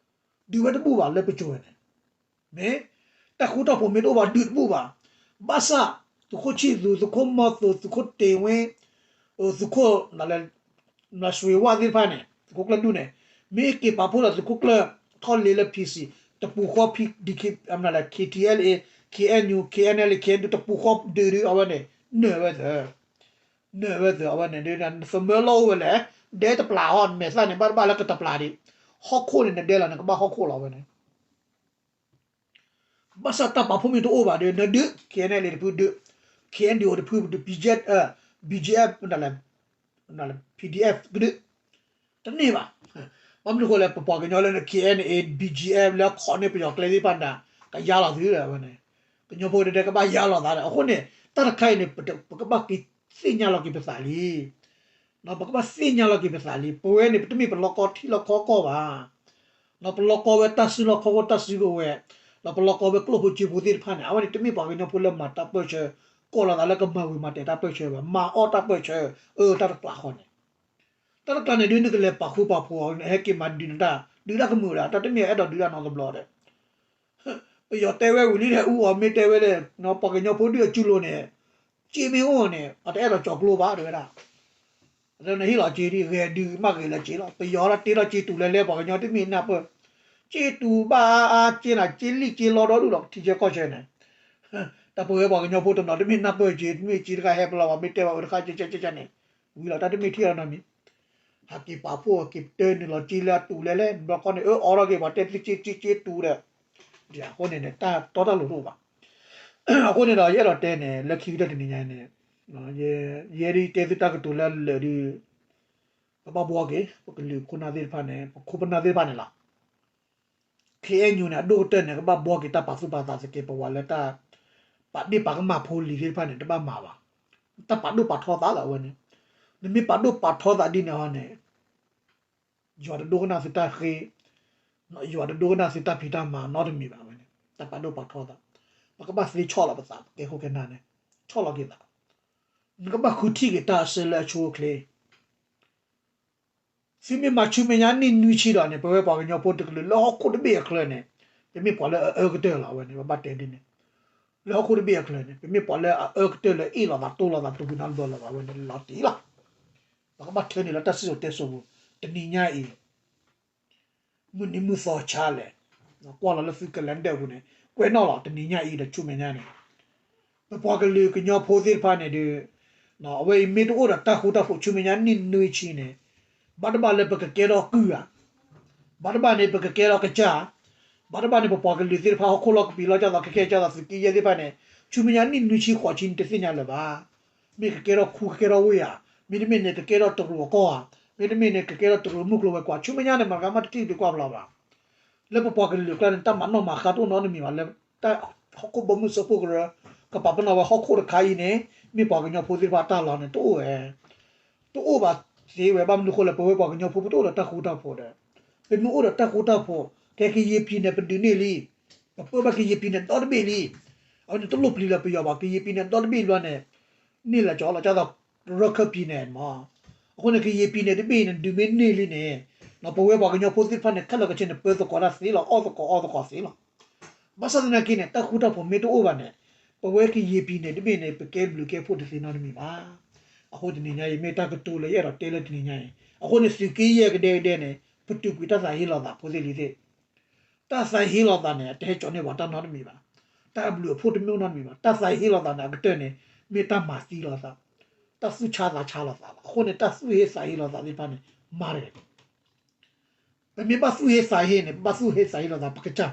ဒုးဝဲတဘူၣ်ဘၣ်လၢပစိၤဝဲန့ၣ် မ့ၢ် တၢ်ဃူတၢ်ဖိးမ့ၢ်တအိၣ်ဘၣ်ဒုးတဘူၣ်ဘၣ်. ဘၣ်ဆၣ် သုးခိၣ်ဆံၣ်သူး သုးခိၣ်မီၤသိး သုးခိၣ်တ့ၢ်ဝ့ သုးခိၣ် နစွ့ၤဝၣ်သ့ၣ်တဖၣ်န့ၣ် သုးခိၣ်ကျၢၢ်ဒူၣ်န့ၣ် မ့ၢ်က့ၤပာ်ဖှိၣ်ဒီးသုးခိၣ်ကျၢၢ်ထီၣ်လ့လၢ PC တပူၤဃီ KTLA, KNU, KNLA, KNDO တပူၤဃီဒုးဒုးအဝဲန့ၣ် နၢၤဝဲသၢ နၢၤဝဲသၢအဝဲန့ၣ် သမၢလီၢ်အိၣ်ဝဲလဲၣ်, ဒဲတပျၢ်ဟီ မဲာ်သၣ်န့ၣ် ဘၣ်တဘၣ်လၢကတပျၢ်ဒံး, ဟီၣ်ခိၣ်န့ၣ် နဒဲလီၤန့ၣ် ကဘၣ်ဟီၣ်ခိၣ်လီၤဝဲန့ၣ် ဘၣ်ဆၣ်တၢ်ပာ်ဖှိၣ်မ့ၢ်တအိၣ်ဘၣ်ဒီး နဒုး KNLA တဖုဒုး, KNDO တဖုဒုး, BGF, BGF ဒ်လဲၣ်, PDF ကဒုး, တန့ၢ်ဘၣ်. ဘၣ်မနုၤဃိလဲၣ် ပပှၤကညီလၢ KNA, BGF လၢခိးန့ၢ်ပယီၤကျဲသ့ၣ်တဖၣ်န့ၣ် ကယါလီၤသုဒီးဝဲန့ၣ်, ကညီဖိဒဲဒဲကဘၣ်ယါလီၤသးဒီး အဃိန့ၣ် တၢ်တခါအံၤန့ၣ် ပကဘၣ်က့ၤသ့ၣ်ညါလီၤက့ၤပသးလံ ပကဘၣ်သ့ၣ်ညါလီၤက့ၤပသးလံ. ပဝဲန့ၣ် ပတမ့ၢ်ပလီကီထံလီကီကီၢ်ဘၣ်. ပလီကီဝဲတၢ်စုလီၢ်ခီၣ်ခိၣ်တၢ်စုကဝဲၤ, ဒီးပလီကီဝဲကျိၣ်ဖိစ့ဖိသ့ၣ်တဖၣ်န့ၣ် အဝဲန့ၣ်တမ့ၢ်ပှၤကညီဖိလၢမၤတၢ်ပၢၢ်ဆၢ, ကိးလီၤသးလၢကမၤဝံၤမၤတဲာ်တၢ်ပၢၢ်ဆၢဘၣ်, မၤအီၣ်တၢ်ပၢၢ်ဆၢ, အၢ တၢ်တကျးဃီန့ၣ်, တၢ်တကျးန့ၣ်ဒ်နကလဲၤပာ်ဃူပာ်ဖိးအီၤ နဟဲက့ၤမၤဒုးနတၢ်, ဒုးတၢ်ကမုာ်ဒီး တၢ်တမ့ၢ်အဲၣ်ဒိးဒုးတၢ်နီတဘျီဒီး ပယီၤတဲဝဲဝံၤလံဒီး အူအီၤမ့ၢ်တဲဝဲလၢ ပှၤကညီဖိဒုးအစူလိာ်န့ၣ်, စ့မ့ၢ်အိၣ်န့ၣ် အတအဲၣ်ဒိးကၠီၤကျိဘၣ်တဲဝဲဒၣ်. နဟ့ၣ်လီၤစ့ဒ် ဂဲၤဒုးမးဂ့ၤလၢစ့လီၤ. ပယီၤလၢတ့ထီၣ်စ့တူာ်လဲၤလဲၤ ပှၤကညီတမ့ၢ်နၢ်ပၢၢ်, စ့တူာ်ဘၣ်အါအါ စ့နၤ စ့လံၣ်စ့လီဒီဒူၣ်လီၤ ထံဆၢကီၢ်ဆၢန့ၣ် တၢ်ပဝဲပှၤကညီဖိတနီၤတမ့ၢ်နၢ်ပၢၢ်စ့ တမ့ၢ်စ့တခါဟဲပလီၤဘၣ် မ့ၢ်တဲဘၣ်အၢတခါကကကန့ၣ် ဝံၤလီၤ တၢ်တမ့ၢ်ထံၣ်လီၤနီတမံၤ ဟးက့ၤပာ်ဖှိၣ် ဟးက့ၤပတၢနုာ်လီၤစ့လၢအတူာ်လဲၤလဲၤ ဘျီခီန့ၣ် အၢ အိးထီၣ်က့ၤ ပှၤတဲသုစ့စ့စ့တူာ်ဒီး အဃိန့ၣ်န့ၣ် တၢ်တီတၢ်လိၤတအိၣ်ဘၣ်. အဃိန့ၣ်ဒီး ယအဲၣ်ဒိးတဲန့ၣ် လၢခံကတၢၢ်တနံၤညါန့ၣ် ယဲဒၣ်တဲသုတၢ်ကတိၤလၢလၢာ်ဒီး ပဘၣ်ဘှီက့ၤ ပကလုာ်ခိၣ်နၢ်သ့ၣ်တဖၣ်န့ၣ် ပခိၣ်ပနၢ်သ့ၣ်တဖၣ်န့ၣ်လီၤ. ခ့အဲၣ်ယူၤန့ၣ် အဒိၣ်ကတၢၢ်န့ၣ် ကဘၣ်ဘှီက့ၤတၢ်ပာ်သူၣ်ပာ်သးသက့ ပဝဲလၢတၢ် ပာ်ဒ့ၣ်ပာ်ကမၣ်ဖိလံၤသ့ၣ်တဖၣ်န့ၣ် တဘၣ်မၤဘၣ်. တၢ်ပာ်ဒိၣ်ပာ်ထီသးလၢအဝဲန့ၣ် နမ့ၢ်ပာ်ဒိၣ်ပာ်ထီသးဒ်န့ၣ်အီၤန့ၣ် ယွၤတဒိကနၣ်သုတၢ်ဃ့, ယွၤတဒိကနၣ်သုတၢ်ဖံးတၢ်မၤနီတမံၤဘၣ်ဝဲန့ၣ် တၢ်ပာ်ဒိၣ်ပာ်ထီသး, ပကဘၣ်သ့ဆီၣ်လီၤပသး ပကဲခိၣ်ကဲနၢ်န့ၣ် ဆီၣ်လီၤက့ၤသး, နကဘၣ်ဃုထံၣ်က့ၤတၢ်အဆၢလၢအဆိအချ့ သုမ့ၢ်မၤဆူမဲာ်ညါနံၣ်နွံဆံဒီးန့ၣ် ပဝဲပှၤကညီဖိတကလုာ်လၢဟီၣ်ခိၣ်တဘ့ၣ်အချၢန့ၣ် ပမ့ၢ်ပှၤလၢအအၢကတၢၢ်လီၤဝဲန့ၣ် ပဘၣ်တဲဒ်န့ၣ်, လၢဟီၣ်ခိၣ်တဘ့ၣ်အချၢန့ၣ် ပမ့ၢ်ပှၤလၢအအၢကတၢၢ်လၢအ့ၣ်လိာ်သးတိၢ်လိာ်သး တူၢ်ဖံးနီတဘျီလၢၤဘၣ်ဝဲန့ၣ်လီၤတံၢ်လီၤ. ပကဘၣ်ထၢန့ၢ်လၢတၢ်စံၣ်စိၤတဲစိၤပူၤ တနံၤညါအံၤ မုၢ်နံၤမုၢ်သီဆါလဲၣ်, ကွၢ်လီၤလၢသုကလဲၤဒၢးပူၤန့ၣ် ကွဲးနီၣ်လီၤ တနံၤညါအံၤဒီးဆူမဲာ်ညါန့ၣ် ပပှၤကလုာ်ကညီဖိသ့ၣ်တဖၣ်န့ၣ်ဒီး အဝဲအံၤမ့ၢ်တအိၣ်ဒီးတၢ်ဃူတၢ်ဖိးဆူမဲာ်ညါနံၣ်နွံဆံန့ၣ် ဘၣ်တဘၣ်လၢပကကဲထီၣ်ကုၢ်ဧါ, ဘၣ်တဘၣ်န့ၣ် ပကကဲထီၣ်ကစၢ်, ဘၣ်တဘၣ်န့ၣ် ပပှၤကလုာ်သ့ၣ်တဖၣ်ဟီၣ်ခိၣ်လီၢ်ကပံာ်လီၢ်ကၢ်သး ကကဲကၢ်သးသုးက့ယဲၢ်သ့ၣ်တဖၣ်န့ၣ် ဆူမဲာ်ညါနံၣ်နွံဆံဃိးဆံန့ၣ် တသ့ၣ်ညါလၢၤဘၣ်. မ့ၢ်ကကဲထီၣ်ခူကကဲထီၣ်ဝ့ၢ်ဧါ, မ့တမ့ၢ်န့ၣ် ကကဲထီၣ်တရူးအကီၢ်ဧါ, မ့တမ့ၢ်န့ၣ် ကကဲထီၣ်တရူးမုၢ်ကျိၤဝဲၤကွာ် ဆူမဲာ်ညါန့ၣ် မတၤဂၤမးတထံၣ်ဒုးကွၢ်ဘျီဘၣ် လၢပပှၤကလုာ်အကျါန့ၣ် တၢ်မၤနီၣ်မၤဃါတအိၣ်နီတမံၤဘၣ် လၢတၢ်ဟီၣ်ခိၣ်ဘီမုၢ်စၢဖှိၣ်ကရၢ ကပာ်ပနီၣ်ဝဲဟီၣ်ခိၣ်တခါအံၤန့ၣ် မ့ၢ်ပှၤကညီဖိသ့ၣ်တဖၣ်တၢ်လီၤန့ၣ် တအိၣ်ဝဲ, တအိၣ်ဘၣ်သ့ဝဲ ဘၣ်မနုၤဃိလဲၣ် ပဝဲပှၤကညီဖိပတအိၣ်ဒီးတၢ်ဃူတၢ်ဖိးဒီး ပမ့ၢ်အိၣ်ဒီးတၢ်ဃူတၢ်ဖိး ကဲကယံာ်ပံၤန့ၣ် ပဒုးန့ၢ်လံ, ပပၢဘၣ်ကယံာ်ပံၤန့ၣ်ဒီတဘ့ၣ်လံ, အဝဲန့ၣ်တလိၣ်ပျံၤလၢပယီၤဘၣ် ကယံာ်ပံၤန့ၣ်ဒီတဘ့ၣ်လီၤန့ၣ် န့ၢ်လၢကၠီလီၤကၠီသး ရခၢၣ်ပံၤန့ၣ်မး, အဃိန့ၣ် ကယံာ်ပံၤန့ၣ်တဘ့ၣ်အံၤန့ၣ် ဒုးမ့ၢ်န့ၢ်လံန့ၣ်, ပဝဲပှၤကညီဖိသ့ၣ်တဖၣ်န့ၣ် ခဲလၢာ်ခဲဆ့န့ၣ် ပၢသကိးတၢ်သ့လီၤ အီၣ်သကိးအီသကိးသ့လီၤ. ဘၣ်ဆၣ်သနာ်က့န့ၣ် တၢ်ဃူတၢ်ဖိးမ့ၢ်တအိၣ်ဘၣ်န့ၣ် ပဝဲကယံာ်ပံၤန့ၣ်တဘ့ၣ်န့ၣ် ပကဲဘျုးကဲဖှိၣ်တသ့နီတမံၤဘၣ်. အဃိတနံၤညါအံၤ မ့ၢ်တၢ်ကတိၤလၢယအဲၣ်ဒိးတဲလၢတနံၤညါအံၤ, အဃိန့ၣ် သုးက့ယဲၢ်ကဒဲကဒဲန့ၣ် ပတုာ်ကွံာ်တၢ်သးဟ့လိာ်သးဖိသ့ၣ်လံၤသ့ၣ် တၢ်သးဟ့လိာ်သးန့ၣ် အတဟဲကၠီၤန့ၢ်ပှၤတၢ်နီတမံၤဘၣ်. တၢ်အဘျုးအဖှိၣ်တမ့ၢ်နီတမံၤဘၣ်. တၢ်သးဟ့လိာ်သးန့ၣ် အကတၢၢ်န့ၣ် မ့ၢ်တၢ်မၤသံလိာ်သး, တၢ်သူၣ်ဆါသးဆါလိာ်သးလီၤ. အဃိန့ၣ် တၢ်သူၣ်ဟ့သးဟ့လိာ်သးသ့ၣ်တဖၣ်န့ၣ် မၤတဂ့ၤ. ပမ့ၢ်ဘၣ်သူၣ်ဟ့သးဟ့န့ၣ် ပဘၣ်သူၣ်ဟ့သးဟ့လိာ်သး ပကစၢ်,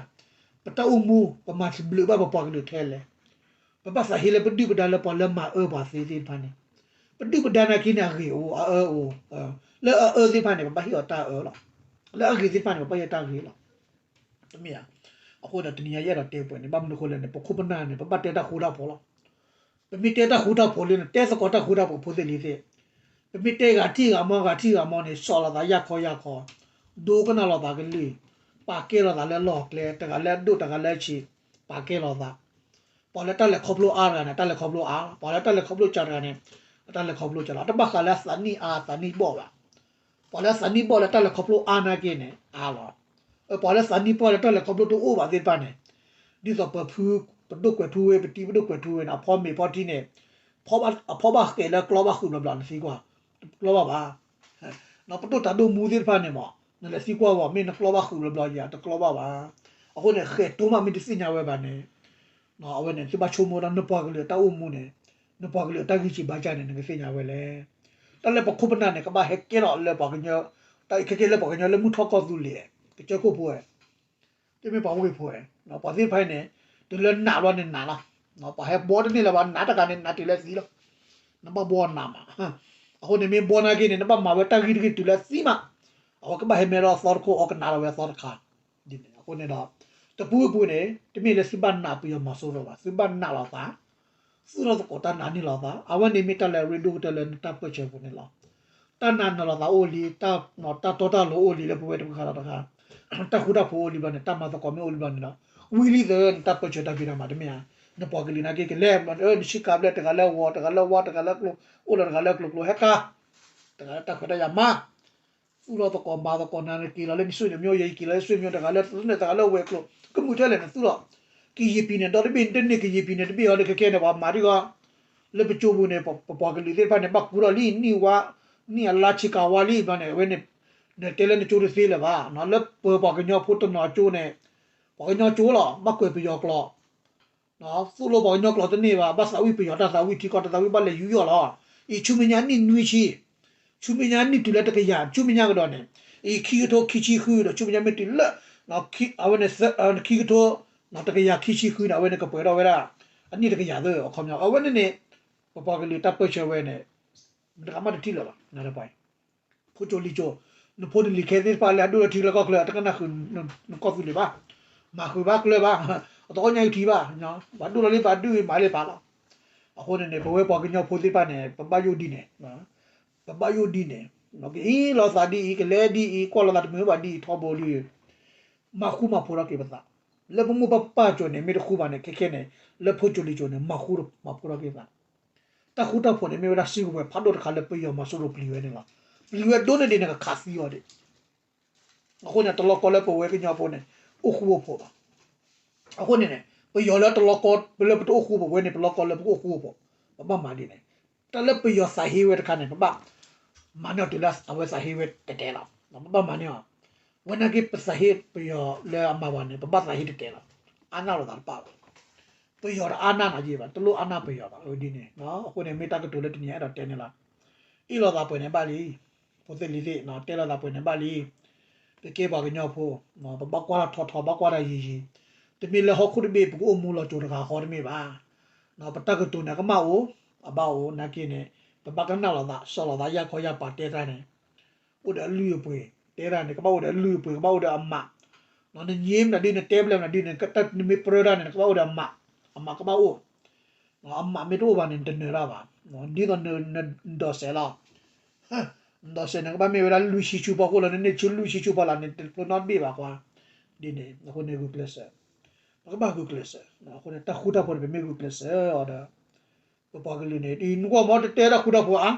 ပတၢ်အိၣ်မူ ပမၤဘျုးဘၣ်ပပှၤကလုာ်ထဲလဲၣ်. ပဘၣ်သးဟ့လၢပဒုၣ်ပဒါလၢပှၤလၢမၤအၢပှၤသ့သ့ၣ်တဖၣ်န့ၣ်, ပဒုၣ်ပဒါနာ်က့န့ၣ် အဂ့ၤအိၣ် အအၢအိၣ်, လၢအအၢသ့ၣ်တဖၣ်န့ၣ် ပဘၣ်ဟ့ၣ်အီၤတၢ်အၢလီၤ. လၢအဂ့ၤသ့ၣ်တဖၣ်န့ၣ် ပဘၣ်ဟ့ၣ်အီၤတၢ်ဂ့ၤလီၤ. တမ့ၢ်ဧါ. အဃိဒီးတနံၤညါယအဲၣ်ဒိးတဲပှဲၤန့ၣ် ဘၣ်မနုၤအဃိလဲၣ်န့ၣ် ပခိၣ်ပနၢ်န့ၣ် ပဘၣ်တဲတၢ်ဃူတၢ်ဖိးလီၤ. ပမ့ၢ်တဲတၢ်ဃူတၢ်ဖိးလံန့ၣ် တဲသကိးတၢ်ဃူတၢ်ဖိးဖိသ့ၣ်လံၤသ့ၣ်, ပမ့ၢ်တဲဂၤထံၣ်ဂၤမီ ဂၤထံၣ်ဂၤမီန့ၣ် စိာ်လိာ်သးယၢ်ခီယၢ်ခီ, ဒိကနၣ်လိာ်သးကလုၢ်, ပာ်ကဲလိာ်သးလၢလီၢ်ကျဲ တဂၤလၢအဒိၣ်တဂၤလၢအဆံး, ပာ်ကဲလိာ်သး ပှၤလၢတၢ်လဲၤခီဖျိအါတဂၤန့ၣ် တၢ်လဲၤခီဖျိအါ, ပှၤလၢတၢ်လဲၤခီဖျိစှၤတဂၤန့ၣ် တၢ်လဲၤခီဖျိစှၤလီၤ. အတဘၣ်ဃးလၢအသးနံၣ်အါသးနံၣ်ဘီၣ်ဘၣ်. ပှၤလၢအသးနံၣ်ဘီၣ်လၢတၢ်လဲၤခီဖျိအါနာ်က့န့ၣ် အါလီၤ. ပှၤလၢသးနံၣ်ဘီၣ်လၢတၢ်လဲၤခီဖျိတအိၣ်ဘၣ်သ့ၣ်တဖၣ်န့ၣ်, ဒ်သိးပဖု ပဒိၣ်ကွဲးထူဝ့ ပတံၤပဒိၣ်ကွဲးထူဝ့န့ၣ် အဖီမ့ၤဖီထံန့ၣ် အဖီဘၣ်ဃဲးလၢကျီဘၣ်ဃုာ်ဘျီဘျီ နသံကွၢ်, တကျီဘၣ်ဘၣ်. ပဒိၣ်တၢ်ဒိၣ်မူသ့ၣ်တဖၣ်န့ၣ်မး နလဲၤသံကွၢ်ဝဲ မ့ၢ်နကျီဘၣ်ဃုာ်ဘျီဘျီယၤ တကျီဘၣ်ဘၣ်. အဃိန့ၣ် ဃဲးတိမးမ့ၢ်တသ့ၣ်ညါဝဲဘၣ်န့ၣ် အဝဲန့ၣ် သုဘၣ်ဆိကမိၣ်ဒီးနပှၤကလုာ်အတၢ်အိၣ်မူန့ၣ်, နပှၤကလုာ်အတၢ်ဂံၢ်စၢ်ဘါစၢ်န့ၣ် နကသ့ၣ်ညါဝဲလဲၣ်. တၢ်လၢပခိၣ်ပနၢ်န့ၣ် ကဘၣ်ဟဲကဲထီၣ်လၢပှၤကညီ, တၢ်ခဲကဲလၢပှၤကညီလၢမုၢ်ထီၣ်ကီၢ်သူလ့ၤ, ကစၢၢ်ခိၣ်ဖိဝဲ, တမ့ၢ်ပှၤဝ့ၢ်ဖိဝဲ, ပှၤသ့ၣ်တဖၣ်အံၤန့ၣ် တုၤလၢနာ်ဘျီန့ၣ်နာ်လီၤ. ပှၤဟဲဘှီတန့ၢ်လၢၤဘၣ် နာ်တဂၤန့ၣ် နာ်တုၤလၢသံလီၤ. နဘၣ်ဘှီအနာ်မး. အဃိန့ၣ်မ့ၢ်ဘှီနာ်က့န့ၣ် နဘၣ်မၤဝဲတၢ်ဂ့ၢ်တဂ့ၢ်တုၤလၢသံမး, အဝဲကဘၣ်ဟဲမဲထီၣ်အသီတခိၣ် အီကနၣ်လီၤဝဲအသီတခါ ဒ်န့ၣ်. အဃိန့ၣ်ဒီး တပူၤပူၤန့ၣ် တမ့ၢ်လၢသုဘၣ်နာ်ပယီၤမီၤစိရိၤဘၣ်, သုဘၣ်နာ်လိာ်သး, သူၣ်ထီၣ်သကိးတၢ်နာ်န့ၢ်လိာ်သး, အဝဲန့ၣ်မ့ၢ်တၢ်လၢအရ့ဒိၣ်ကတၢၢ်လၢနတၢ်ပၢၢ်ဆၢပူၤန့ၣ်လီၤ. တၢ်နာ်နာ်လိာ်သးအိၣ်လံ, တၢ်တီတၢ်လိၤအိၣ်လံလၢပဝဲတခါဒီးတခါ, တၢ်ဃူတၢ်ဖိးအိၣ်လံဘျီန့ၣ် တၢ်မၤသကိးမ့ၢ်အိၣ်လံဘျီန့ၣ်ဒီး ဝံၤလံသၢနတၢ်ပၢၢ်ဆၢတၢ်ဖံးတၢ်မၤတမ့ၢ်ဧါ. နပှၤကလုာ်နာ်က့ကလဲၤ နဆံးကၤဘျဲၣ် တဂၤလၢအဂီၤ တဂၤလၢအဝါ တဂၤလၢကျိ, အိၣ်လီၤတဂၤလၢကျိကျိဟဲကၤ, တဂၤလၢတၢ်ခွဲးတၢ်ယာ်မၤ သူၣ်ထီၣ်သကိးမၤသကိးနၤ နက့ၤလီၤလၢနစုန့ၣ် မ့ၢ်ယဲယက့ၤလီၤလၢစုမ့ၢ်တဂၤလၢ တဂၤလၢဝဲၤကျိၤ ကမုာ်ထဲလဲၣ်နသူၣ်ထီၣ်. ကယံာ်ပံၤန့ၣ် ဒီတဘ့ၣ်တန့ၢ် ကယံာ်ပံၤန့ၣ် တဘ့ၣ်အီၤလၢခဲခဲန့ၣ် ပှၤမၤဒ်ဂီၤ လၢပကၠိပူၤန့ၣ် ပပှၤကလုာ်သ့ၣ်တဖၣ်န့ၣ် ဘၣ်ကူထီၣ်လံ နံၣ်ဝါ နံၣ်အလါဆံးကၤဝါလံဘျီန့ၣ် အဝဲန့ၣ် နတဲလၢနကၠိတသ့လၢၤဘၣ်. လၢပပှၤကညီဖိတနီၤကၠိန့ၣ် ပှၤကညီကၠိလီၤ ဘၣ်ကွဲးပယီၤကျိာ် သိၣ်လိပှၤကညီကျိာ်တန့ၢ်ဘၣ် ဘၣ်သးဝံၣ်ပယီၤတၢ်သးဝံၣ်ထံကီၢ်တၢ်သးဝံၣ်ဘၣ်လဲၤယူးယီၣ်လီၤ. အံၤဆူမဲာ်ညါနံၣ်နွံဆံ, ဆူမဲာ်ညါနံၣ်တုၤလၢတကယၤ ဆူမဲာ်ညါကဒီးန့ၣ်, အံၤခံကထိခံဆံဃုဒီး ဆူမဲာ်ညါမ့ၢ်တုၤလၢ အဝဲန့ၣ် ခံကထိ တကယၤခံဆံဃုန့ၣ် အဝဲန့ၣ်ကပှဲၤထီၣ်ဝဲဒၣ် အနံၣ်တကယၤသၢ အခီပညီ အဝဲန့ၣ်န့ၣ် ပပှၤကလုာ်တၢ်ပၢၢ်ဆၢဝဲန့ၣ် မတဂၤမးတထံၣ်လၢၤဘၣ် ဖိကၠိလံၤကၠိ, နဖိနလံၤခဲသ့ၣ်တဖၣ်လၢအဒိၣ်လၢထံလၢကီၢ်ချၢ တကနၣ်ဃုာ်နကီၢ်သူလ့ၤဘၣ်, မၤဃုာ်ဘၣ်ကျၢၤဘၣ်, အတအီၣ်ညါအံၤထံဘၣ်, ပှၤဒိၣ်လီၤလံ ပှၤဒုးမၤလံပာ်လီၤ. အဃိန့ၣ်န့ၣ် ပဝဲပှၤကညီဖိသ့ၣ်တဖၣ်န့ၣ် ပဘၣ်ယိၣ်ဒ်န့ၣ်, ပဘၣ်ယိၣ်ဒ်န့ၣ်, ကအ့ၣ်လိာ်သးဒ်အံၤ ကလဲၤဒ်အံၤ ကွၢ်လိာ်သးတမုာ်ဘၣ်ဒ်အံၤ ထီဘိလံ မၤဃူမၤဖိးထီၣ်က့ၤပသး, လၢပမိၢ်ပပၢ်ကၠိန့ၣ် မ့ၢ်တဃူဘၣ်န့ၣ် ခဲခဲန့ၣ် လၢဖိကၠိလံၤကၠိန့ၣ် မၤဃူမၤဖိးထီၣ်က့ၤသး, တၢ်ဃူတၢ်ဖိးန့ၣ် မ့ၢ်ဝဲဒၣ်စုကဝဲၤဖးဒိၣ်တခါလၢပယီၤမီၤစိရိၤပျံၤဝဲန့ၣ်လီၤ. ပျံၤဝဲဒိၣ်န့ၢ်ဒံးန့ၣ် ကခးသံအီၤဒံး. အဃိန့ၣ် တလီၢ်ကီလၢပဝဲကညီဖိန့ၣ် အိၣ်ဃူအိၣ်ဖိးဘၣ်. အဃိန့ၣ်န့ၣ် ပယီၤလၢတလီၢ်ကီ လၢပတအိၣ်ဃူအိၣ်ဖိး ပဝဲန့ၣ် ပလီၢ်ကီလၢပကအိၣ်ဃူအိၣ်ဖိး, ပဘၣ်မၤဒ်န့ၣ်, တၢ်လၢပယီၤသးဟ့ဝဲတခါန့ၣ် ပဘၣ်မၤန့ၢ်အီၤတုၤလၢအဝဲသးဟ့ဝဲတဲာ်တဲာ်လီၤ. ပဘၣ်မၤန့ၢ်အီၤ, ဝဲနာ်က့ပသးဟ့ပယီၤလၢအမၤဘၣ်န့ၣ် ပဘၣ်သးဟ့တဲာ်တဲာ်လီၤ. အါနၢ်လိာ်သးတပာ်ဘၣ်. ပယီၤတအါနၢ်နၤယံၤဘၣ်, တလိၣ်အါနၢ်ပယီၤဘၣ်, အဝဲဒ်န့ၣ်. အဃိန့ၣ် မ့ၢ်တၢ်ကတိၤလၢတနံၤညါအဲၣ်ဒိးတဲန့ၣ်လီၤ. အ့ၣ်လိာ်သးပှဲၤန့ၣ်ဘၣ်လံ, ဖိသ့ၣ်လံၤသ့ၣ် တဲလိာ်သးပှဲၤန့ၣ်ဘၣ်လံ. ပကဲပှၤကညီဖိ, ပဘၣ်ကွၢ်တၢ်ထီထီ ဘၣ်ကွၢ်တၢ်ယံၤယံၤ, တမ့ၢ်လၢဟီၣ်ခိၣ်တဘ့ၣ် ပကအိၣ်မူလီၤစိၤတဂၤဃီတမ့ၢ်ဘၣ်. ပတၢ်ကတိၤန့ၣ် ကမၣ်အိၣ်, အဘၣ်အိၣ်, နာ်က့န့ၣ် ပဘၣ်ကနၣ်လိာ်သး စိာ်လိာ်သး ယၢ်ခီယၢ်ပၤတဲတၢ်န့ၣ် အိၣ်ဒီးအလုၢ်အပှ့ၤ, တဲတၢ်န့ၣ် ကဘၣ်အိၣ်ဒီးအလုၢ်အပှ့ၤ ကဘၣ်အိၣ်ဒီးအမး, နငြိမ်နဒုး နတဲဘျဲၣ်နဒုး နမ့ၢ်ပြၢတၢ်န့ၣ် နကဘၣ်အိၣ်ဒီးအမး, အမးကဘၣ်အိၣ်, အမးမ့ၢ်တအိၣ်ဘၣ်န့ၣ် နတနၢၤတၢ်ဘၣ်, ဒ်သိးနဒိးစဲးလီၤ, နဒိးစဲးန့ၣ် ကဘၣ်မ့ၢ်ဝဲဒၣ်လွံၢ်ဆံဆူဖီခိၣ်လီၤ, နန့ၢ်ဆူလွံၢ်ဆံဆူဖီလၢ်န့ၣ် တဖျိနီတဘ့ၣ်ဘၣ်ကွၢ်, ဒ်န့ၣ် အဃိန့ၣ်ဂုာ်ကျဲးစၢး, ပကဘၣ်ဂုာ်ကျဲးစၢး, အဃိန့ၣ် တၢ်ဃူတၢ်ဖိးန့ၣ် ပမ့ၢ်ဂုာ်ကျဲးစၢးအီၤဒီး ပပှၤကလုာ်န့ၣ် နကွၢ်မ့ၢ်တတဲတၢ်ဃူတၢ်ဖိးဧါ,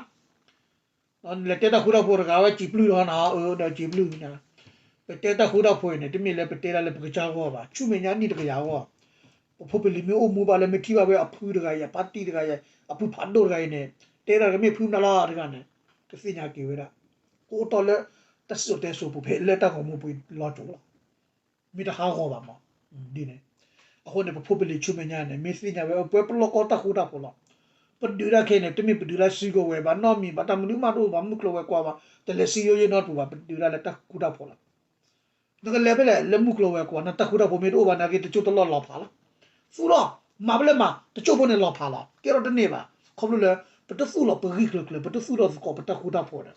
လဲၤတဲတၢ်ဃူတၢ်ဖိးတဂၤဝဲစံးပျုၢ်ဒီးနီၤ, အၢ ဒီးစံးပျုၢ်, ပတဲတၢ်ဃူတၢ်ဖိးအံၤန့ၣ် တမ့ၢ်လၢပတဲဒၣ်လၢပကစၢ်ဂီၢ်ဘၣ်, ဆူမဲာ်ညါနံၣ်တကယၤအဂီၢ်, ပဖိပလံၤမ့ၢ်အိၣ်မူဘၣ်လၢမ့ၢ်ထံၣ်ဘၣ်ဝဲအဖုတဂၤအံၤ အပၢ်တံၢ်တဂၤအံၤ အဖုဖးဒိၣ်တဂၤအံၤန့ၣ် တဲဒၣ်ကမ့ၢ်ဖုမနုၤလီၤတဂၤန့ၣ် ကသ့ၣ်ညါက့ၤဝဲဒၣ်, ကအိၣ်တီၢ်လၢ တၢ်စံၣ်စိၤတဲစိၤပူၤဖဲလၢတၢ်ဂီၤမူပူၤလီၤစိၤလီၤ. မ့ၢ်တဟးဂီၤဘၣ်မး, ဒ်န့ၣ်, အဃိန့ၣ် ပဖိပလံၤဆူမဲာ်ညါန့ၣ် မ့ၢ်သ့ၣ်ညါဝဲ ပဝဲပလီၢ်ကီတၢ်ဃူတၢ်ဖိးလီၤ. ပဒုးဒၣ်ခဲအံၤန့ၣ် တမ့ၢ်ပဒုးလၢစုကဝဲၤဘၣ်, နီတမံၤဘၣ်, တၢ်မနုၤမးတအိၣ်ဘၣ်, မုၢ်ကျိၤဝဲၤကွာ်ဘၣ်, တလဲၤစံယိယိနီတပူၤဘၣ်, ပဒုးဒၣ်လၢတၢ်ဃူတၢ်ဖိးလီၤ. နကလဲၤဖဲလဲၣ် လၢမုၢ်ကျိၤဝဲၤကွာ် နတၢ်ဃူတၢ်ဖိးမ့ၢ်တအိၣ်ဘၣ်နာ်က့ တစိၢ်တလီၢ်လီၤဖးလီၤ. သူၣ်လီၤ, မၤဖဲလဲၣ်မၤ, တစိၢ်ဖိန့ၣ်လီၤဖးလီၤ. ကဲထီၣ်တန့ၢ်ဘၣ်, ခီဖျိလၢ ပတသူၣ်လီၤပဂံၢ်ကျၢၤကျၢၤ, ပတသူၣ်ထီၣ်သကိးပတၢ်ဃူတၢ်ဖိးဒီး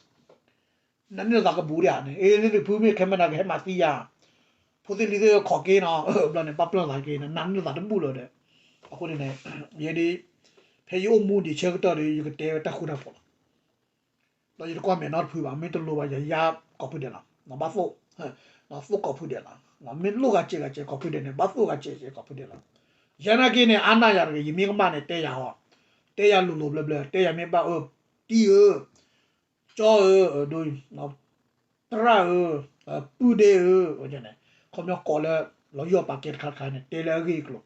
နန့ၢ်လိာ်သးကဘူးဒံးဧါန့ၣ်, အ့ လၢနဖုမ့ၢ်ခဲမနၤကဟဲမၤသံယၤ, ဖိသ့ၣ်လံၤသ့ၣ်ခီၣ်က့ၤနီၤ, ဘျီန့ၣ် ဘၣ်ပျၢ်သးက့ၤန့ၣ် နန့ၢ်လိာ်သးတဘူးလၢၤဒီး, အဃိန့ၣ်န့ၣ်, ယဲဒၣ်, ဖဲယအိၣ်မူဒံးဆၢကတီၢ်ဒီး ယကတဲဝဲတၢ်ဃူတၢ်ဖိးလီၤ. ဒီးယတကွၢ်မဲာ်နီတဖုဘၣ်, မ့ၢ်တလိၤဘၣ် ယၤယၤကိးဖုဒဲးလီၤ, ဘၣ်သိၣ်, သိၣ်ကိးဖုဒဲးလီၤ, မ့ၢ်လိၣ်ဂၤစဲးဂၤစဲးကိးဖုဒဲးန့ၣ် ဘၣ်သိၣ်ဂၤစဲးဂၤစဲးကိးဖုဒဲးလီၤ. ယၤနာ်က့န့ၣ် အါနၢ်ယၤတဂ့ၤ, ယမ့ၢ်ကမၣ်န့ၣ် တဲယၤဟီ, တဲယၤလိၤလိၤဘျၢဘျၢ, တဲယၤမ့ၢ်ဘၣ်အၢ, တံၢ်ဧၢ, ကၠီဧၢ, ဒိ, သရၣ်ဧၢ, ပုၢ်ဒ့ဧၢ, န့ၣ်, ခီပညီကိးလၢ လီၤယီၢ်ပာ်ကဲတခါတခါန့ၣ် တဲလၢအဂ့ၢ်အကျိၤ,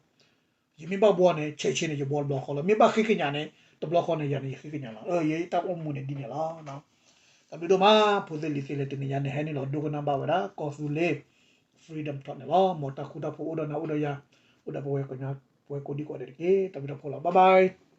ယမ့ၢ်ဘၣ်ဘှီန့ၣ် ဆဲးဆ့န့ၣ် ယဘှီတဘျီဃီလီၤ, မ့ၢ်ဘၣ်ဃ့ကညးန့ၣ် တဘျီဃီန့ၣ် ယၤန့ၣ် ယဃ့ကညးလီၤ, ယတၢ်အိၣ်မူန့ၣ်ဒ်န့ၣ်လီၤ. တၢ်ဘျုးဒိၣ်မး ဖိသ့ၣ်လံၤသ့ၣ်လၢတနံၤညါန့ၣ် ဟဲနုာ်လီၤဒိကနၣ်ဘၣ်ဝဲဒၣ် ကီၢ်သူလ့ၤ Freedom Talk န့ၣ်လီၤ, မ်တၢ်ဃူတၢ်ဖိးအိၣ်ဒီးနၤအိၣ်ဒီးယၤ, အိၣ်ဒီးပဝဲကိးဒံကိးဒဲးတက့ၢ်, တၢ်ဘျုးတၢ်ဖှိၣ်လီၤ, bye bye.